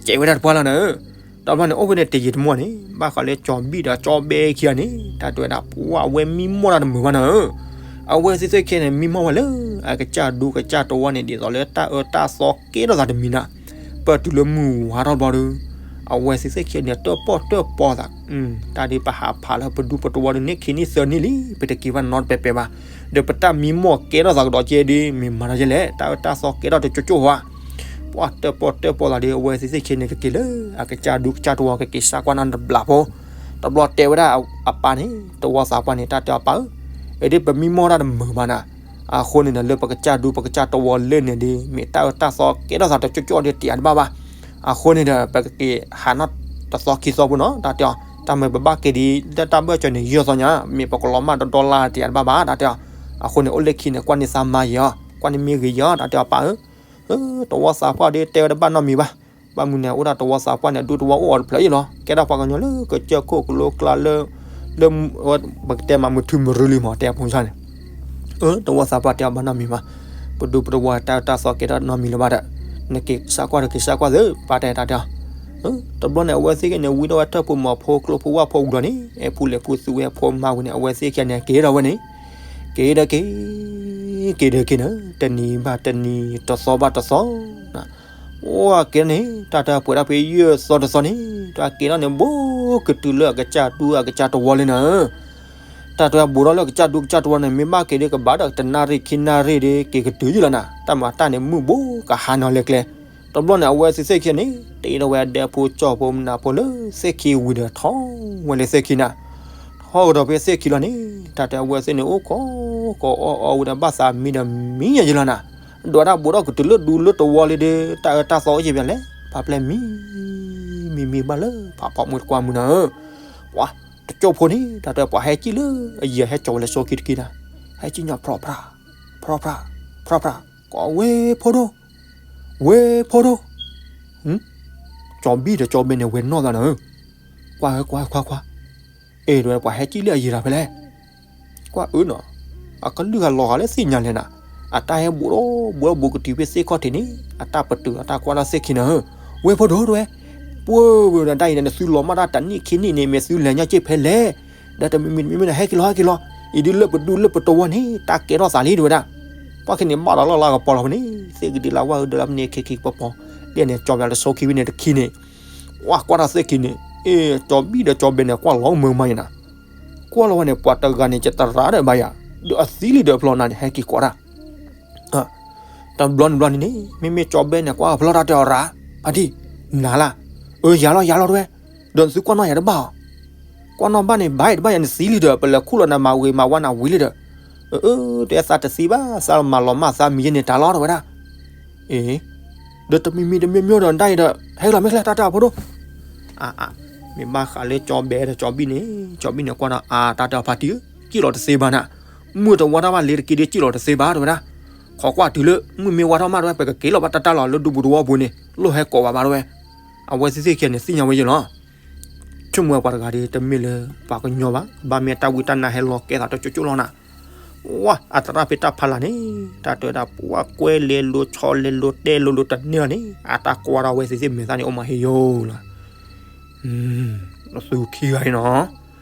ကဲးဝဲဒၣ်တပှၢ်လီၤနၤဧၢ. တဘျီန့ၣ် အိၣ်ဖဲန့ၣ်တယံာ်တမီၢ်န့ၣ် ဘၣ်ဃးလၢကၠီဘံၣ်ဒီးကၠီဘဲခံဂၤန့ၣ် တၢ်တဲဝဲဒၣ် ပှၤအဝဲမံမီၢ်တၢ်တမုာ်ဘၣ်နၤဧၢ. အဝဲသ့ၣ်သ့ၣ်ခံန့ၣ် မံမီၢ်ဝဲလၢ အကစၢ်ဒူကစၢ်တဝီန့ၣ် ဒ်သိးလၢတၢ်အၢတၢ်သီကဲထီၣ်သးတမံၤနၤ, ပၢၢ်တုၤလၢမုၢ်ဝါထီၣ်တဘျီဒီး အဝဲသ့ၣ်သ့ၣ်ခံန့ၣ် တၢၣ်ပီၣ်တၢၣ်ပီသး, တၢ်ဒ်ပဟးဖးလၢပဒူပတဝီဒီးန့ၣ် ခံနံၣ်သၢနံၣ်လံ ပတက့ၤဘၣ်နီတပဲၤပဲၤဘၣ်, ဒီးပတၢ်မံမီၢ်ကဲထီၣ်သးကဒီးကဲဒီး မ့ၢ်မၤထီၣ်ကဲလဲၣ် တၢ်အၢတၢ်သီကဲထီၣ်တကၠိကၠိဝဲ ပှၤတၢၣ်ပီၣ်တၢၣ်ပီသးဒီး အဝဲသ့ၣ်သ့ၣ်ခံန့ၣ် ကက့ၤလၢ အကစၢ်ဒူကစၢ်တဝီ ကက့ၤစၢ်ကွၢ်နီၢ်တဘျီဖိ, တဘျီတဲဝဲဒၣ်အပၢ်န့ၣ် တဝီသးပှၢ်န့ၣ် တၢ်တဲအပၢ်ဧၢ, အဒ်ပမံမီၢ်တၢ်တမုာ်ဘၣ်နၤ, အဃိန့ၣ်ဒီး လၢပကစၢ်ဒူပကစၢ်တဝီလၢန့ၣ်ဒီး မ့ၢ်တၢ်အၢတၢ်သီကဲထီၣ်သးတကၠိကၠိဒီးတယၤတဘၣ်ဘၣ်, အဃိန့ၣ်ဒီး ပကက့ၤဟးနီၢ်တသီခံသီဖိနီၤ တၢ်တဲအီၤ, တၢ်မ့ၢ်ပဘၣ်က့ၤဒ်လၢတၢ်ဘၢၣ်စၢၤန့ၣ် ယဲၢ်သီညါ မ့ၢ်ပကလီၤမၢ်တဒီလါတယၤတဘၣ်ဘၣ် တၢ်တဲအီၤ, အဃိန့ၣ် အိၣ်လၢခံန့ၣ် ကွၢ်န့ၢ်သးမါယံၤအီၤ ကွၢ်န့ၢ်မ့ၢ်ဂ့ၤယံၤအီၤ တၢ်တဲအီၤပၢ်ဧၢ, တဝီသးပှၢ်ဒီးတဲဝဲတဘၣ်နီတမံၤဘၣ်, ဘၣ်မနုၤန့ၣ် အိၣ်ဒၣ်တဝီသးပှၢ်န့ၣ် ဒူတဝီအိၣ်အီၤတဖျၢၣ်ယံၤလီၤ, ကဲဒၣ်ပှၤကညီလၢကစၢၢ်ခိၣ်ကလိကျါလၢ လၢ ပကတဲမးမုၢ်ထူမုၢ်ရူလံမး တဲအဖိန့ၣ်, တဝီသးပှၢ်တဲအီၤဘၣ်နီတမံၤဘၣ်, ပဒူပတဝီတၢ်အၢတၢ်သီကဲထီၣ်နီတမံၤလၢၤဘၣ်ဒီး, နက့ၤစၢ်ကွၢ်တက့ၤစၢ်ကွၢ်သ့ ပၢ်တဲတၢ်တဲအီၤ, တဘျီန့ၣ် အဝဲသ့ၣ်က့ၤန့ၣ် ဝံထီၣ်ဝဲထၢၣ်ဖိမီၤဖိကျိဖိဝၣ်ဖိဝံၤလီၤန့ၣ် အဲၣ်ဖူလဲၤဖူသူဝဲအဖိမါဝံၤန့ၣ် အဝဲသ့ၣ်က့ၤန့ၣ် က့ၤဒီးဝဲန့ၣ်, က့ၤဒီးက့ၤ, က့ၤဒီးက့ၤန့ၣ် တနံၤဘၣ်တနံၤ တသီဘၣ်တသီ အိၣ်က့ၤန့ၣ် တၢ်တဲပှဲၤဒၣ်ဖဲယဲၢ်သီတသီန့ၣ် တၢ်က့ၤထီၣ်န့ၣ် ဘူးကတုၤလၢအကစၢ်ဒူအကစၢ်တဝီလံနၤဧၢ, တၢ်တဲဘူးထီၣ်လၢအကစၢ်ဒူကစၢ်တဝီန့ၣ် မ့ၢ်ဘၣ်က့ၤဒီးကဘၣ်ဒီးတနၣ်ရံၣ်ခံနၣ်ရံၣ်ဒီး က့ၤကတုၤယံၤလီၤနၤ, တၢ်မၤတၢ်န့ၣ် မုၢ်ဘူးကဟါနီၤလဲၤကျဲ, တဘျီန့ၣ် အဝဲသ့ၣ်သ့ၣ်ခံန့ၣ် တ့ထီၣ်ဝဲဒဲဖိကၠီဖိမနၤဖိလၢသ့ၣ်ခံဝံၤဒီး ထီၣ်ဝဲလၢသ့ၣ်ခံနၤ, ထီၣ်ကဒီးဖဲသ့ၣ်ခံလီၤန့ၣ် တၢ်တဲအဝဲသ့ၣ်န့ၣ် အိၣ်ခိးကိးအီၣ်အီဝံၤဒီး ဘၣ်သးမံဒီးမံညါယံၤလီၤနၤ, ဒွးတၢ်ဘူးထီၣ်ကတုၤလၢဒူလၢတဝီလံဒီး တၢ်အၢတၢ်သီအိၣ်က့ၤဘၣ်လဲၣ်, ဖးပျဲၢ်မံ မံမံဘၣ်လၢ ဖးဖီမုၢ်တကွၢ်မုၢ်နၤဧၢ, ပှၤတကၠိဖိန့ၣ် တၢ်တဲပှၤဟဲကံၣ်လၢအယံၤဟဲကၠီၤဝဲလၢစိခံတက့ၢ်နၤ, ဟဲကံၣ်ညီ ဖြီဖြီ ဖြီဖြီ ဖြီဖြီ, ကိးဝဲဖိဒိၣ်, ဝဲဖိဒိၣ်, ကၠီဘံၣ်ဒီးကၠီဘဲန့ၣ် ဝဲနီၢ်သးနၤဧၢ, ကွၢ်ဧၢကွၢ်ဧၢခွါခွါ, အဲၣ်ဒိးဝဲ ပှၤဟဲကံၣ်လၢအယံၤတၢ်ဖဲလဲၣ်, ကွၢ်အၢနီၤ, အကလုၢ်ဂၤလီၤဂာ်လၢသ့ၣ်ညါလဲၣ်နၤ, အတၢ်ဟဲဘူးထီၣ်ဘူးထီၣ်ဘူးကတုၤဖဲသ့ၣ်ခီၣ်ထံးန့ၣ် အတၢ်ပတုာ်အတၢ်ကွၢ်ထီၣ်သ့ၣ်ခံနၤဧၢ, ဝဲဖိဒိၣ်တဝဲ, ပှၢ်ဝဲဒီးတၢ်အံၤဒီး နသုလီၤမၢ်တၢ်တနံၣ်ခံနံၣ်န့ၣ် မ့ၢ်သုလဲၤညါက့ၢ်ဖဲလဲၣ်, ဒီးတမံၤမံၤတမံၤမံၤန့ၣ် ဟဲက့ၤလီၤဟဲက့ၤလီၤ, အံၤဒုးလၢပဒူလၢပတဝီန့ၣ် တၢ်ကဲထီၣ်သးလံတဝဲဒၣ်, ပှၢ်ခဲန့ၣ်ဘၣ်ဒီးလီၢ်လၢကပီၤလီၤဖဲန့ၣ် သ့ၣ်ကဒံလၢဝၣ်အုးဒီးလၢမန့ၣ်ခံခံပီၤပီၤ, ဒ်န့ၣ် ကၠီဘဲလၢစိခံဝံၤန့ၣ်တခံန့ၣ် ကွၢ်ကွၢ်တၢ်သ့ၣ်ခံန့ၣ်, အ့ ကၠီဘံၣ်ဒီးကၠီဘဲန့ၣ် ကွၢ်လီၤမုာ်မးယံၤနၤ, ကွၢ်လီၤဝဲန့ၣ် ပှၤတဂၤန့ၣ် ကတရၣ်ဒီးဘၣ်ယၤ, ဒီးအသံလံဒီးအဖျီနၤန့ၣ် ဟဲက့ၤကိးတၢ်, တဘျီန့ၣ်ဘျီန့ၣ်န့ၣ် မ့မ့ၢ်ကၠီဘဲန့ၣ် ကွၢ်အဖျီတၢ်တဲအီၤရၣ်, အဒံၣ်, နၤလၢ်, အၢ ယၤလီၤယၤလီၤတဝဲ, ဒီးနသုကွၢ်နီၣ်ယၤတဘၣ်အီၤ, ကွၢ်နီၣ်ဘၣ်န့ၣ် ဘၣ်အံၤတဘၣ်ယၤနသံလံဒီး ပလဲၤခူၣ်လီၤနၤမၤဝံၤမၤဝါနၤဝံၤလံဒီး, အၢ တဝဲသးတသံဘၣ် သးမၤလီၤမၢ်သးမံၤယဲန့ၣ်တၢ်လီၤတဝဲဒၣ်, အ့ ဒီးတမံၤမံၤတမံၤမံၤဒီးဒၣ်အံၤဒီး ဟဲက့ၤလီၤမ့ၢ်ကျဲ တၢ်တဲအီၤဖိဒိၣ်, အါအါ, မ့ၢ်ဘၣ်ဃးလၢကၠီဘဲဒီးကၠီဘံၣ်န့ၣ် ကၠီဘံၣ်န့ၣ်ကွၢ်ဒီးအါ တၢ်တဲအီၤဖါတံၢ်ဧၢ ကံၣ်လီၤတသ့ဘၣ်နၤ, မုၢ်တဝါထီၣ်ဘၣ်လ့ၤတက့ၢ်ဒီးကံၣ်လီၤတသ့ဘၣ်တဝဲဒၣ်, ခိးကွၢ်တုၤလၢ မုၢ်မ့ၢ်ဝါထီၣ်မးတဝဲ ပကက့ၤလီၤဘၣ်တၢ်တၢ်လီၤလၢဒူပူၤတဝီပူၤန့ၣ် လိၣ်ဟဲကိးဘၣ်ဘၣ်တဝဲ, အဝဲသ့ၣ်သ့ၣ်ခံဂၤန့ၣ်သ့ၣ်ညါဝဲယဲလီၤ ဆိကမိၣ်ဝဲပှၤတဂၤဒီး တမ့ၢ်လၢပှၤကညီဘၣ်, ဘၣ်မ့ၢ်တၢ်ဝံတၢ်နါဟဲလီၤကဲသးတကၠိကၠိလီၤနၤ, ဝါ အသရၣ်ဖဲတၢ်ဖးလာ်န့ၣ် တၢ်တဲဝဲဒၣ် ပှၤကွဲလဲၤလိၤဆီလဲၤလိၤတဲလိၤလိၤတန့ၢ်လီၤန့ၣ် အတၢ်ကွၢ်ထီၣ်ဝဲသ့ၣ်သ့ၣ်မဲာ်သၣ်န့ၣ် အိၣ်မးဟ့ယိလီၤ, သုခံဂၤအံၤနီၤ,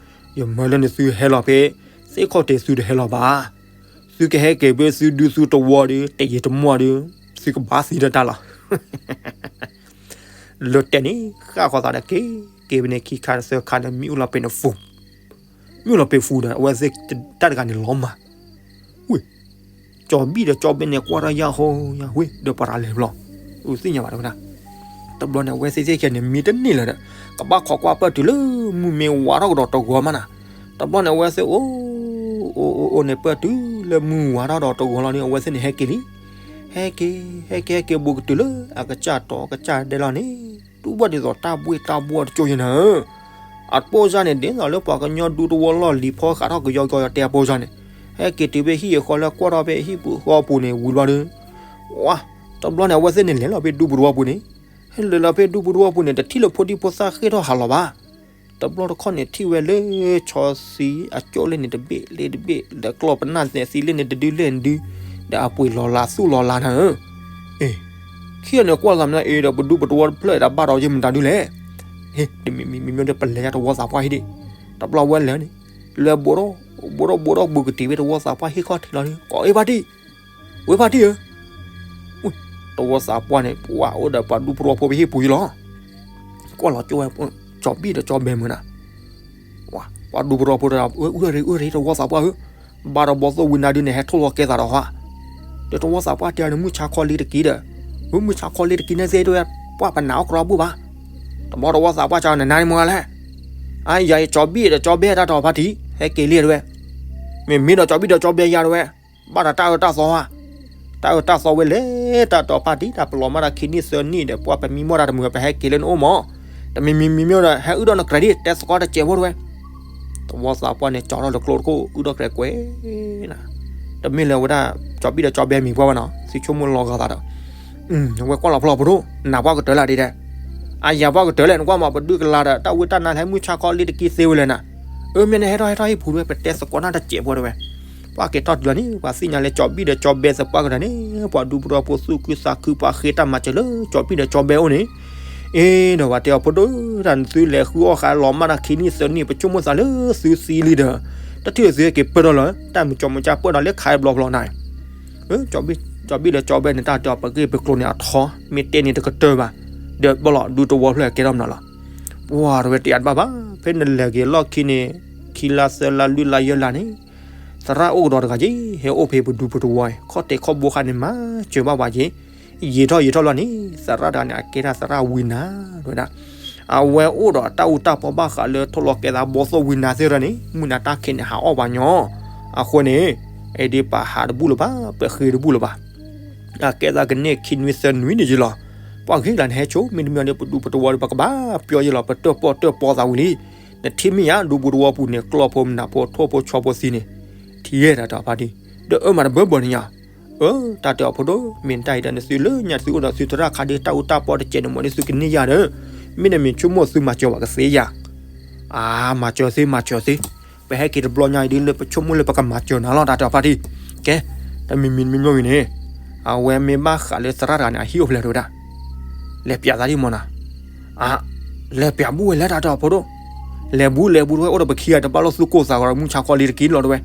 ယမၢလၢနသုဟဲလီၤဖဲ သ့ၣ်ခီၣ်ထံးသုတဟဲလီၤဘၣ်, သုကဟဲက့ၤဖဲသုဒူသုတဝီဒီး တယံာ်တမီၢ်ဒီး သုကဘၣ်သံတၢ်လီၤ လၢတဲန့ၣ် ဃၣ်ဃီသးဒီးက့ၤ, က့ၤဖဲန့ၣ်ခံခါသၢခါဒီး မံအိၣ်လီၤပ့ၤန့ၣ် ဖူ, မံအိၣ်လီၤပ့ၤဖူဒီး အဝဲသ့ၣ်တၢ်တဂၤန့ၣ်လီၤမၢ်, ဝ့ၢ်, ကၠီဘံၣ်ဒီးကၠီဘဲန့ၣ် ကွၢ်တၢ်ယၢ်ဟိယၢ်ဝ့ၢ် ဒီးပှၤတဂၤလဲၤဘျီ, အသ့ၣ်ညါဘၣ်တဝဲဒၣ်, တဘျီန့ၣ် အဝဲသ့ၣ်သ့ၣ်ခံဂၤန့ၣ် မံတန့ၢ်လၢၤဒီး ကဘၣ်ခိးကွၢ်ပၢၢ်တုၤလၢ မုၢ်မ့ၢ်ဝါထီၣ်ကဒီးတဂီၤမးနၤ, တဘျီန့ၣ် အဝဲသ့ၣ်အိၣ်, အိၣ်အိၣ်အိၣ်န့ၣ် ပၢၢ်တုၤလၢမုၢ်ဝါထီၣ်ဒီးတဂီၤလီၤန့ၣ် အဝဲသ့ၣ်န့ၣ် ဟဲက့ၤလံ ဟဲက့ၤ ဟဲက့ၤဟဲက့ၤဘူးကတုၤလၢ အကစၢ်တီၤအကစၢ်ဒဲလီၤန့ၣ် တူၢ်ဘၣ်ဒ်သိးတၢ်ဘှ့ၣ်တၢ်ဘှီၣ်တကၠိယဲနၤဧၢ, အပိၢ်စၢ်န့ၣ် ဒ်သိးလၢပှၤကညီဒူတဝီလီၢ်လံၤဖီဃးထီၣ်ကယီကယီတဲအပိၢ်စၢ်န့ၣ်, ဟဲက့ၤတုၤဖဲဟံၣ်အဃီလၢကွၢ်ထီၣ်ဖဲဟံၣ်ပူၤဃီပူၤန့ၣ် ဝံၤဘျီဒီး ဝါ, တဘျီန့ၣ် အဝဲသ့ၣ်န့ၣ်လဲၤလီၤဖဲဒူပူၤတဝီပူၤန့ၣ်, လဲၤလီၤဖဲဒူပူၤတဝီပူၤန့ၣ် တထံၣ်လၢဖိဒံဖိသၣ်ဃ့ၢ်ထီၣ်ဟးလီၤဘၣ်. တဘျီတခီၣ်န့ၣ် ထံၣ်ဝဲလၢဆီဆံအကၠိလ့ၣ်န့ၣ်တဘ့ၣ်လ့ၣ်တဘ့ၣ် ဒီးကျီၢ်ပနၢ်သဲးသံလ့ၣ်န့ၣ်တဒုလ့ၣ်တဒု, ဒီးအပှ့ၤလီၤလးသူၣ်လီၤလးနၤဧၢ. အ့, ခံဂၤန့ၣ်ကွၢ်သးမနုၤအံၤဒီး ပဒူပူၤတဝီတဖျၢၣ်ဒီး ဘၣ်ဒီးယမတၤဒုလဲၣ်. ဟ့ၣ်, တမံၤမံၤမံၤမံၤဒီး ပလဲၤယါတဝီသးပှၢ်ဟံၣ်ဒံး. တဘျီဝဲလဲၤန့ၣ်, လဲၤဘိးထီၣ်, ဘိးထီၣ်ဘိးထီၣ်ဘူးကတံၤဝဲတဝီသးပှၢ်ဟံၣ်ခီၣ်ထံးလီၤန့ၣ်, ကိးအ့ၣ်ဖါတံၢ်, ဝဲဖါတံၢ်ဧၢ. တဝီသးပှၢ်န့ၣ် ပှၤအိၣ်ဒီးပှၤဒူပူၤတဝီဖိဖဲဟံၣ်ပူၤယံလီၤ. ကွၢ်လီၤကၠိဝဲ, ကၠီဘံၣ်ဒီးကၠီဘဲမုၢ်နၤ. ပှၤဒူပူၤတဝီဖိဒီး အၢ အုၣ်ရ့ၣ်အုၣ်ရ့ၣ်တဝီသးပှၢ်ဧၢ, ဘၣ်ဒီးဘီသိၣ်ဝံနၤဒုန့ၣ် ဟဲထိၣ်လီၤကဲသးဒီးဟါ. ဒီးတဝီသးပှၢ်တဲအီၤန့ၣ် မုၢ်ဆါခီလ့တက့ၢ်ဒီး, မုၢ်ဆါခီလ့တက့ၢ်န့ၣ်သ့ၣ်တဲဝဲ, ပှၢ်ပနၢ်အီၣ်ကြီဘူၣ်ဘၣ်. တဘျီတဝီသးပှၢ်ကနနါန့ၣ်မ့ၢ်လဲၣ်. အါ ယၤအံၤကၠီဘံၣ်ဒီးကၠီဘဲတၢ်တီၤဖါတံၢ် ဟဲက့ၤလံတဲဝဲ. မ့မ့ၢ်ဒီးကၠီဘံၣ်ဒီးကၠီဘဲယါတဲဝဲ, ဘၣ်ဒီးတၢ်အၢတၢ်သီဧါ. တၢ်အၢတၢ်သီဝဲလဲၣ် တၢ်တီၤဖါတံၢ် တၢ်ပလီၤမၢ်တၢ်ခံနံၣ်သၢနံၣ်ဒီး ပှၢ်ပမံမီၢ်တၢ်တမုာ် ပဟဲက့ၤလၢနအိၣ်မး. တမံၤမံၤမံၤမ့ၢ်ဒီး ဟဲအုၣ်ဒီးနကြဲးဒ် တဲသကိးတစဲးဖိတဲဝဲ. တဝီသးပှၢ်န့ၣ် ကၠီထီၣ်တကျိတခိၣ် အုၣ်ဒီးကြဲးကွဲးနၤ. တမ့ၢ်လၢဝဲဒၣ် ကၠီဘံၣ်ဒီးကၠီဘဲမံၤပှၢ်ဘၣ်နီၤ သုဆိကမိၣ်လီၤဂာ်သးဒီး ဝဲကွၢ်လီၤဖျီၣ်ဖိဒိၣ် နၢ်ပှၢ်ကတၢၢ်လၢဒ်တဲ. အယၤပှၢ်ကတၢၢ်လဲၣ် နကွၢ်မး ပဒုၣ်ကလၤဒီး တၢ်ဝံတၢ်နါဟဲမုၢ်ဆါခီလ့တက့ၢ်သ့ဝဲလဲၣ်နၤ. အၢ မ့ၢ်န့ၣ်ဟဲထီၣ်ဟဲထီၣ်ဟံၣ်ပူၤတဲဝဲ ပတဲသကိးနၢ်တစဲးဖိတဲဝဲ. ပှၢ်က့ၤထီၣ်တုၤလီၤန့ၣ် ပှၤသ့ၣ်ညါလၢကၠီဘံၣ်ဒီးကၠီဘဲသပှၢ်ကတၢၢ်န့ၣ် ပှၤဒူပူၤတဝီဖိသူၣ်ခုသးခု ပှၤဃ့တၢ်မၤစၢၤလၢကၠီဘံၣ်ဒီးကၠီဘဲအိၣ်န့ၣ်. အ့ ဒီးပှၤတဲအီၤဖိဒိၣ်တၢ် နသုလဲၤဃုအီၣ်ဃာ်လီၤမၢ်တၢ်ခံနံၣ်သၢနံၣ် ပဆိကမိၣ်သးလၢသုသံလံဒီး တထံၣ်လၢသုဟဲက့ၤပၢၢ်ထီၣ်လၢ တၢ်မုၢ်ကၠီမုၢ်ကၠီပၢၢ်ထီၣ်လၢခးဘျီဖျီနၤ. ကၠီဘံၣ်ဒီးကၠီဘဲန့ၣ် တၢ်တဲအီၤ ပဂ့ၢ်ပကျိၤန့ၣ်အထီ မ့ၢ်တဲန့ၣ်တကတၢၢ်ဘၣ်. ဒီးဘၣ်လီၤဒူတဝီဖျၢၣ်ကဲထီၣ်မနုၤလီၤ. ပှၢ်တဲဝဲတယးတဘၣ်ဘၣ် ဖဲနလဲၤက့ၤလီၢ်ခံန့ၣ် ခံလါသၢလါလွံၢ်လါယဲၢ်လါန့ၣ် သရၣ်အိၣ်ကဒီးတဂၤက့ ဟဲအိၣ်ဖဲပဒူပူၤတဝီ ခီၣ်တဲာ်ခီၣ်ဘိဃာ်န့ၣ် မၤစၢၤဘၣ်ပှၤက့. ယံာ်ထီၣ်ယံာ်ထီၣ်လီၤန့ၣ် သရၣ်တဂၤန့ၣ် အကဲဒၣ်သရၣ်ဝံနၤ တဲဝဲဒၣ်. အဝဲအိၣ်ဒီးတၢ်အူတၢ်ပီဘၣ်ဃးလၢထိၣ်လီၤကဲသးဘီသိၣ်ဝံနၤသ့ၣ်တဖၣ်န့ၣ် မုၢ်နၤတၢ်ခံးန့ၣ် ဟးအီၣ်ပှၤညီ. အဃိန့ၣ် အဲဒ်ပဟးတဘူၣ်လၢၤဘၣ် ပဃ့တဘူၣ်လၢၤဘၣ်. အကဲသးကန့ၢ်ခံနွံသၢနွံန့ၣ်ယံလီၤ. ပှၤဂ့ၤကျါန့ၣ် ဟဲဆိ မ့တမ့ၢ်န့ၣ် ပဒူပူၤတဝီဒီး ပကဘၣ်ပျီယံလီၤ ပတၢၣ်ပီၣ်တၢၣ်ပီသးဝံၤလံ. နထံၣ်မ့ၢ်ယါ ဒူပူၤတဝီပူၤန့ၣ် ကျီၢ်ဖိမနုၤဖိ ထိၣ်ဖိဆီဖိသံန့ၣ် ထံၣ်ယဲဒၣ်တၢ်ဖါတံၢ် ဒီးအၢမးတဘၢဘၢန့ၣ်ညါ. အၢ တၢ်တဲအီၤဖိဒိၣ် မ့ၢ်တၢ်အံၤဒီး နသုလၢညါသုအိၣ်ဒီးသုသရၣ်ခါဒီး တၢ်အူတၢ်ပီတစဲးန့ၣ် မ်နသုကန့ၢ်ယၤဒီး မ့ၢ်နမ့ၢ်ဆိကမိၣ်သုမၤစၢၤဝဲကသ့ယၤ. အါ မၤစၢၤသ့ မၤစၢၤသ့. ပဟဲက့ၤတဘျီညါအံၤဒ်လၢပဆိကမိၣ်လၢပကမၤစၢၤနၤလီၤ တၢ်တဲအီၤဖါတံၢ်. ကဲ တမံၤမံၤတမံၤမံၤဝံၤန့ၣ် အဝဲမ့ၢ်ဘၣ်ဃးလၢသရၣ်တဂၤန့ၣ် အဟံၣ်အိၣ်ဖဲလဲၣ်တဲဝဲဒၣ်. လဲၤပျးသးဒ်မ့ၢ်နၤ. အါ လဲၤပျးဘူၣ်ဝဲလဲၣ် တၢ်တဲအီၤဖိဒိၣ်. လဲၤဘူးလဲၤဘူးတဲဝဲ အိၣ်ဒီးပခံဂၤတဘၣ်လိာ်သူၣ်ကိၢ်သးဂီၤဒီး မုၢ်ဆါခီလ့တက့ၢ်လီၤတဲဝဲ.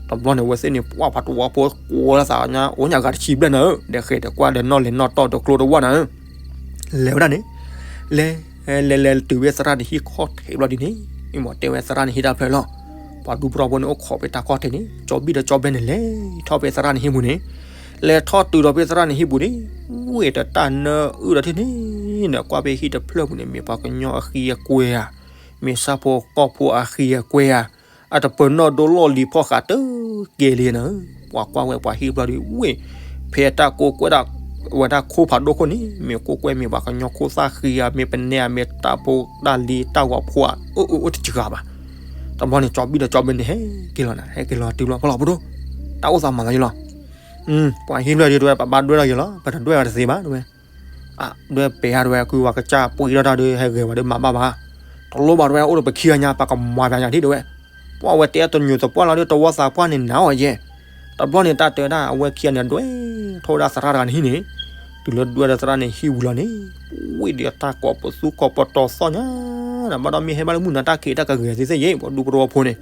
တဘျီန့ၣ် အဝဲသ့ၣ်န့ၣ် ပှၢ်ပှၤတဝီဖိကိးလၢသးညါ အိၣ်ညါဂၤတဆံဘျဲၣ်နၤဧၢ ဒီးဃဲၤဒီးကွၢ်ဒီးနီၣ်လဲၤနီၣ်တီၢ်ဒီးကျိတဝၢ်နၤဧၢ. လဲၤဝဲဒၣ်န့ၣ် လဲၤ လဲၤလဲၤတုၤဝဲသရၣ်န့ၣ်ဟံၣ်ခီၣ်ထံးဘျီဒ်န့ၣ် မ့ၢ်တဲဝဲသရၣ်န့ၣ်ဟံၣ်တၢ်ဖျၢၣ်လီၤ. ပှၤဒူပူၤတဝီဖိန့ၣ် အိၣ်ခိးဖဲတၢ်ခီၣ်ထံးန့ၣ် ကၠီဘံၣ်ဒီးကၠီဘဲန့ၣ် လဲၤထီၣ်ဖဲသရၣ်န့ၣ်ဟံၣ်ပူၤန့ၣ် လဲၤထီၣ်တုၤဒီးဖဲသရၣ်န့ၣ်ဟံၣ်ပူၤန့ၣ် ဝ့ၢ်ဒီးတၢ်နၢအုၣ်ဒီးထံၣ်န့ၣ် ဒီးကွၢ်ဖဲဟံၣ်တဖျၢၣ်ပူၤန့ၣ် မ့ၢ်ပှၤကညီအဃံအကွဲဧါ, မ့ၢ်ဆၣ်ဖိကီၢ်ဖိအဃံအကွဲဧါ, အတပၢၤနီၣ်ဒိလီၢ်လံၤဖီၣ်ဃာ်တကဲလံနၤ. ပှၤကွၢ်ဝဲပှၤဟံၣ်တဖျၢၣ်ဒီး ဝ့ၢ် ဖဲတၢ်ကိးကွဲဒၣ်ဝဲဒၣ်ခိၣ်ဖးဒိၣ်ခိၣ်န့ၣ် မ့ၢ်ကိးကွဲမ့ၢ်ပှၤကညီခိၣ်သၣ်ဃံဧါ, မ့ၢ်ပနဲဧါ, မ့ၢ်တၢ်ဖိတၢ်လံၤတၢ်ဂီၤဖိဧါ, အိၣ်အိၣ်အိၣ်တစှၤဘၣ်. တဘျီန့ၣ် ကၠီဘံၣ်ဒီးကၠီဘဲန့ၣ် ဟဲက့ၤလီၤနၤ, ဟဲက့ၤလီၤတုၤဘျီ ဖီလီၤဖိဒိၣ်, တၢ်အိၣ်သးမၤသးယံလီၤ. ပှၤဟံၣ်တဖျၢၣ်ဒ်တဲဝဲ ပဘၣ်ဒွဲၣ်ထီၣ်ယံလီၤ, ပတဒွဲၣ်ဝဲတသ့ဘၣ်တဲဝဲ. ဒွဲၣ်ပဲာ်ဧါတဲဝဲ, ကုဝဲကစၢ်ပှ့ၤထီၣ်တၢ်ဒီး ဟဲဂဲၤဝဲဒီးမၤဘၣ်ဘၣ်. တလိၣ်ဘၣ်တဲဝဲ, အိၣ်ဒီးပခံဂၤညါ ပကမၤပျးညါဒ်တဲဝဲ. ပှၢ်ဝဲတဲတညိးသပှၢ်လီၤဒီး တဝီသးပှၢ်န့ၣ်နၤအီၤယဲ. တဘျီန့ၣ် တၢ်တဲဝဲဒၣ် အဝဲခံဂၤန့ၣ်ဒွဲၣ်ထီၣ်ဝဲဒၣ်သရၣ်တဂၤန့ၣ်ဟံၣ်န့ၣ်, တုၤလၢဒွဲၣ်ဒီးသရၣ်န့ၣ်ဟံၣ်ဝံၤလီၤန့ၣ်, ဝ့ၢ်ဒီးတၢ်ကိးပသူကိးပတီၤသီၣ်ညါ, ဘၣ်ဒီးမ့ၢ်ဟဲဘၣ်လၢမုၢ်နၤတၢ်ခံးတၢ်ကဂဲၤသ့ၣ်သ့ၣ်ယဲ ပှၤဒူဖိတဝီဖိန့ၣ်,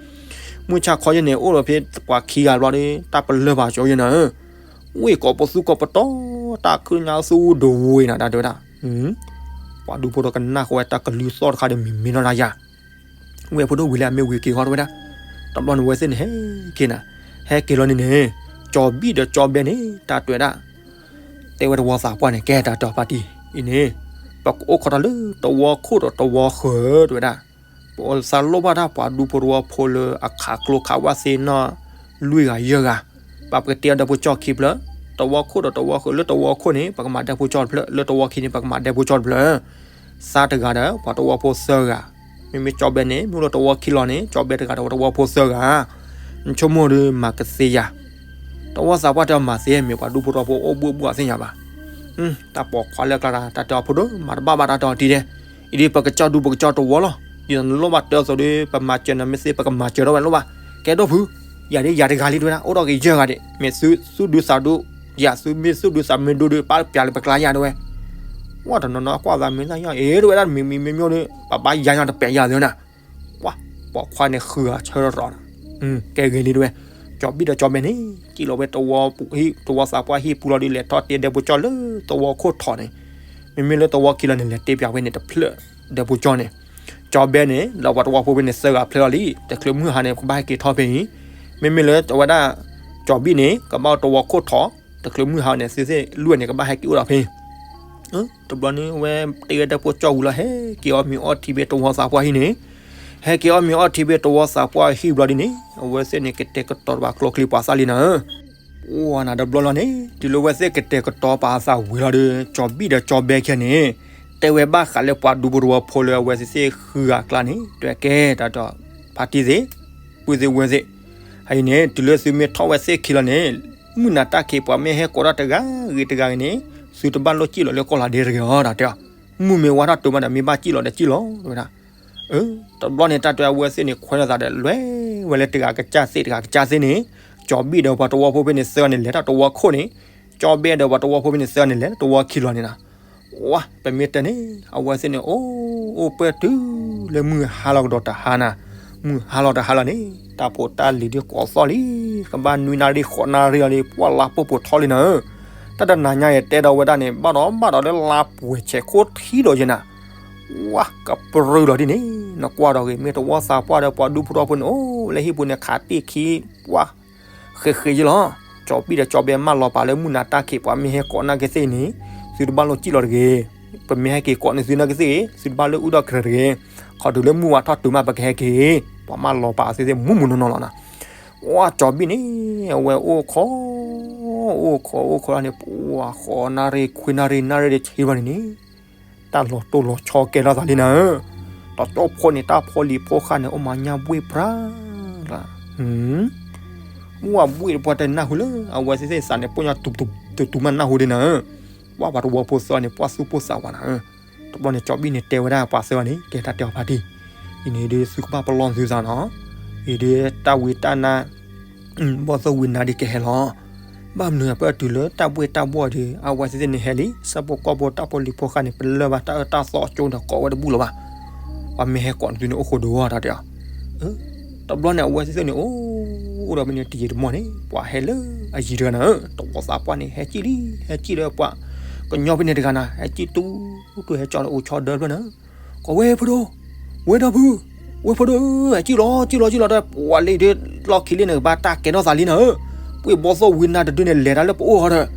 မုၢ်ဆါခီယဲန့ၣ် အိၣ်ဒီးဖဲပှၤခံဂၤဘျီဒီး တၢ်ပလၢၢ်ဘၣ်ကၠီယဲနၤဧၢ. ဝ့ၢ်ကိးပသူကိးပတီၤ, တၢ်ခုၣ်ညါသူဒိဝ့ၢ်နၤ တၢ်တဲဝဲဒၣ်. ပှၤဒူဖိဒီးကနၣ်ဃီဝဲတၢ်ကလုၢ်သီၣ်တခါဒီး မံၤမ့ၢ်နီၢ်ဒၣ်ယၤ, ဝဲဖိဒိၣ်ဝံၤလၢအမ့ၢ်ဝံၤက့ၤဃီတဝဲဒၣ်. တဘျီန့ၣ် ဝဲသ့ၣ်န့ၣ်ဟဲက့ၤနၤ, ဟဲက့ၤလီၤန့ၣ်န့ၣ်, ကၠီဘံၣ်ဒီးကၠီဘဲန့ၣ် တၢ်တဲဝဲဒၣ်, တဲဝဲတဝီသးပှၢ်န့ၣ် ကဲတၢ်တီၤပာ်တံၢ်အံၤန့ၣ်, ပကအိၣ်ခိးထီၣ်လၢတဝီခိၣ်ဒီးတဝီဃၢၤ တဝဲဒၣ်. ပသးလိၣ်ဘၣ်တၢ်ပှၤဒူဖိတဝီဖိလၢအခးကျိခးဝၣ်သ့ၣ်နီၣ် လွံၢ်ဂၤယဲၢ်ဂၤ, ပပကတဲအီၤဒီးဖိကၠီခံဖျၢၣ်, တဝီခိၣ်ဒီးတဝီဃၢၤ, လၢတဝီခိၣ်န့ၣ် ပကမၤဒဲဖိကၠီတဖျၢၣ်, လၢတဝီခံန့ၣ် ပကမၤဒဲဖိကၠီတဖျၢၣ်. သးတဂၤဒီး ပှၤတဝီဖိသၢဂၤ, မ့မ့ၢ်ကၠီဘဲန့ၣ် မ့ၢ်လၢတဝီခံလီၤန့ၣ် ကၠီဘဲတဂၤဒီးပှၤတဝီဖိသၢဂၤ, နဆိကမိၣ်ဒီးမၤကသ့ယၤ. တဝီသးပှၢ်တဲအီၤမၤသ့ မ့ၢ်ပှၤဒူဖိထီဖိအိၣ်ဘှံးဘှီသ့ၣ်ညါဘၣ်. တၢ်ပိာ်ခွါလၢအကျါတၢ်တဲအီၤ ဖိဒိၣ် မၤတဘၣ်ဘၣ်တၢ်တဲအီၤတံၤဒဲး, အံၤဒ်ပကစၢ်ဒူပကစၢ်တဝီလီၤ. ဒ်သိးနလိၣ်ဘၣ်တၢ်အသိးဒီး ပမၤစၢၤနၤမ့ၢ်သ့ ပကမၤစၢၤထီၣ်ဝဲလိၣ်ဘၣ်. ကဲဒိၣ်ဖု, ယၤဒ်ယၤတဂၤလံတဲဝဲဒၣ် အိၣ်ဒီးက့ၤယဲၢ်ဂၤဒံး မ့ၢ်သုသူၣ်ဒူသးဒူ, ယၤသုမ့ၢ်သူၣ်ဒူသးမ့ၢ်ဒူဒီး ပၢ်ပျးလၢပကျါယၤတဲဝဲ. ဝဲတနီၤနီၤကွၢ်သးမ့ၢ်တၢ်ယီၤ အ့ တဲဝဲဒၣ် မံၤမံၤမံၤမံၤဒီး ပဘၣ်ယါညီတပဲာ်ယၤသ့နၤ. ပှၤပိာ်ခွါန့ၣ်ဃုဂၤဆၢထီၣ်တြီၤ, ကဲဂ့ၤလံတဲဝဲ. ကၠီၤဘံၣ်ဒီးကၠီၤဘဲန့ၣ် ကံၣ်လီၤဝဲတဝီပူၤဟံၣ် တဝီသးပှၢ်ဟံၣ်ပူၤလီၤဒီး လဲၤထီၣ်တ့ဒဲဖိကၠီလၢတဝီခိၣ်ထီၣ်န့ၣ်, မ့မ့ၢ်လၢတဝီခံလီၤန့ၣ် လဲၤတ့ပၠးဝဲန့ၣ်တဖျၢၣ်ဒဲဖိကၠီန့ၣ်, ကၠီၤဘဲန့ၣ် လၢပှၤတဝီဖိဖဲန့ၣ်သၢဂၤဖျၢၣ်လီၤလံ, တချုးမုၢ်ဟါန့ၣ် ကဘၣ်ဟဲက့ၤထီၣ်ဖဲအံၤ, မ့မ့ၢ်လၢအဝဲဒၣ် ကၠီၤဘံၣ်န့ၣ် ကဘၣ်အိၣ်တဝီခိၣ်ထီၣ်, တချုးမုၢ်ဟါန့ၣ် သုသ့ၣ်လွံၢ်န့ၣ် ကဘၣ်ဟဲက့ၤအိၣ်ဒီးဖဲ တဘျီန့ၣ် အဝဲတ့ဝဲဒဲဖိကၠီဝံၤလီၤ ဟဲက့ၤအီၣ်မ့ၤအီထံဖဲတဝီသးပှၢ်ဟံၣ်န့ၣ်, ဟဲက့ၤအီၣ်မ့ၤအီထံဖဲတဝီသးပှၢ်ဟံၣ်ဘျီဒ်န့ၣ် အဝဲသ့ၣ်န့ၣ် ကတဲာ်ကတီၤတဘၣ်ကျိချံပှၤသၣ်လံနၤဧၢ. အိၣ်နၤတဘျီလီၤန့ၣ် တုၤလၢအဝဲသ့ၣ်ကတဲာ်ကတီၤပာ်အသးဝံၤလီၤဒီး ကၠီၤဘံၣ်ဒီးကၠီၤဘဲခဲန့ၣ် တဲဝဲဘၣ်ဃးလၢပှၤဒူဖိတဝီဖိလၢအဝဲသ့ၣ်ဃုဂၤအကျါန့ၣ် တဲကဲတၢ်ဒီး ဖါတံၢ်သ့ၣ် ပုၢ်သ့ၣ်ဝဲၢ်သ့ၣ်, အအံၤန့ၣ် တုၤလၢသုမ့ၢ်ထီၣ်ဝဲသ့ၣ်ခံလီၤန့ၣ် မုၢ်နၤတၢ်ခံးပှၤမ့ၢ်ဟဲကိးတၢ်တဂၤဂ့ၤတဂၤဂ့ၤန့ၣ် သုတဘၣ်လိၣ်စံၣ်လီၤလၢကီၢ်လၤဒဲတဂ့ၤအီၤ တၢ်တဲအီၤ, မုၢ်မ့ၢ်ဝါထီၣ်တုၤမးဒီးမ့ၢ်ဘၣ်စံၣ်လီၤဒီးစံၣ်လီၤ တဲဝဲဒၣ်. တဘျီန့ၣ် တၢ်တဲအဝဲသ့ၣ်န့ၣ် ခွဲးလိာ်သးဒီး လဲၤဝဲလၢတဂၤကစၢ်သ့ၣ်တဂၤကစၢ်သ့ၣ်န့ၣ်, ကၠီၤဘံၣ်ဒီးပှၤတဝီဖိဖဲန့ၣ်သၢဂၤန့ၣ် လဲၤတၢ်တဝီခိၣ်န့ၣ်, ကၠီၤဘဲဒီးပှၤတဝီဖိဖဲန့ၣ်သၢဂၤန့ၣ် လဲၤတဝီခံလီၤန့ၣ်နၤ. ဝါ ပမ့ၢ်တဲန့ၣ် အဝဲသ့ၣ်န့ၣ် အိၣ်အိၣ်ပှဲၤတုၤလၢမုၢ်ဟါလီၤကဒီး တဟါနၤ, မုၢ်ဟါလီၤတဟါလီၤန့ၣ် တၢ်ဖိတၢ်လံၤဒ်ကိးသီၣ်လံ, ကဘၣ်နွံနၣ်ရံၣ်ဃိးနၣ်ရံၣ်လီၤလံ ပှၢ်လါပိၢ်ပိၢ်ထီလံနၤဧၢ. တၢ်တနၤညါအံၤတဲဒီးဝဲဒၣ်န့ၣ် ဘၣ်ဒီးဘၣ်ဒီးလၢလါပှဲၤဆဲးခိၣ်ထံဒီးယဲနၤ, ဝါ ကပြုၢ်လီၤဒ်န့ၣ် နကွၢ်ဒီးဂ့ၤ မ့ၢ်တဝီသးပှၢ်ဒီးပှၤဒူဖိထီဖိန့ၣ် အိၣ်လၢဟံၣ်ပူၤန့ၣ် ခးတ့ၢ်ခံ ပှၢ် ဃဲးဃဲးယဲလီၤ. ကၠီၤဘံၣ်ဒီးကၠီၤဘဲမၢလီၤပာ်လၢ မုၢ်နၤတၢ်ခံး ပှၤမ့ၢ်ဟဲကိးနာ်က့သ့ၣ်န့ၣ် သုတဘၣ်လိၣ်စံၣ်လီၤတဂ့ၤ. ပမ့ၢ်ဟဲက့ၤကိးန့ၢ်သုနာ်က့သ့ၣ် သုတဘၣ်လၢအုၣ်ဒီးကရၢၢ်တဂ့ၤ. ခီတုၤလၢမုၢ်ဝါထီၣ်တုၤမး ပကဟဲက့ၤ, ပှၤမၢလီၤပာ်သ့ၣ်သ့ၣ် မူးမူးနီၢ်နီၢ်လီၤနၤ. ဝါ ကၠီၤဘံၣ်န့ၣ် အဝဲအိၣ်ခိး အိၣ်ခိးအိၣ်ခိးလီၤန့ၣ် ပှၤဃိးနၣ်ရံၣ်ခွံနၣ်ရံၣ် နၣ်ရံၣ်တဆံဘၣ်န့ၣ်န့ၣ် တၢ်လီၤတိၢ်လီၤဆီကဲထီၣ်သးလံနၤဧၢ. တၢ်ကၠီဖိန့ၣ် တၢ်ဖိလံၤဖိဃာ်န့ၣ် အိၣ်မၤညၣ်ဘှ့ၣ်ပြၢ်လီၤ. မုၢ်ဝါဘှ့ၣ်တပှၢ်တနၢ်ဟူလၢ အဝဲသ့ၣ်သ့ၣ်သးန့ၣ် ပိာ်ညါတူၤတူၤမးနၢ်ဟူဒ်နၤဧၢ. ပှၤပှၤတဝီဖိသၢဂၤန့ၣ် ပှၤသူၣ်ပိၢ်သးဝးနၤဧၢ. တဘျီန့ၣ် ကၠီၤဘံၣ်န့ၣ်တဲဝဲဒၣ်ပှၤသၢဂၤန့ၣ် ကဲတၢ်တဲအီၤဖါတံၢ်, အံၤန့ၣ်ဒ် သုကဘၣ်ပလီၢ်သုသးနီၤ, အံၤဒ်တၢ်ဝံတၢ်နါ ဘီၣ်သိၣ်ဝံနါဒ်ကဟဲလီၤ. ဘၣ်မနုၤအပၢ်တုၤလၢတၢ်ဘှ့ၣ်တၢ်ဘှီၣ်ဒီး အဝဲသ့ၣ်န့ၣ်ဟဲလံ ဆၣ်ဖိကီၢ်ဖိတၢ်ဖိလံၤဖိဃာ်န့ၣ် ပလၢၢ်ဘၣ်တၢ်အၢတၢ်သီအကၠိဒီးကိးဝဲတဘူၣ်လၢၤဘၣ်. ပှၤမ့ၢ်ဟဲကိးန့ၢ်သုန့ၣ်အိၣ်ဃိဒိၣ်တၢ်တဲအီၤ. တဘျီန့ၣ် အဝဲသ့ၣ်န့ၣ် အိၣ်ဒီးမ့ၢ်န့ၣ်တယံာ်တမီၢ်န့ၣ် ပှၤဟဲလၢအယံၤတဂၤနၤဧၢ, တဝီသးပှၢ်န့ၣ် ဟဲကံၣ်လံ ဟဲကံၣ်လၢပှၤကညီဖဲန့ၣ်တဂၤနၤ ဟဲကံၣ်တူတူဟဲကၠီလၢအိၣ်ဆီဒၢတဖျၢၣ်နၤဧၢ. ကီးဝဲဖိဒိၣ်, ဝဲဒီပုၢ်, ဝဲဖိဒိၣ်ဧၢ, ဟဲကံၣ်လီၤ ကံၣ်လီၤ ကံၣ်လီၤဒီး ပှၤလၢအံၤဒ်လီၢ်ခံလံန့ၣ် ကဘၣ်တၢ်ကဲထီၣ်သးလံနၤဧၢ. ပှ့ၢ်ဘီၣ်သိၣ်ဝံနါတဒုန့ၣ် လဲၤတၢ်လၢပအိၣ်ဟီဒီး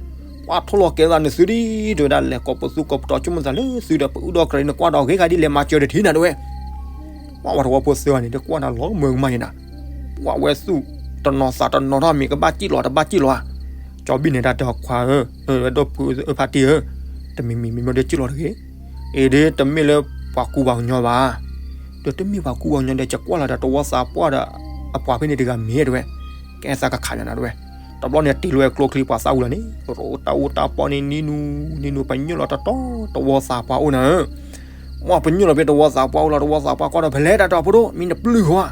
ပှၤထိၣ်လီၤကဲထီၣ်သးန့ၣ်သုဒ် တဲဝဲဒၣ် လဲၤကိးပသူကိးပတီၤဆိကမိၣ်သးလၢသုဒီး ပအုၣ်ဒီးကရၢၢ်န့ၣ် ကွၢ်ဒီးဂ့ၤဂၤဒ်လဲၣ် မၤစၢၤတထံၣ်နၤတဲဝဲ. ပှၤဝဲတဝီဖိသၢဂၤန့ၣ် ဒ်ကွၢ်နၤလီၤမၢကမၣ်ယဲနၤ, ပှၤဝဲသူၣ်တနီၤသးတနီၤထီၣ်မ့ၢ်ကဘၣ်ကံၣ်လီၤ တဘၣ်ကံၣ်လီၤဧါ. ကၠီၤဘံၣ်န့ၣ် တၢ်တဲအီၤခွါဧၢ, ဝဲဒီပုၢ်ဧၢ ဖါတံၢ်ဧၢ, တမံၤမံၤမံၤမံၤဒီးကံၣ်လီၤတဂ့ၤ. အံၤဒ်တမ့ၢ်လၢပှၤကူပှၤကညီဘၣ်, ဒီးတမ့ၢ်ပှၤကူပှၤကညီဒီး ကကွၢ်လီၤဒီးတဝီသးပှၢ်ဒီး အပှၤဖဲန့ၣ်တဂၤမ့ၢ်တဲဝဲ, ကဲသးကခးညါနၤတဲဝဲ. တဘျီန့ၣ် တ့လီၤဝဲကျိချံပှၤသၣ်ဝံၤလီၤန့ၣ် တၢ်အိၣ်တၢ်ပီန့ၣ် နံၤနူၤ နံၤနူၤ ပညိၣ်လီၤတတီၤ တဝီသးပှၢ်အိၣ်နၤဧၢ. မ့ၢ်ပညိၣ်လီၤဖဲတဝီသးပှၢ်အိၣ်လီၤ တဝီသးပှၢ်ကွၢ်ဒီး ဖဲလဲၣ်တၢ်တဲအီၤဖိဒိၣ် မ့ၢ်နပျုၢ်ဃီဧါ,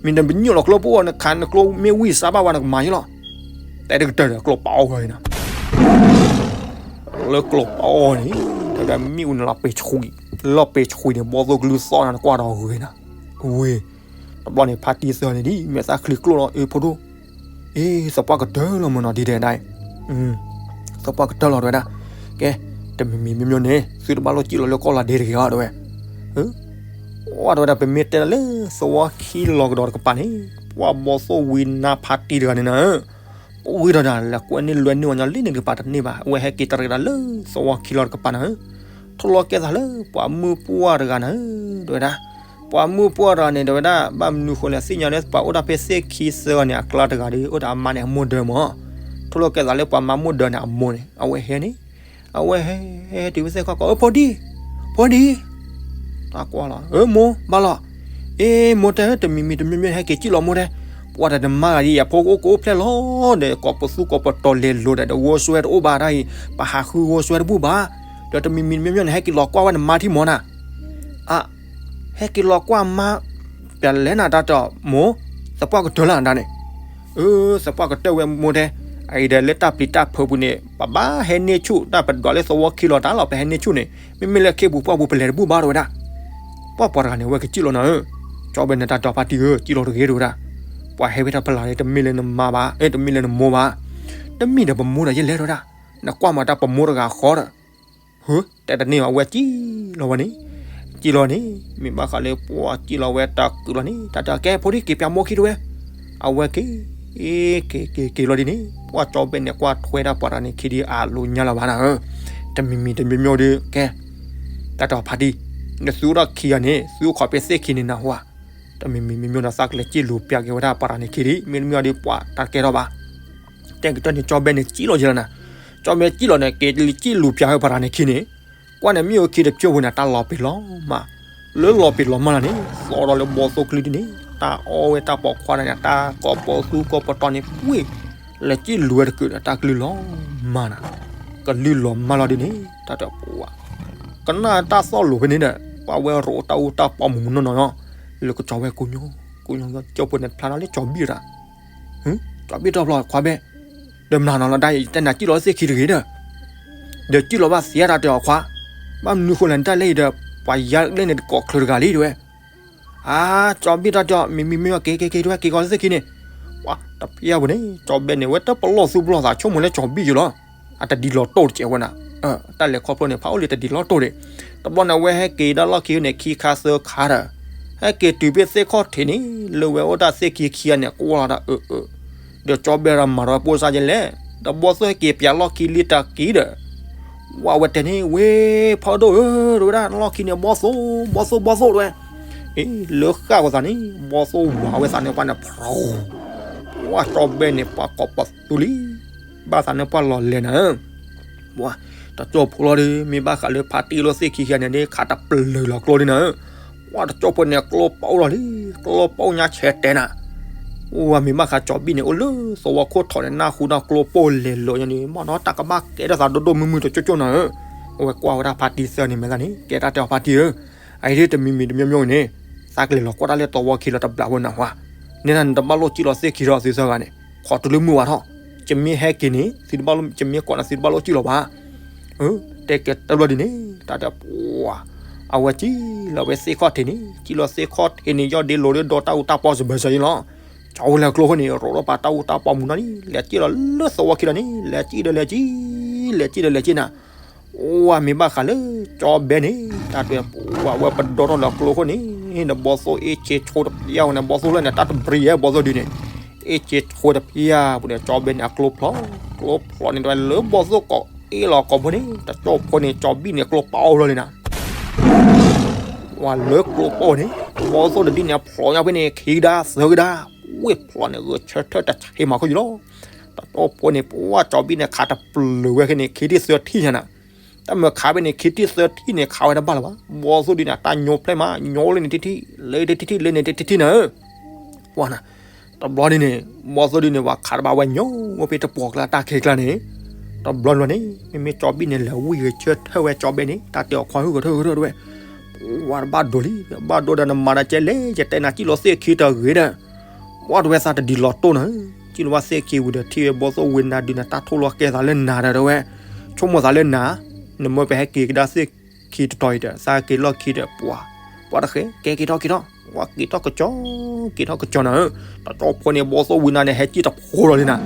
မ့ၢ်နပညိၣ်လီၤကျိပအိၣ် နခးနကျိမ့ၢ်ဝံၣ်စါဘၣ်ဝဲနကမၤယဲလီၤ. တဲတကတၢၢ်ဒီးကျိပအီၣ်ဝဲနၤ လၢကျိပအီၣ်န့ၣ် တၢ်မ့ၣ်အူန့ၣ်လီၤပ့ၤဆှံ, လီၤပ့ၤဆှံန့ၣ် ဘီၣ်သိၣ်ကလုၢ်သီၣ်နၤ နကွၢ်ဒီးဂ့ၤနၤ, ဝ့ၢ်, တဘျီန့ၣ် ဖါတံၢ်သၢဂၤန့ၣ်ဒ် မဲာ်သၣ်ချံကျိၣ်လီၤ အ့ ဖိဒိၣ်, အ့ သပှၢ်ကတၢၢ်လီၤမ့ၢ်နီၤ ဒ်တဲဒၣ်, သပှၢ်ကတၢၢ်လီၤတဲဝဲဒၣ်, ကဲ, တမံၤမံၤမ့ၢ်မ့ၢ်န့ၣ် သုတဘၣ်လိၣ်စံၣ်လီၤလၢကီၢ်လၤဒဲတဂ့ၤအီၤတဲဝဲ, အၢ ဝဲတဲဝဲဒၣ် ပမ့ၢ်တဲလၢသဝီခံလီၤကဒီးတကပၤန့ၣ် ပှၤဘီၣ်သိၣ်ဝံနါဖါတံၢ်တဂၤန့ၣ်နၤ ဝံၤဒီးနၤ လဲၤကွဲန့ၢ်လွဲန့ၢ်ဝဲညီလံန့ၣ်တကပၤတန့ၢ်ဘၣ် အဝဲဟဲက့ၤတရံးဒၣ်လၢသဝီခံလီၤတကပၤနၤဧၢ, ထိၣ်လီၤကဲသးလၢပှၤမုၢ်ပှၢ်တဂၤနၤဧၢ, တဲဝဲဒၣ်, ပှၤမုၢ်ပှၢ်တဂၤန့ၣ် တဲဝဲဒၣ် ဘၣ်မနုၤဃိလဲၣ် သ့ၣ်ညါလၢပှၤအိၣ်ဒၣ်ဖဲသ့ၣ်ခံသၢဂၤန့ၣ် အကျါတဂၤဒီး အိၣ်ဒီးအမါန့ၣ် အမိၢ်ဒၢမး, ထိၣ်လီၤကဲသးလၢပှၤမါမိၢ်ဒၢန့ၣ် အမိၢ်န့ၣ် အဝဲဟဲန့ၣ် အဝဲဟဲ ဟဲတုၤဝဲစ့ၢ်ကီး အၢ ဖိဒံ, ဖိဒံ, တၢ်ကွၢ်လီၤ အၢ မိၢ် ဘၣ်လီၤ, အ့ မိၢ်တဲ တမံၤမံၤတမံၤမံၤ ဟဲက့ၤစံၣ်လီၤမိၢ်တဲ, ပှၤတၢ်နမါဂၤဒ်အံၤ အဖိကအိၣ်ကအိၣ်ဖျဲၣ်လီၤဒီး ကိးပသူကိးပတီၤလဲၤလိၤဒီး ဒီးဂီၤစွဲတအိၣ်ဘၣ်တၢ်အံၤ ပဟးဃုဂီၤစွဲတဘူၣ်ဘၣ်. ဒီးတမံၤမံၤတမံၤမံၤန့ၣ် ဟဲက့ၤလီၤကွၢ်ဝဲနမါထံၣ်မီၤနၤ. အ ဟဲက့ၤလီၤကွၢ်မါ ပျဲလဲၣ်နၤတၢ်တမိၢ် သပှၢ်ကတၢၢ်လၢနဒၣ်န့ၣ်. အၢ သပှၢ်ကတၢၢ်ဝဲမိၢ်တဲ, အအံၤဒီးလၢတၢ်ပျံၤတၢ်ဖုးပူၤန့ၣ် ပဘၣ်ဟဲန့ၢ်ဆူၣ် တၢ်ပဒွးလၢသဝီခံလီၤတၢ်လီၤ ပဟဲန့ၢ်ဆူၣ်န့ၣ် မ့မ့ၢ်လၢခ့ပူၤပှၢ်ပူၤ ပလဲၤတဘူၣ်ဘၣ်တဲဝဲဒၣ်. ပှၢ်ပှၤတဂၤန့ၣ် အဝဲကစံၣ်လီၤနၤဧၢ, ကၠီဘဲန့ၣ်တၢ်တီၤဖါတံၢ်ဧၢ ကစံၣ်လီၤတဂ့ၤတဲဝဲဒၣ်. ပှၤဟဲဝဲတၢ်ဖီလာ်န့ၣ် တမ့ၢ်လၢနမါဘၣ်, တမ့ၢ်လၢနမိၢ်ဘၣ်, တမ့ၢ်ဒီးပမိၢ်ဒီးယဲလဲၣ်တဲဝဲဒၣ်. နကွၢ်မၤတၢ်ပမိၢ်တဂၤဃီဒီး ဟၢ တဲတန့ၢ်ဘၣ် အဝဲစံၣ်လီၤဝဲန့ၣ်, စံၣ်လီၤန့ၣ် မ့ၢ်ဘၣ်ဃးလၢပှၤစံၣ်လီၤဝဲတၢ်ကုၢ်လီၤန့ၣ် တၢ်တဲကဲဖိဒံက့ၤပၠးမိၢ်ခံတဲဝဲ. အဝဲက့ၤ က့ၤက့ၤက့ၤလီၤဒ်န့ၣ် ပှၤကၠီဘဲန့ၣ် ကွၢ်ထွဲဒၣ်ပှၤတဂၤန့ၣ်ခံဒံးအလိၤညါလၢၤဘၣ်နၤဧၢ. တမံၤမံၤတမံၤမံၤဒီး ကဲ တၢ်တီၤဖါတံၢ် နသုအိၣ်ထီၣ်ခံဂၤန့ၣ် သုအိၣ်ခိးဖဲသ့ၣ်ခံန့ၣ်နၢ်ဟူဧါ. တမံၤမံၤမံၤမံၤဒီး သးကလဲၤစံၣ်လူၤပၠးက့ၤဝဲဒၣ်ပှၤတဂၤန့ၣ်ခံဒံး မ့တမ့ၢ်ဒီးပှၤတၢ်ကဲထီၣ်ဘၣ်. တဲကတၢၢ်န့ၣ် ကၠီဘဲန့ၣ်စံၣ်လီၤယဲလီၤနၤ. ကၠီဘဲစံၣ်လီၤန့ၣ် က့ၤလံစံၣ်လူၤပၠးဝဲပှၤတဂၤန့ၣ်ခံန့ၣ် ကွၢ်န့ၣ်မ့ၣ်အူခံတဖျၢၣ်ဝဲန့ၣ် တၢ်လီၤပ့ၤလီၤမၢ်, လၢလီၤပ့ၤလီၤမၢ်လီၤန့ၣ် သီဒီးလၢဘီသိၣ်ကလုၢ်ဒ်န့ၣ် တၢ်အီၣ်ဝဲတၢ်ပိာ်ခွါတဂၤန့ၣ် တၢ်ကိးပသူကိးပတီၤန့ၣ် ပှ့ၢ် လဲၤစံၣ်လူၤဝဲတကုာ်ဒီး တၢ်ကလုၢ်လီၤမၢ်နၤ, ကလုၢ်လီၤမၢ်လီၤဒ်န့ၣ် တၢ်တဲပှၤ ကနၣ်တၢ်သီၣ်လိၤဖဲန့ၣ်ဒီး ပှၤဝဲရိးတၢ်အူတၢ်ပီမုၢ်နီၢ်နီၢ်နီၤ လၢကစီၤဝဲကိညိ ကိညိ ကၠီဖိန့ၣ်ဖျါထီၣ်လၢကၠီဘံၣ်တၢ် ကၠီဘံၣ်တီဖျီခွါဘဲ ဒီးမနုၤနီၤလီၤဒၣ်အံၤ တဲနၤစံၣ်လီၤသ့ၣ်ခံတဂ့ၤဒီး ဒီးစံၣ်လီၤဘၣ်သ့အတၢ်တဲအီၤခွါ, ဘၣ်မနုၤဃိလဲၣ်နတၢ်လဲၣ်အံၤဒီး ပှၤယါလဲၣ်န့ၣ်တကိးချၢတဂၤလံတဲဝဲ. အါ ကၠီဘံၣ်တၢ်တဲအီၤ မံၤမံၤမ့ၢ်အီၤက့ၤက့ၤက့ၤတဲဝဲ က့ၤကီးသ့ၣ်ခံန့ၣ်, ပှၤတဖျါပူၤန့ၣ် ကၠီဘဲန့ၣ် ဝဲတပလီၢ်သူပလီၢ်သး ဆိကမိၣ်လၢကၠီဘံၣ်ယိၤလီၤ, အတဒ်လီၤတိၢ်တကဲးဝဲနၤ, တၢ်လဲၤခီဖျိန့ၣ် ဖးအိၣ်လံတဒ်လီၤတိၢ်ဒံး, တဘျီန့ၣ် အဝဲဟဲက့ၤဒၣ်လီၢ်ခံန့ၣ် ခံခါသၢခါဒီး ဟဲက့ၤတုၤဖဲသ့ၣ်ခီၣ်ထံးန့ၣ် လၢဝဲအိၣ်တၢ်သ့ၣ်ခံခံဂၤန့ၣ် ကွၢ်လီၤတၢ်အၢၣ်အၢၣ်, ဒီးကၠီဘဲဒီးမၤဒီးပိၢ်စၢ်ယဲလဲၣ်, ဒီးဘီသိၣ်ဟဲက့ၤပၠးလီၢ်ခံလံတၢ်က့ၤဒီး ဝဲတဲန့ၣ် ဝ့ၢ်ဖီဒိၣ်ဧၢ တဲဝဲဒၣ် လီၢ်ခံန့ၣ်ဘီသိၣ် ဘီသိၣ် ဘီသိၣ်တဲဝဲ, အ့ လၢဃၣ်ဝဲသးန့ၣ် ဘီသိၣ်ဝၤဝဲသးန့ၣ်ပှၤန့ၣ် ဖျိ ပှၤကၠီဘဲန့ၣ် ပှၤကိးပသူလံ, ဘၣ်သးန့ၣ်ပှၤလီၤလဲၤနၤ ပှၤတကၠိဖိလီၤဒီး မ့ၢ်ဘၣ်ဃးလၢဖါတံၢ်လီၤသ့ၣ်ခံခံဂၤန့ၣ် ခးတပျၢၤလီၤကျိဒ်နၤ, ပှၤတကၠိဖိန့ၣ် ကျိပအိၣ်လီၤလံ, ကျိပအိၣ်ညါဆဲးတဲနၤ, အိၣ်ဝဲမ့ၢ်ဘၣ်ဃးကၠီဘံၣ်န့ၣ် အိၣ်လၢသဝီခိၣ်ထီၣ်န့ၣ် နၢ်ဟူဒီးကျိပအိၣ်လဲၤလိာ်ညါန့ၣ် မ့ၢ်နီၢ်တၢ်ကဘၣ်ကဲထီၣ်သးဒိၣ်ဒိၣ်မုၢ်မုၢ်တကၠိကၠိနၤဧၢ, အဝဲကွၢ်ဝဲဒၣ်ဖါတံၢ်သၢန့ၣ်မဲာ်သၣ်န့ၣ် ကဲတၢ်တဲအီၤဖါတံၢ်ဧၢ, အအံၤဒ်တမံၤမံၤတမံၤမံၤန့ၣ် သးကလဲၤလီၤကွၢ်တၢ်လၢသဝီခံလီၤတဘျီဝဲနၢ်ဟူဧါ, န့ၣ်နတဘၣ်လိၣ်စံၣ်လီၤသ့ၣ်ခံဒီးသုသၢဂၤန့ၣ် ခိးတုၤလၢမုၢ်ဝါထီၣ်, ယမ့ၢ်ဟဲက့ၤန့ၣ် ယမ့ၢ်ကိးနၤသုတဘၣ်လိၣ်စံၣ်လီၤဘၣ်, တဲကဲတဘျီဒ်န့ၣ် တၢ်တဲပှၤ, အဝဲစံၣ်လီၤဝဲသ့ၣ်ခီၣ်ထံးန့ၣ် စံၣ်လီၤသ့ၣ်ခီၣ်ထံးန့ၣ် ယီၢ်ဒ့လိၤဒီးတၢ်အူတၢ်ပီစၢၤဘၢစၢၤအံၤလီၤ, ကၠီဝဲလဲၤကျိဃိန့ၣ် ရိးထီၣ်ပာ်တၢ်အူတၢ်ပီမုၢ်နီၢ်န့ၣ် လဲၤစံၣ်လီၤလၢသဝီခံလီၤန့ၣ် လဲၤစံၣ်ဒီးလဲၤစံၣ် လဲၤစံၣ်ဒီးလဲၤစံၣ်နၤ အိၣ်ဝဲမ့ၢ်ဘၣ်ဃးလၢကၠီဘဲန့ၣ် တၢ်တဲပှၤဝဲပဒီထီၣ်လၢအကျိဃိန့ၣ် နဘီသိၣ်အ့ၣ်ဆ့ဆိတဖျါဝဲန့ၣ် ဘီသိၣ်လၢန့ၣ် တၢ်တဘြံၤယဲၢ်ဘီသိၣ်ဒုန့ၣ် အ့ၣ်ဆ့ဆိတဖျါပူၤန့ၣ် ကၠီဘဲန့ၣ် အကျိဖျီ ကျိဖျီန့ၣ်တဲလၢဘီသိၣ်ကိးအ့ၣ်လီၤကိးဖိန့ၣ် တကၠိဖိန့ၣ် ကၠီဘံၣ်န့ၣ် ကျိပအိၣ်လီၤန့ၣ်နၤ ဝဲလၢကျိပအိၣ်န့ၣ် ဘီသိၣ်တဒုန့ၣ် ဖျီညါဖဲန့ၣ် ခံကဒါသၢကဒါ ဝ့ၢ်ဖျီန့ၣ် ဂဲၤဆၢထၢၣ်တဆ့မၤခိၣ်ယံၤလီၤ တကၠိဖိန့ၣ် ပှၤကၠီဘံၣ်န့ၣ် ခးတပျၢၤဝဲခဲန့ၣ် ခံထံၣ်သၢထံၣ်ညါနၤ တၢ်မၤခးဖဲန့ၣ် ခံထံၣ်သၢထံၣ်န့ၣ် ခးဝဲတဘၣ်လၢၤဘၣ် ဘီသိၣ်ဒုန့ၣ် တၢ်ညိဖျဲၣ်မး ညိလၢန့ၣ်ထံထံၣ် လၢတထံၣ်ထံၣ် လၢန့ၣ်တထံၣ်ထံၣ်နၤ ပှၤနၤ တဘျီဒ်န့ၣ် ဘီသိၣ်ဒုန့ၣ် ပှၤခးတဘၣ်ဝဲညိဝဲဖဲတပှီၢ်ကျါတၢ်ခဲကျါန့ၣ် တဘျီဘျီန့ၣ် မ့မ့ၢ်ကၠီဘံၣ်န့ၣ် လဲၤဝံၣ်ဂဲၤဆၢထၢၣ်ဝဲကၠီဘဲန့ၣ် တၢ်တဲအီၤခွါဟုၣ်ကထၢၣ်ကထၢၣ်တဲဝဲ ပှၤတဘၣ်ဒိလံ ဘၣ်ဒိဒီးနမၤဒီးကဲလဲၣ် ယတဲနၤစံၣ်လီၤသ့ၣ်ခံတဂ့ၤဒီး ပှၤတဝဲသးတဒ်လီၤတိၢ်နၤ စံၣ်လီၤဝဲသ့ၣ်ခံဝံၤဒီး ထံၣ်ဝဲဘီသိၣ်ဝံၤနၤဒုးနၤ တၢ်ထိၣ်လီၤကဲသးလၢနၤဒီးတဲဝဲ ဆိကမိၣ်သးလၢနၤ နမၢပဟဲက့ၤကဒါသ့ၣ်ခံတတီၤအံၤဒီး သးက့ၤလီၢ်ခံဒီး ပှၤ ပှၤတဃဲ ကဲက့ၤထီၣ်က့ၤထီၣ် ပှၤက့ၤထီၣ်ကစီၤ က့ၤထီၣ်ကစီၤနၤဧၢ တကၠိဖိန့ၣ် ဘီသိၣ်ဝံၤနၤန့ၣ် ဟဲစံၣ်တဖိလီၤလံနၤ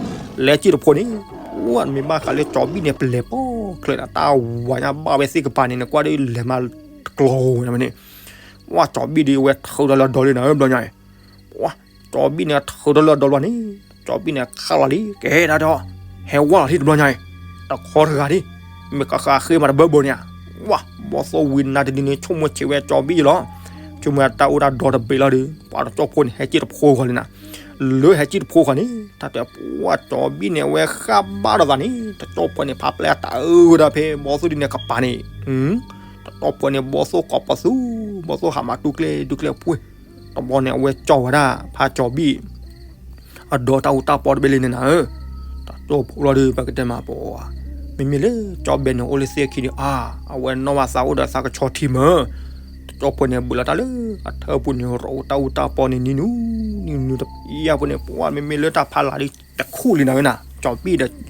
လဲၤစံၣ်တဖိန့ၣ် ပှၤမ့ၢ်ဘၣ်ဃးလၢကၠီဘံၣ်န့ၣ် ပလဲၤပိာ်ချၢနၤ တၢ်ဝၤညါဘၣ်ဝဲသ့ၣ်ကပၤန့ၣ် နကွၢ်ဒီးလဲၤမးတကျိၤဝဲန့ၣ် ပှၤကၠီဘံၣ်ဒုးဝဲထုးထီၣ်လၢဒီလံနၤဧၢ ဘျီညါအံၤ ပှၤ ကၠီဘံၣ်န့ၣ် ထုးထီၣ်လၢဒီလီၤန့ၣ် ကၠီဘံၣ်န့ၣ် ခးလီၤလံ ကဲဒၣ်ဒီး ဟဲဝဲလီၤထံၣ်တဘျီညါအံၤ တခီတဂၤဒံး မ့ၢ်ကဃးဃ့မးတဘၢဘၢန့ၣ်ဧါ ဝါ ဘီသိၣ်ဝံၤနၤတဒုန့ၣ် ဆိကမိၣ်ဆံးဝဲကၠီဘံၣ်လီၤ ဆိကမိၣ်တၢ်အိၣ်တၢ်ဒီတဘ့ၣ်လီၤဒီး ပှၤတကၠိဖိန့ၣ် ဟဲစံၣ်တဖိဃီလံနၤ လၢဟဲစံၣ်တဖိဃီန့ၣ် တၢ်တဲပှၤကၠီဘံၣ်န့ၣ် အဝဲဃၣ်ဘၣ်ဒီးသးန့ၣ် တကၠိဖိန့ၣ် ဖးပျဲၢ်တၢ်အၢဝဲဒၣ်ဖဲ ဘီသိၣ်ဒုန့ၣ်ကပၤန့ၣ် တကၠိဖိန့ၣ် ဘီသိၣ်ကိးပသူ ဘီသိၣ်ဟးမၤတူၢ်ကျဲဒူၣ်ကျဲပှ့ၤ တဘျီန့ၣ် အဝဲကၠီဝဲဒၣ် ဖးကၠီဘံၣ် အဒီတၢ်အူတၢ်ပီတဘ့ၣ်လံန့ၣ်နၤဧၢ, တၢ်ကၠီဖိလီၤဒီး ပကတဲမးပှၤ, မ့မ့ၢ်လၢကၠီဘဲန့ၣ်အိၣ်လၢသ့ၣ်ခံဒီး အါ, အဝဲနီၢ်ဘၣ်သးအိၣ်ဒီးသးကဆီထံမၢ်, တၢ်ကၠီဖိန့ၣ်ဘုးလီၤတၢ်လၢအထၢပူၤန့ၣ် ရိးတၢ်အူတၢ်ပီန့ၣ် နံၤနူ နံၤနူတပျၢ်ဖိန့ၣ် ပှၤမ့မ့ၢ်လၢတၢ်ဖးလၢ်ဒီး တခူၣ်လံနၤဧၢနၤ, ကၠီဘံၣ်ဒီး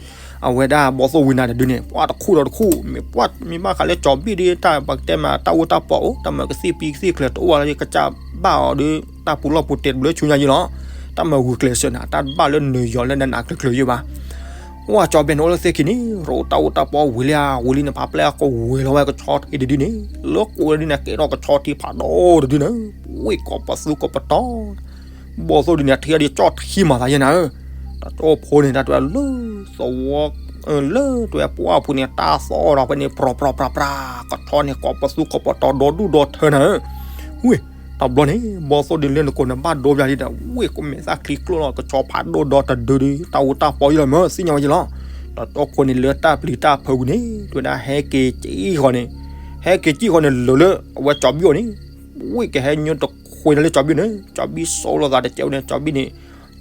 အဝဲဒၣ်ဘီသိၣ်ဝံၤနၤတဒုန့ၣ် ပှၤတခူၣ်ဒီးတခူၣ်, မ့ၢ်ပှၤမ့ၢ်ဘၣ်ဃးလၢကၠီဘံၣ်ဒီး တၢ်ပကတဲမးတၢ်အူတၢ်ပီအိၣ် တၢ်မၤကသံၣ်ပံကသံၣ်ချၢတအိၣ်လၢကစၢ်ဘၣ်အီၤဒီး တၢ်ပူၤလီၢ်ပူၤတ့ၢ်တဘျုးဆူညါယံလီၤ, တၢ်မၤဂုာ်ကျဲးစၢးနၤ တၢ်ဘၣ်လၢနယီၤလၢနနးကျၢၤကျၢၤယံဘၣ် ဝဲကၠီဘဲန့ၣ်အိၣ်လၢသ့ၣ်ခံန့ၣ် ရိးတၢ်အူတၢ်ပီဝံၤလံဧါ, ဝံၤလံန့ၣ် ဖးပျဲၢ်အကိးဝံၤလီၤဝဲကဆီထံတဒုန့ၣ်, လၢကိးဒုန့ၣ် ကဲထီၣ်ကဆီထံဖးဒိၣ်တဒုန့ၣ်, ဝ့ၢ်ကိးပသူကိးပတီၤ, ဘီသိၣ်ဒုန့ၣ် ထံၣ်ဒီးကၠီထံမၤသးယဲနၤဧၢ, တၢ်ကၠီဖိန့ၣ် တၢ်တဲလၢသဝီ လၢတွဲပှၢ်ဖူးန့ၣ် တၢ်သီၣ်ဒီးဖဲန့ၣ် ပြီၤပြီၤပြၤပြၤ, ကဆီန့ၣ် ကိးပသူကိးပတီၤဒီဒူၣ်ဒီထၢနၤဧၢ, ဝ့ၢ် တဘျီန့ၣ် ဘီသိၣ်ဒုလၢနကိးန့ၣ် ဘၣ်ဒိပျၢ်ဒံးဒီး ဝ့ၢ်ကိးမဲာ်သၣ်ချံကျိၣ်လီၤ ကဆီဖးဒိၣ်ဒီတဒုဒီး တၢ်အူတၢ်ပီယံလီၤမၢ် သ့ၣ်ညါဝဲယံလီၤ, တၢ်ကၠီဖိန့ၣ် လၢတၢ်ပျံၤတၢ်ဖုးဝံၤန့ၣ် တဲဝဲဒၣ်ဟဲက့ၤကံၣ်ဃီန့ၣ်, ဟဲက့ၤကံၣ်ဃီန့ၣ် လၢာ်လၢအဝဲကၠီဘံၣ်အအိၣ်န့ၣ်, ဝ့ၢ်ကဟဲညိတခွ့လၢကၠီဘံၣ်န့ၣ်, ကၠီဘံၣ်စိလီၤသးတကဲဝဲန့ၣ် ကၠီဘံၣ်န့ၣ်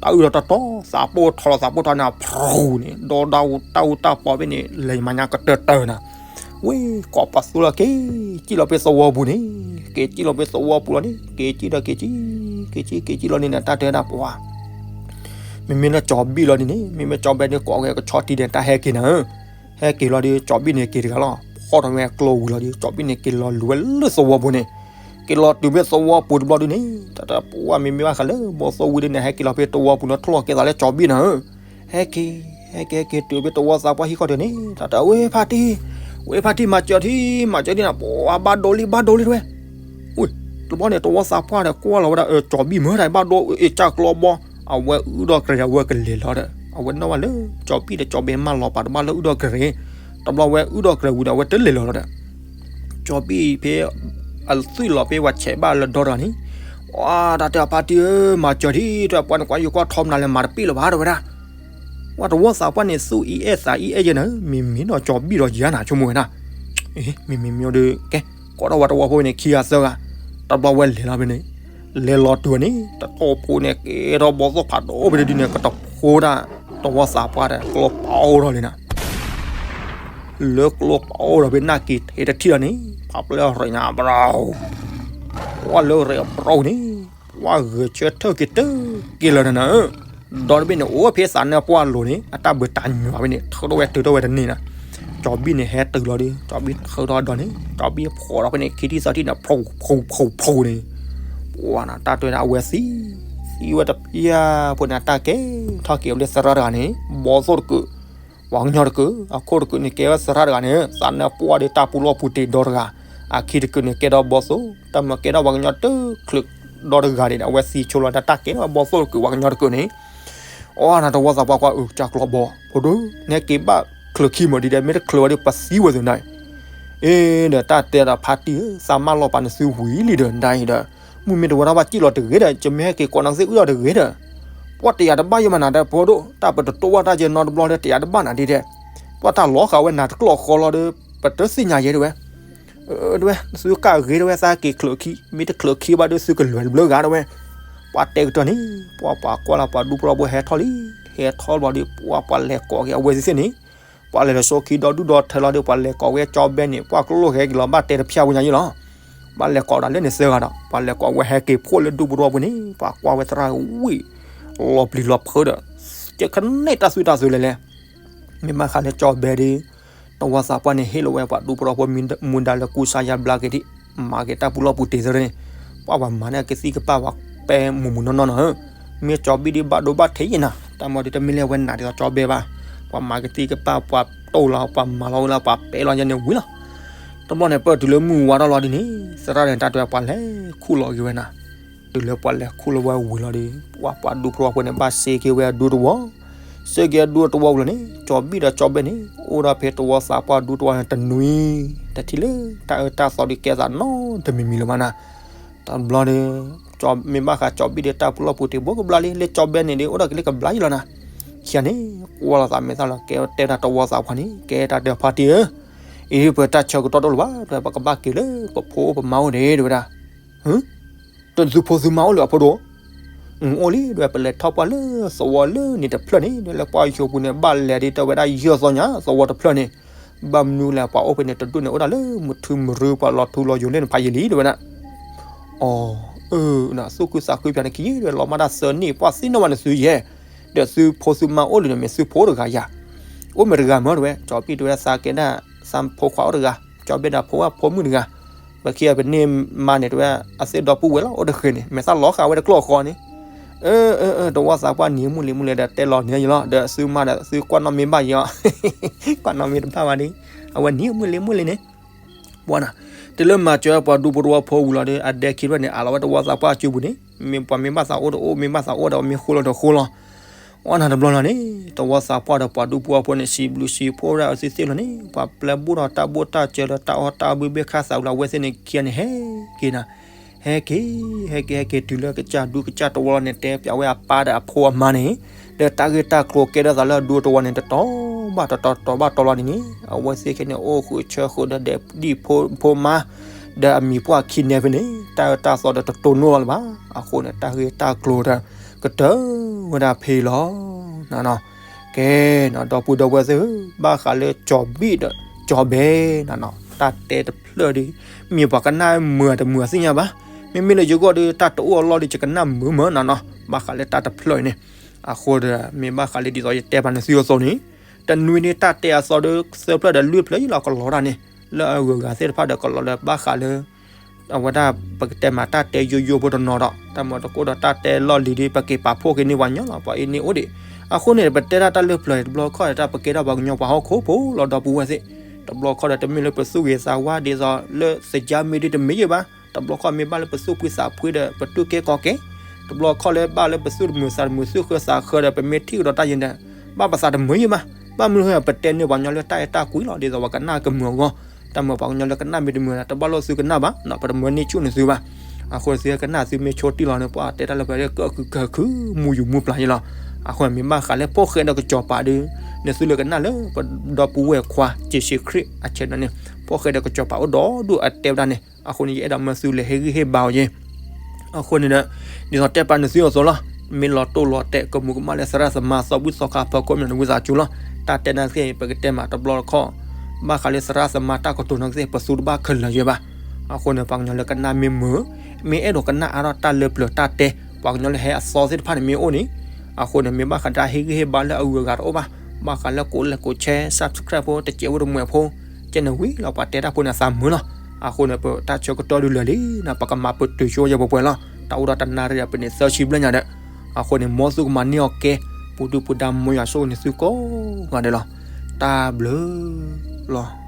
တၢ်အုၣ်ဒီးတတီၤ သးပိၢ်ထီလီၤ သးပိၢ်ထီန့ၣ် ဖရူၤန့ၣ် ဒီဒၣ်တၢ်အူတၢ်ပီဖဲန့ၣ် လဲၤမၤညါကတၢၢ်တၢၢ်နၤ, ဝ့ၢ်ကိးပသူလီၤ က့ၤကံၣ်လီၤဖဲသဝီပူၤန့ၣ်, က့ၤကံၣ်လီၤဖဲသဝီပူၤလီၤန့ၣ် က့ၤကံၣ်ဒီးက့ၤကံၣ်, က့ၤကံၣ်က့ၤကံၣ်လီၤန့ၣ်နၤ တၢ်တဲဒၣ်ပှၤ မ့မ့ၢ်လၢကၠီဘံၣ်လီၤဒ်န့ၣ် မ့မ့ၢ်ကၠီဘဲန့ၣ်ကိးက့ၤကဆီထံဒီး တၢ်ဟဲက့ၤနၤဧၢ, ဟဲက့ၤလီၤဒီး ကၠီဘံၣ်န့ၣ်က့ၤတဂၤလီၤ, ဖီၣ်ထီၣ်ဝဲကျိဝံၤလီၤဒီး ကၠီဘံၣ်န့ၣ်က့ၤလီၤလူၤဝဲလၢသဝီပူၤန့ၣ်, က့ၤလီၤတုၤဖဲသဝီပူၤတဘျီဒုန့ၣ် တၢ်တဲပှၤမ့မ့ၢ်ဘၣ်ဃးလၢဘီသိၣ်ဝံၤဒုန့ၣ် ဟဲက့ၤလီၤဖဲသဝီပူၤန့ၣ် ထီၣ်လီၤကဲသးလၢကၠီဘံၣ်နၤဧၢ, ဟဲက့ၤ, ဟဲက့ၤ ဟဲက့ၤတုၤဖဲသဝီသးပှၢ်ဟံၣ်ဃီဒုန့ၣ် တၢ်တဲဝဲဖါတံၢ်, ဝဲဖါတံၢ်မၤစၢၤထံ, မၤစၢၤဒ်နၤ ပှၤဘၣ်ဒိလံ ဘၣ်ဒိလံတဲဝဲ ဝ့ၢ် တဘျီန့ၣ် သဝီသးပှၢ်ဒီးကွၢ်လီၤဝဲဒၣ် ကၠီဘံၣ်မၢတၢ်ဘၣ်ဒိအ့ၣ်ကၢ်ကျီဘီ, အဝဲအုၣ်ဒီးကရဲၤ အဝဲကလဲၤလီၤဒီး အဝဲနီၣ်ဘၣ်လၢ ကၠီဘံၣ်ဒီးကၠီဘဲမၢလီၤပာ်တဘၣ်လၢအုၣ်ဒီးကရဲၤ, တဘျီဝဲအုၣ်ဒီးကရဲၤဝံၤဒီး အဝဲတလဲၤလီၤလီၤဒီး ကၠီဘံၣ်ဖဲ အသွံၣ်လီၤဖဲပှၤဆဲးဘၣ်လၢဒီတဂၤန့ၣ်, ဝဲတၢ်တဲဖါတံၢ်ဧၢ မၤစၢၤထံ တဲပှၤန့ၣ် ကွၢ်ယိၤကွၢ်ထီမနုၤလဲၣ် မၤတပ့ၢ်လၢၤဘၣ်တဲဝဲဒၣ် ပှၤသဝီသးပှၢ်န့ၣ် သူၣ်အံၤအဲၣ်သးအံၤအဲၣ်ယဲနၤဧၢ, မ့မ့ၢ်ဒီးကၠီဘံၣ်ဒီးယၤနၤ ဆိကမိၣ်ဝဲဒၣ်, မ့မ့ၢ်မ့ၢ်ဒီး ကဲ ကိးထီၣ်ဝဲသဝီဖိန့ၣ် ခံဂၤသၢဂၤ, တဘျီဝဲလဲၤလီၤဖဲန့ၣ်, လဲၤလီၤတုၤန့ၣ် တတီၢ်ဖိန့ၣ် ကဲထီၣ်ဘီသိၣ်ဖးဒိၣ်ဖဲတဒုန့ၣ် ကတဖိဒၣ် သဝီသးပှၢ်ဒီး ကျိပအိၣ်ထီၣ်လံနၤ လၢကျိပအိၣ်ဒီးဖဲနၢ်က့ၤထဲတထံၣ်လီၤန့ၣ် ဖးပျဲၢ်ရံၣ်နၤ ဘြီၤ, ပှၤလၢရံၣ်အဘြီန့ၣ် ပှၤဂဲၤဆၢထၢၣ်က့ၤတက့ၢ်လၢနၤနၤဧၢ, ဒီတဘ့ၣ်န့ၣ် အိၣ်ဖဲသးနၢပှၢ်လိၤန့ၣ် အတၢ်ဘၢတၢ်ညွၤဖဲန့ၣ် ထုးထီၣ်ဝဲတုၤထီၣ်ဝဲတန့ၢ်နၤ, ကၠီဘံၣ်န့ၣ်ဟဲတုၤလီၤဒီး ကၠီဘံၣ်ထုးထီၣ်ဒီးန့ၣ် ကၠီဘံၣ်ဖှီၣ်ထီၣ်ဖဲန့ၣ် ခံထံၣ်သၢထံၣ်န့ၣ် ဖှိၣ်ဖှိၣ်ဖှိၣ်ဖှိၣ်န့ၣ် ပှၤနၤတၢ်တဲဒၣ်အဝဲသံ သံဝဲတပျၢ်ဖိန့ၣ် တၢ်ကဲထီၣ်က့ၤဝဲလၢသရၣ်တဂၤန့ၣ် ဘီသိၣ်တကုး, ပှၤကညီတကုး, အခိၣ်တကုးန့ၣ် ကဲဝဲသရၣ်တဂၤန့ၣ် သးနၢပှၢ်ဒီးတၢ်ပူၤလီၢ်ပူၤတ့ၢ်ဒီတဂၤ, အခံတကုးန့ၣ် ကဲထီၣ်ဘီသိၣ်, တၢ်မၤကဲထီၣ်ပှၤကညီတချုးဒီတဂၤန့ၣ် အဝဲသံဆိလီၤတၢ်တၢ်ကဲထီၣ်ဘီသိၣ်တကုး ပှၤကညီတကုးန့ၣ် အီနၤတဝီသးပှၢ်ကွၢ်အုးကၢ်ကျီဘီ ဖိဒိၣ်, နဟဲက့ၤဘၣ်ချၢးခံမီၤဒ်ဒီး မ့ၢ်တချၢးဝဲဒီးပသံဝဲသ့ၣ်နၤ, အ့ဒီးတၢ်တဲဒီးဖါတံၢ်ဧၢ, သးမၢလီၤပာ်နသုဝံၤလံဒီး နဒၣ်အံၤဒီး, မုၢ်မ့ၢ်တဝဲဒၣ်ဘၣ်စံၣ်လီၤတဂ့ၤဒီး ကမ့ၢ်ဟဲက့ၤကိးနသုအုၣ်ဒီးတဂ့ၤဒီး, ပှၤတယာ်တဘၣ်ယဲမးနၤဒီး ဖိဒိၣ်, တၢ်ပတတိၢ်ဘၣ်တၢ်ယဲနီတဘျီဒီး တယာ်တဘၣ်နၤဒ်ဒီး, ပှၤတၢ်လီၤဃာ်ဝဲနၤတကျီၢ်ဃီလီၤဒီး ပတသ့ၣ်ညါယဲတဲဝဲ တဲဝဲ, သုကၢ်ဂ့ၤတဲဝဲ သးက့ၤချၢးခံ, မ့ၢ်တချၢးခံဘၣ်ဒီး သုကလဲၤတဘျုးဂၤတဲဝဲ, ပှၤတဲကတၢၢ်န့ၣ် ပှၤပှၤကွၢ်လၢပှၤဒူဖိသဝီဖိဟဲထီၣ်လံ, ဟဲထီၣ်ဘျီဒီး ပှၤပှၤလဲၤကိးက့ၤအဝဲသ့ၣ်န့ၣ်, ပှၤလဲၤလီၤစိခံဒီဒူၣ်ဒီထၢလီၤဒီး ပှၤလဲၤကိးဝဲကၠီဘဲန့ၣ် ပှၤကလိၣ်ဟဲက့ၤလီၤဘၣ်တဲတဖၠၣ်ဝဲညါယဲလီၤ, ဘၣ်လဲၤကိးဒၣ်လၢန့ၣ်သၢဂၤဒီး ပှၤလဲၤကိးဝဲဟဲက့ၤဖှိၣ်လၢဒူဖိသဝီဖိန့ၣ် ပှၤကွၢ်ဝဲသရၣ်ဝံၣ်, လီၤပျံၤလီၤဖုးဒီး, ကဲခနဲၣ်တၢ်သွံၣ်တၢ်သွဲလဲၣ်လဲၣ် မ့ၢ်ဘၣ်ဃးလၢကၠီဘဲဒီး တဝီသးပှၢ်န့ၣ် ဟ့ၣ်လီၤဝဲပှၤဒူဖိသဝီဖိမူဒါလၢကူစါယါဘျါက့ၤဒံး, မၤက့ၤတၢ်ပူၤလီၢ်ပူၤတ့ၢ်သ့န့ၣ်, ပှၤပှၤမၤန့ၢ်ကသံၣ်ကပၢ်ပှၤပဲမုာ်မုာ်နီၢ်နီၢ်နီၤဧၢ, မ့ၢ်ကၠီဘံၣ်ဒံးဘၣ်ဒိဘၣ်ထံးယဲနၤ, တၢ်မၤဒ်တမ့ၢ်လၢအဝဲနာ်ဒ်သိးကၠီဘဲဘၣ်, ပှၤမၤကသံၣ်ကပၢ်ပှၤတိၢ်လီၤ ပှၤမၤလီၤဝဲလၢပှၤပဲလီၤယဲန့ၣ်ဝံၤလီၤ, တဘျီန့ၣ် ပၢၢ်တုၤလၢမုၢ်ဝါထီၣ်လီၤဒ်န့ၣ် သရၣ်န့ၣ်တၢ်တဲပှၤလဲၤခူၣ်လီၤက့ၤဝဲနၤ တုၤလၢပှၤလဲၤခူၣ်လီၤဝဲဝံၤလီၤဒီး ပှၤပှၤဒူဖိသဝီဖိန့ၣ် ဘၣ်စ့က့ၤဝဲအဒူသဝီ, စ့က့ၤအဒူသဝီဝံၤလီၤန့ၣ် ကၠီဘံၣ်ဒီးကၠီဘဲန့ၣ် အိၣ်ဒၣ်ဖဲတဝီသးပှၢ်ဒူသဝီန့ၣ်တနွံ, တထံၣ်လၢတၢ်အၢတၢ်သီဒုးကဲသးနီတမံၤမံၤလၢၤဘၣ်နၤ, တဘျီဒီး မ့ၢ်ဘၣ်ဃးကၠီဘံၣ်ဒီးတၢ်ပူၤလီၢ်ပူၤတ့ၢ်ဘိကဘျါလံ လၢကၠီဘဲန့ၣ်ဒီး အိၣ်ဒီးက့ၤလၢကဘျါယံလီၤနၤ, ခံဂၤန့ၣ် ကွၢ်လီၤသးမဲာ်သၣ်လီၤ ကဲတဲဒၣ်တဝီသးပှၢ်န့ၣ် ကဲတၢ်တဲဖါတံၢ်ဧၢ, အံၤပတၢ်ဆၢကတီၢ်တအိၣ်လၢၤဘၣ် ပကဘၣ်က့ၤလၢပဖိအိၣ်ပမါအိၣ်န့ၣ် တဲဝဲဒၣ် တသုဖိသုမါအိၣ်လၢၤအဖိဒိၣ်, အိၣ်လံ တဲဝဲ ပလဲၤထီၣ်ပှၢ်လၢသဝီလၢန့ၣ်တဖျၢၣ်န့ၣ် လၢပှၢ်ယိၤပူၤန့ၣ် ဘၣ်လဲၤဒ်တဲဝဲဒၣ်ယဲၢ်သီညါ သဝီတဖျၢၣ်န့ၣ် ဘၣ်မနုၤလဲၣ် ပှၤအိၣ်ဖဲန့ၣ်တဒူၣ်န့ၣ် အိၣ်ဒၣ်လၢမုၢ်ထူမုၢ်ရူပှၤလီၤထူလီၤယိာ်လၢန့ၣ်ဖးယံာ်လံ တဲဝဲဒၣ် အီၤ အၢ သူၣ်ခုသးခုပၠးန့ၣ်ခံ တဲဝဲ လီၤမၢ်တၢ်သၢနံၣ် ပှၢ်သ့ၣ်နီၣ်ဝဲန့ၣ်သုယဲၢ် ဒီးသုဖိသုမါအိၣ်လံန့ၣ် မ့ၢ်သုဖိတဂၤယၤ အိၣ်မ့ၢ်တဂၤမၢ တဲဝဲ ကၠီဘ့ၣ်တဲဝဲ သးကဲဒၣ် သးဖိခွါအိၣ်တဂၤ ကၠီဘ့ၣ်ဒီးဖိဝဲဖိမုၣ်တဂၤ ပခံဂၤပန့ၢ်မါန့ၣ် တဲဝဲ အသ့ၣ်ဒီပုၢ်ဝဲၢ်လီၤ အိၣ်တဃ့န့ၣ် မဲာ်သၣ်လီၤဃာ်ဝဲတကျိၣ်ဃီန့ၣ် အၢ အၢ အၢ တဝီသးပှၢ်နံၤမုၢ်လံမုၢ်လံဒီးတဲလီၤန့ၣ်ယလီၤ ဒီးသုမါဒီးသုကွၢ်နီၣ်မ့ၢ်ဘၣ်ယီၤ ကွၢ်နီၣ်မ့ၢ်တဘၣ်ဘၣ်ဒ် အဝဲနံၤမုၢ်လံမုၢ်လံန့ၣ် ပှၤနၤ တုၤလၢမၤစၢၤပှၤဒူဖိတဝီဖိဝံၤလီၤဒီး အဒဲခံဖျၢၣ်န့ၣ် အးလီၤဝဲတဝီသးပှၢ်အစုပူၤန့ၣ် မ့ၢ်ပှၤမ့ၢ်ဘၣ်သးအိၣ်တအိၣ် မ့ၢ်ဘၣ်သးအိၣ်ဒီးမ့ၢ်ဃိလီၤဒီးဃိလီၤ အီၣ်နၤတဘျီလီၤန့ၣ် တဝီသးပှၢ်ဒီးပှၤဒူဖိအဖိန့ၣ် စံးဘျုးစံးဖှိၣ်ဝဲဒၣ်အဝဲသ့ၣ်သ့ၣ်လီၤန့ၣ် ပှၤပျဲဘူးဒီးတၢ်ဘိၣ်တၢ်စၢၤဒီးတၢ်အီၣ်တၢ်ဘှံးဘ့ၣ်ခၣ်သးဝံၤလီၤ အဝဲသ့ၣ်န့ၣ်ခံဂၤန့ၣ် ဟဲက့ၤနၤ ဟဲက့ၤ ဟဲက့ၤ ဟဲက့ၤ တုၤလၢကစၢ်ဒူကစၢ်တဝီလီၤန့ၣ် တဲပၠးဝဲအပၢ်ဒီးအဖိအမါန့ၣ် ဒီးတၢ်ဂ့ၢ်တၢ်ကျိၤကဲထီၣ်သးလၢအဒူတဝီန့ၣ် တတီၤဘၣ်တတီၤ တတီၤဘၣ်တတီၤလီၤန့ၣ်န့ၣ် အဝဲသ့ၣ်ခဲန့ၣ် အိၣ်ဃုာ်ဆၢဃုာ်ဒီးဒဲးဒံၣ်ဖိမါ ဒီးအမံၤပှၢ်ခံနဲဖဲန့ၣ် တၢ်အၢတၢ်သီဒီးတတိၢ်နီၣ်လၢၤဘၣ် အဃိန့ၣ် တၢ်ဂ့ၢ်တၢ်ကျိၤဒီး ကတၢၢ်ဝဲဒၣ်ဖဲလီၤ ကဲ ဒီပုၢ်ဒီဝဲၢ်သ့ၣ်ဧၢ ဘၣ်ဃးလၢကၠီၤဘံၣ်ဒီးကၠီၤဘဲနီၤနီၤ တၢ်တဲတဖျၢၣ်ဒီး မ့ၢ်ပှၤကနၣ်မုာ်တမုာ်သ့ၣ်ညါဘၣ် မ့မ့ၢ်လၢယဂီၢ်ဒီး တၢ်တအိၣ်အလီၢ်ဒီးယကနၣ်မုာ်မၢနီၤနီၤ ဘၣ်ဃးလၢတၢ်တဖျၢၣ်အံၤန့ၣ် အဃိဒီး မ့ၢ်ဘၣ်ဃးလၢဒ်သိးယတဲပာ်နသုအသိးန့ၣ် တနွံန့ၣ် တၢ်တဲအသီဒီးသၢဖျၢၣ်ဒီးလွံၢ်ဖျၢၣ်ယလီၤကလီတၢ်န့ၣ် လၢအဂုၤအဂၤသ့ၣ်တဖၣ်ဒီးကလီၤလၢဘၣ်ဃးလၢ အဝဲဒၣ်ပကတဲမးတၢ်တဲယိယိဖိတနီၤဒီး တၢ်မၤတကိၣ်ဒီးတၢ်တဲလီၢ်လံၤဒီး ပက့ၤပာ်ဖှိၣ်က့ၤန့ၢ်ပှၤကညီလီၤ ပှၤအ့န့ၢ်အိၣ်ဒံး အဃိန့ၣ် ပတဲဒၣ်တၢ်လၢပျၢၤအံၤတဘျီခီၣ်ဒီး တၢ်ပကဲထီၣ်ပှၤကညီပှၤဟီၣ်ခိၣ်ဖိလီၤဒီပုၢ်ဝဲၢ်သ့ၣ် တဘျီခီၣ်ဒီးတမ့ၢ်လၢပသူၣ်ဂ့ၤသးဝါဒ်သိးလၢသကြားမံၤဒ်တမ့ၢ်ယဲၢ်ဘၣ် တဘျီခီၣ်မ့ၢ်ဘၣ်လၢပသူၣ်ဖှံသးဖှံဒီး ပတူၢ်ကဲကီကဲ တဘျီခီၣ်လၢဘၣ်လၢပသူၣ်တမုာ်သးတမုာ်သူၣ်ဃၢသးဃၢဒီး ပမ့ၢ်ထံၣ်ကဒီးတၢ်ယဲၢ်ဒီး ဘၣ်ပသးတမုာ်ယဲၢ်ဘၣ် ဘၣ်မနုၤဃိပတဲန့ၢ်ပှၤကညီလၢတၢ်အဲၣ်တၢ်ကွံလီၤ ဒ်သိးပှၤကနၣ်ကမုာ်အဂီၢ် တၢ်မၤပှၤကညီလၢကနၣ်မ့ၢ်တမုာ် တဘၣ်လိာ်သုကနၣ်ဘၣ် ပတမၤန့ၢ်ဆူၣ်န့ၢ်သုဘၣ် အဃိသုဟဲကနၣ်သုမ့ၢ်ဆိတံၢ်လီၤန့ၣ် ပှၤတဲတၢ်လၢပှၤကၢၣ်ခုကၢၢ်ခုမူယူၤမူပျၢ်ယဲၢ်လီၤ အဃိမ့ၢ်ဘၣ်ဃးလၢဖိၣ်ဃဲဒီးကစီၤပၤဒီး နသုလၢကနၣ်လၢပဒီပုၢ်ဝဲၢ်ခွါ က့ၤဆံးခရံာ်အဆဲးန့ၣ် ဖိၣ်ဃဲဒီးကစီၤပၤအိၣ်ဒီဒူၣ်အတဲဝဲဒၣ်န့ၣ် အဃိန့ၣ် ယအဲၣ်ဒိးမၢသုလဲၤဟ့ၣ်ဂံၢ်ဟ့ၣ်ဘါအီၤယဲၢ် အဃိန့ၣ်ဒီး ဒ်သိးတဲပာ်နသုအသိးလီၤ မ့ၢ်လီၤတိၢ်လီၤတဲာ် ကမူၤကမၣ်လၢသရၣ်သမါသီဘူၣ်သီခါဖီခိၣ်မ့ၢ်နဝံသးစူၤလီၤ တၢ်တဲနၢ်သ့ၣ် ပကတဲမးတဘျီတခီၣ် ဘၣ်ဃးလၢသရၣ်သမါတၢ်ကတိၤနီၢ်ကသ့ၣ် ပသူတဘၣ်ခဲလၢာ်ယဲၢ်ဘၣ် အဃိန့ၣ် ပှၤကညီလၢကနၣ်မ့ၢ်မုာ် မ့ၢ်အဲၣ်ဒိးကနၣ်အါထီၣ်တၢ်လၢပျၢၤတၢ်တဲ ပှၤကညီလၢဟဲအသီသ့ၣ်တဖၣ်န့ၣ်မ့ၢ်အိၣ်န့ၣ် အဃိန့ၣ် မ့ၢ်ဘၣ်ဃးတၢ်ဟ့ၣ်ဂံၢ်ဟ့ၣ်ဘါလၢအဂုၤအဂၤတအိၣ်ဘၣ် ဘၣ်ဃးလၢကိးလဲၤကိး share subscribe ဖိ တစဲးဖိတမှဲၤဖိ ကဲန့ၣ်ဝံၤလီၤ ပှၤတဲတၢ်ဖိန့ၣ်အသးမုာ်လီၤ အဃိန့ၣ် ပတၢ်ဆၢကတီၢ်ဒုးလၢာ်လံန့ၣ် ပကမၤပတုာ်ဆိယဲၢ်ပှဲၤပှဲၤလီၤ တၢ်အိၣ်ဒီးတနၣ်ရံၣ်ဒီးပန့ၢ်သၢဆံဘျဲၣ်ညါဒီး အဃိန့ၣ် မ်သုကမၤန့ၢ်အီၤကဲ ပူၤဒုၣ်ပူၤဒါ မ်ယွၤဆိၣ်ဂ့ၤန့ၢ်သုကိးဂၤဒဲးလီၤ တၢ်ဘျုးလီၤ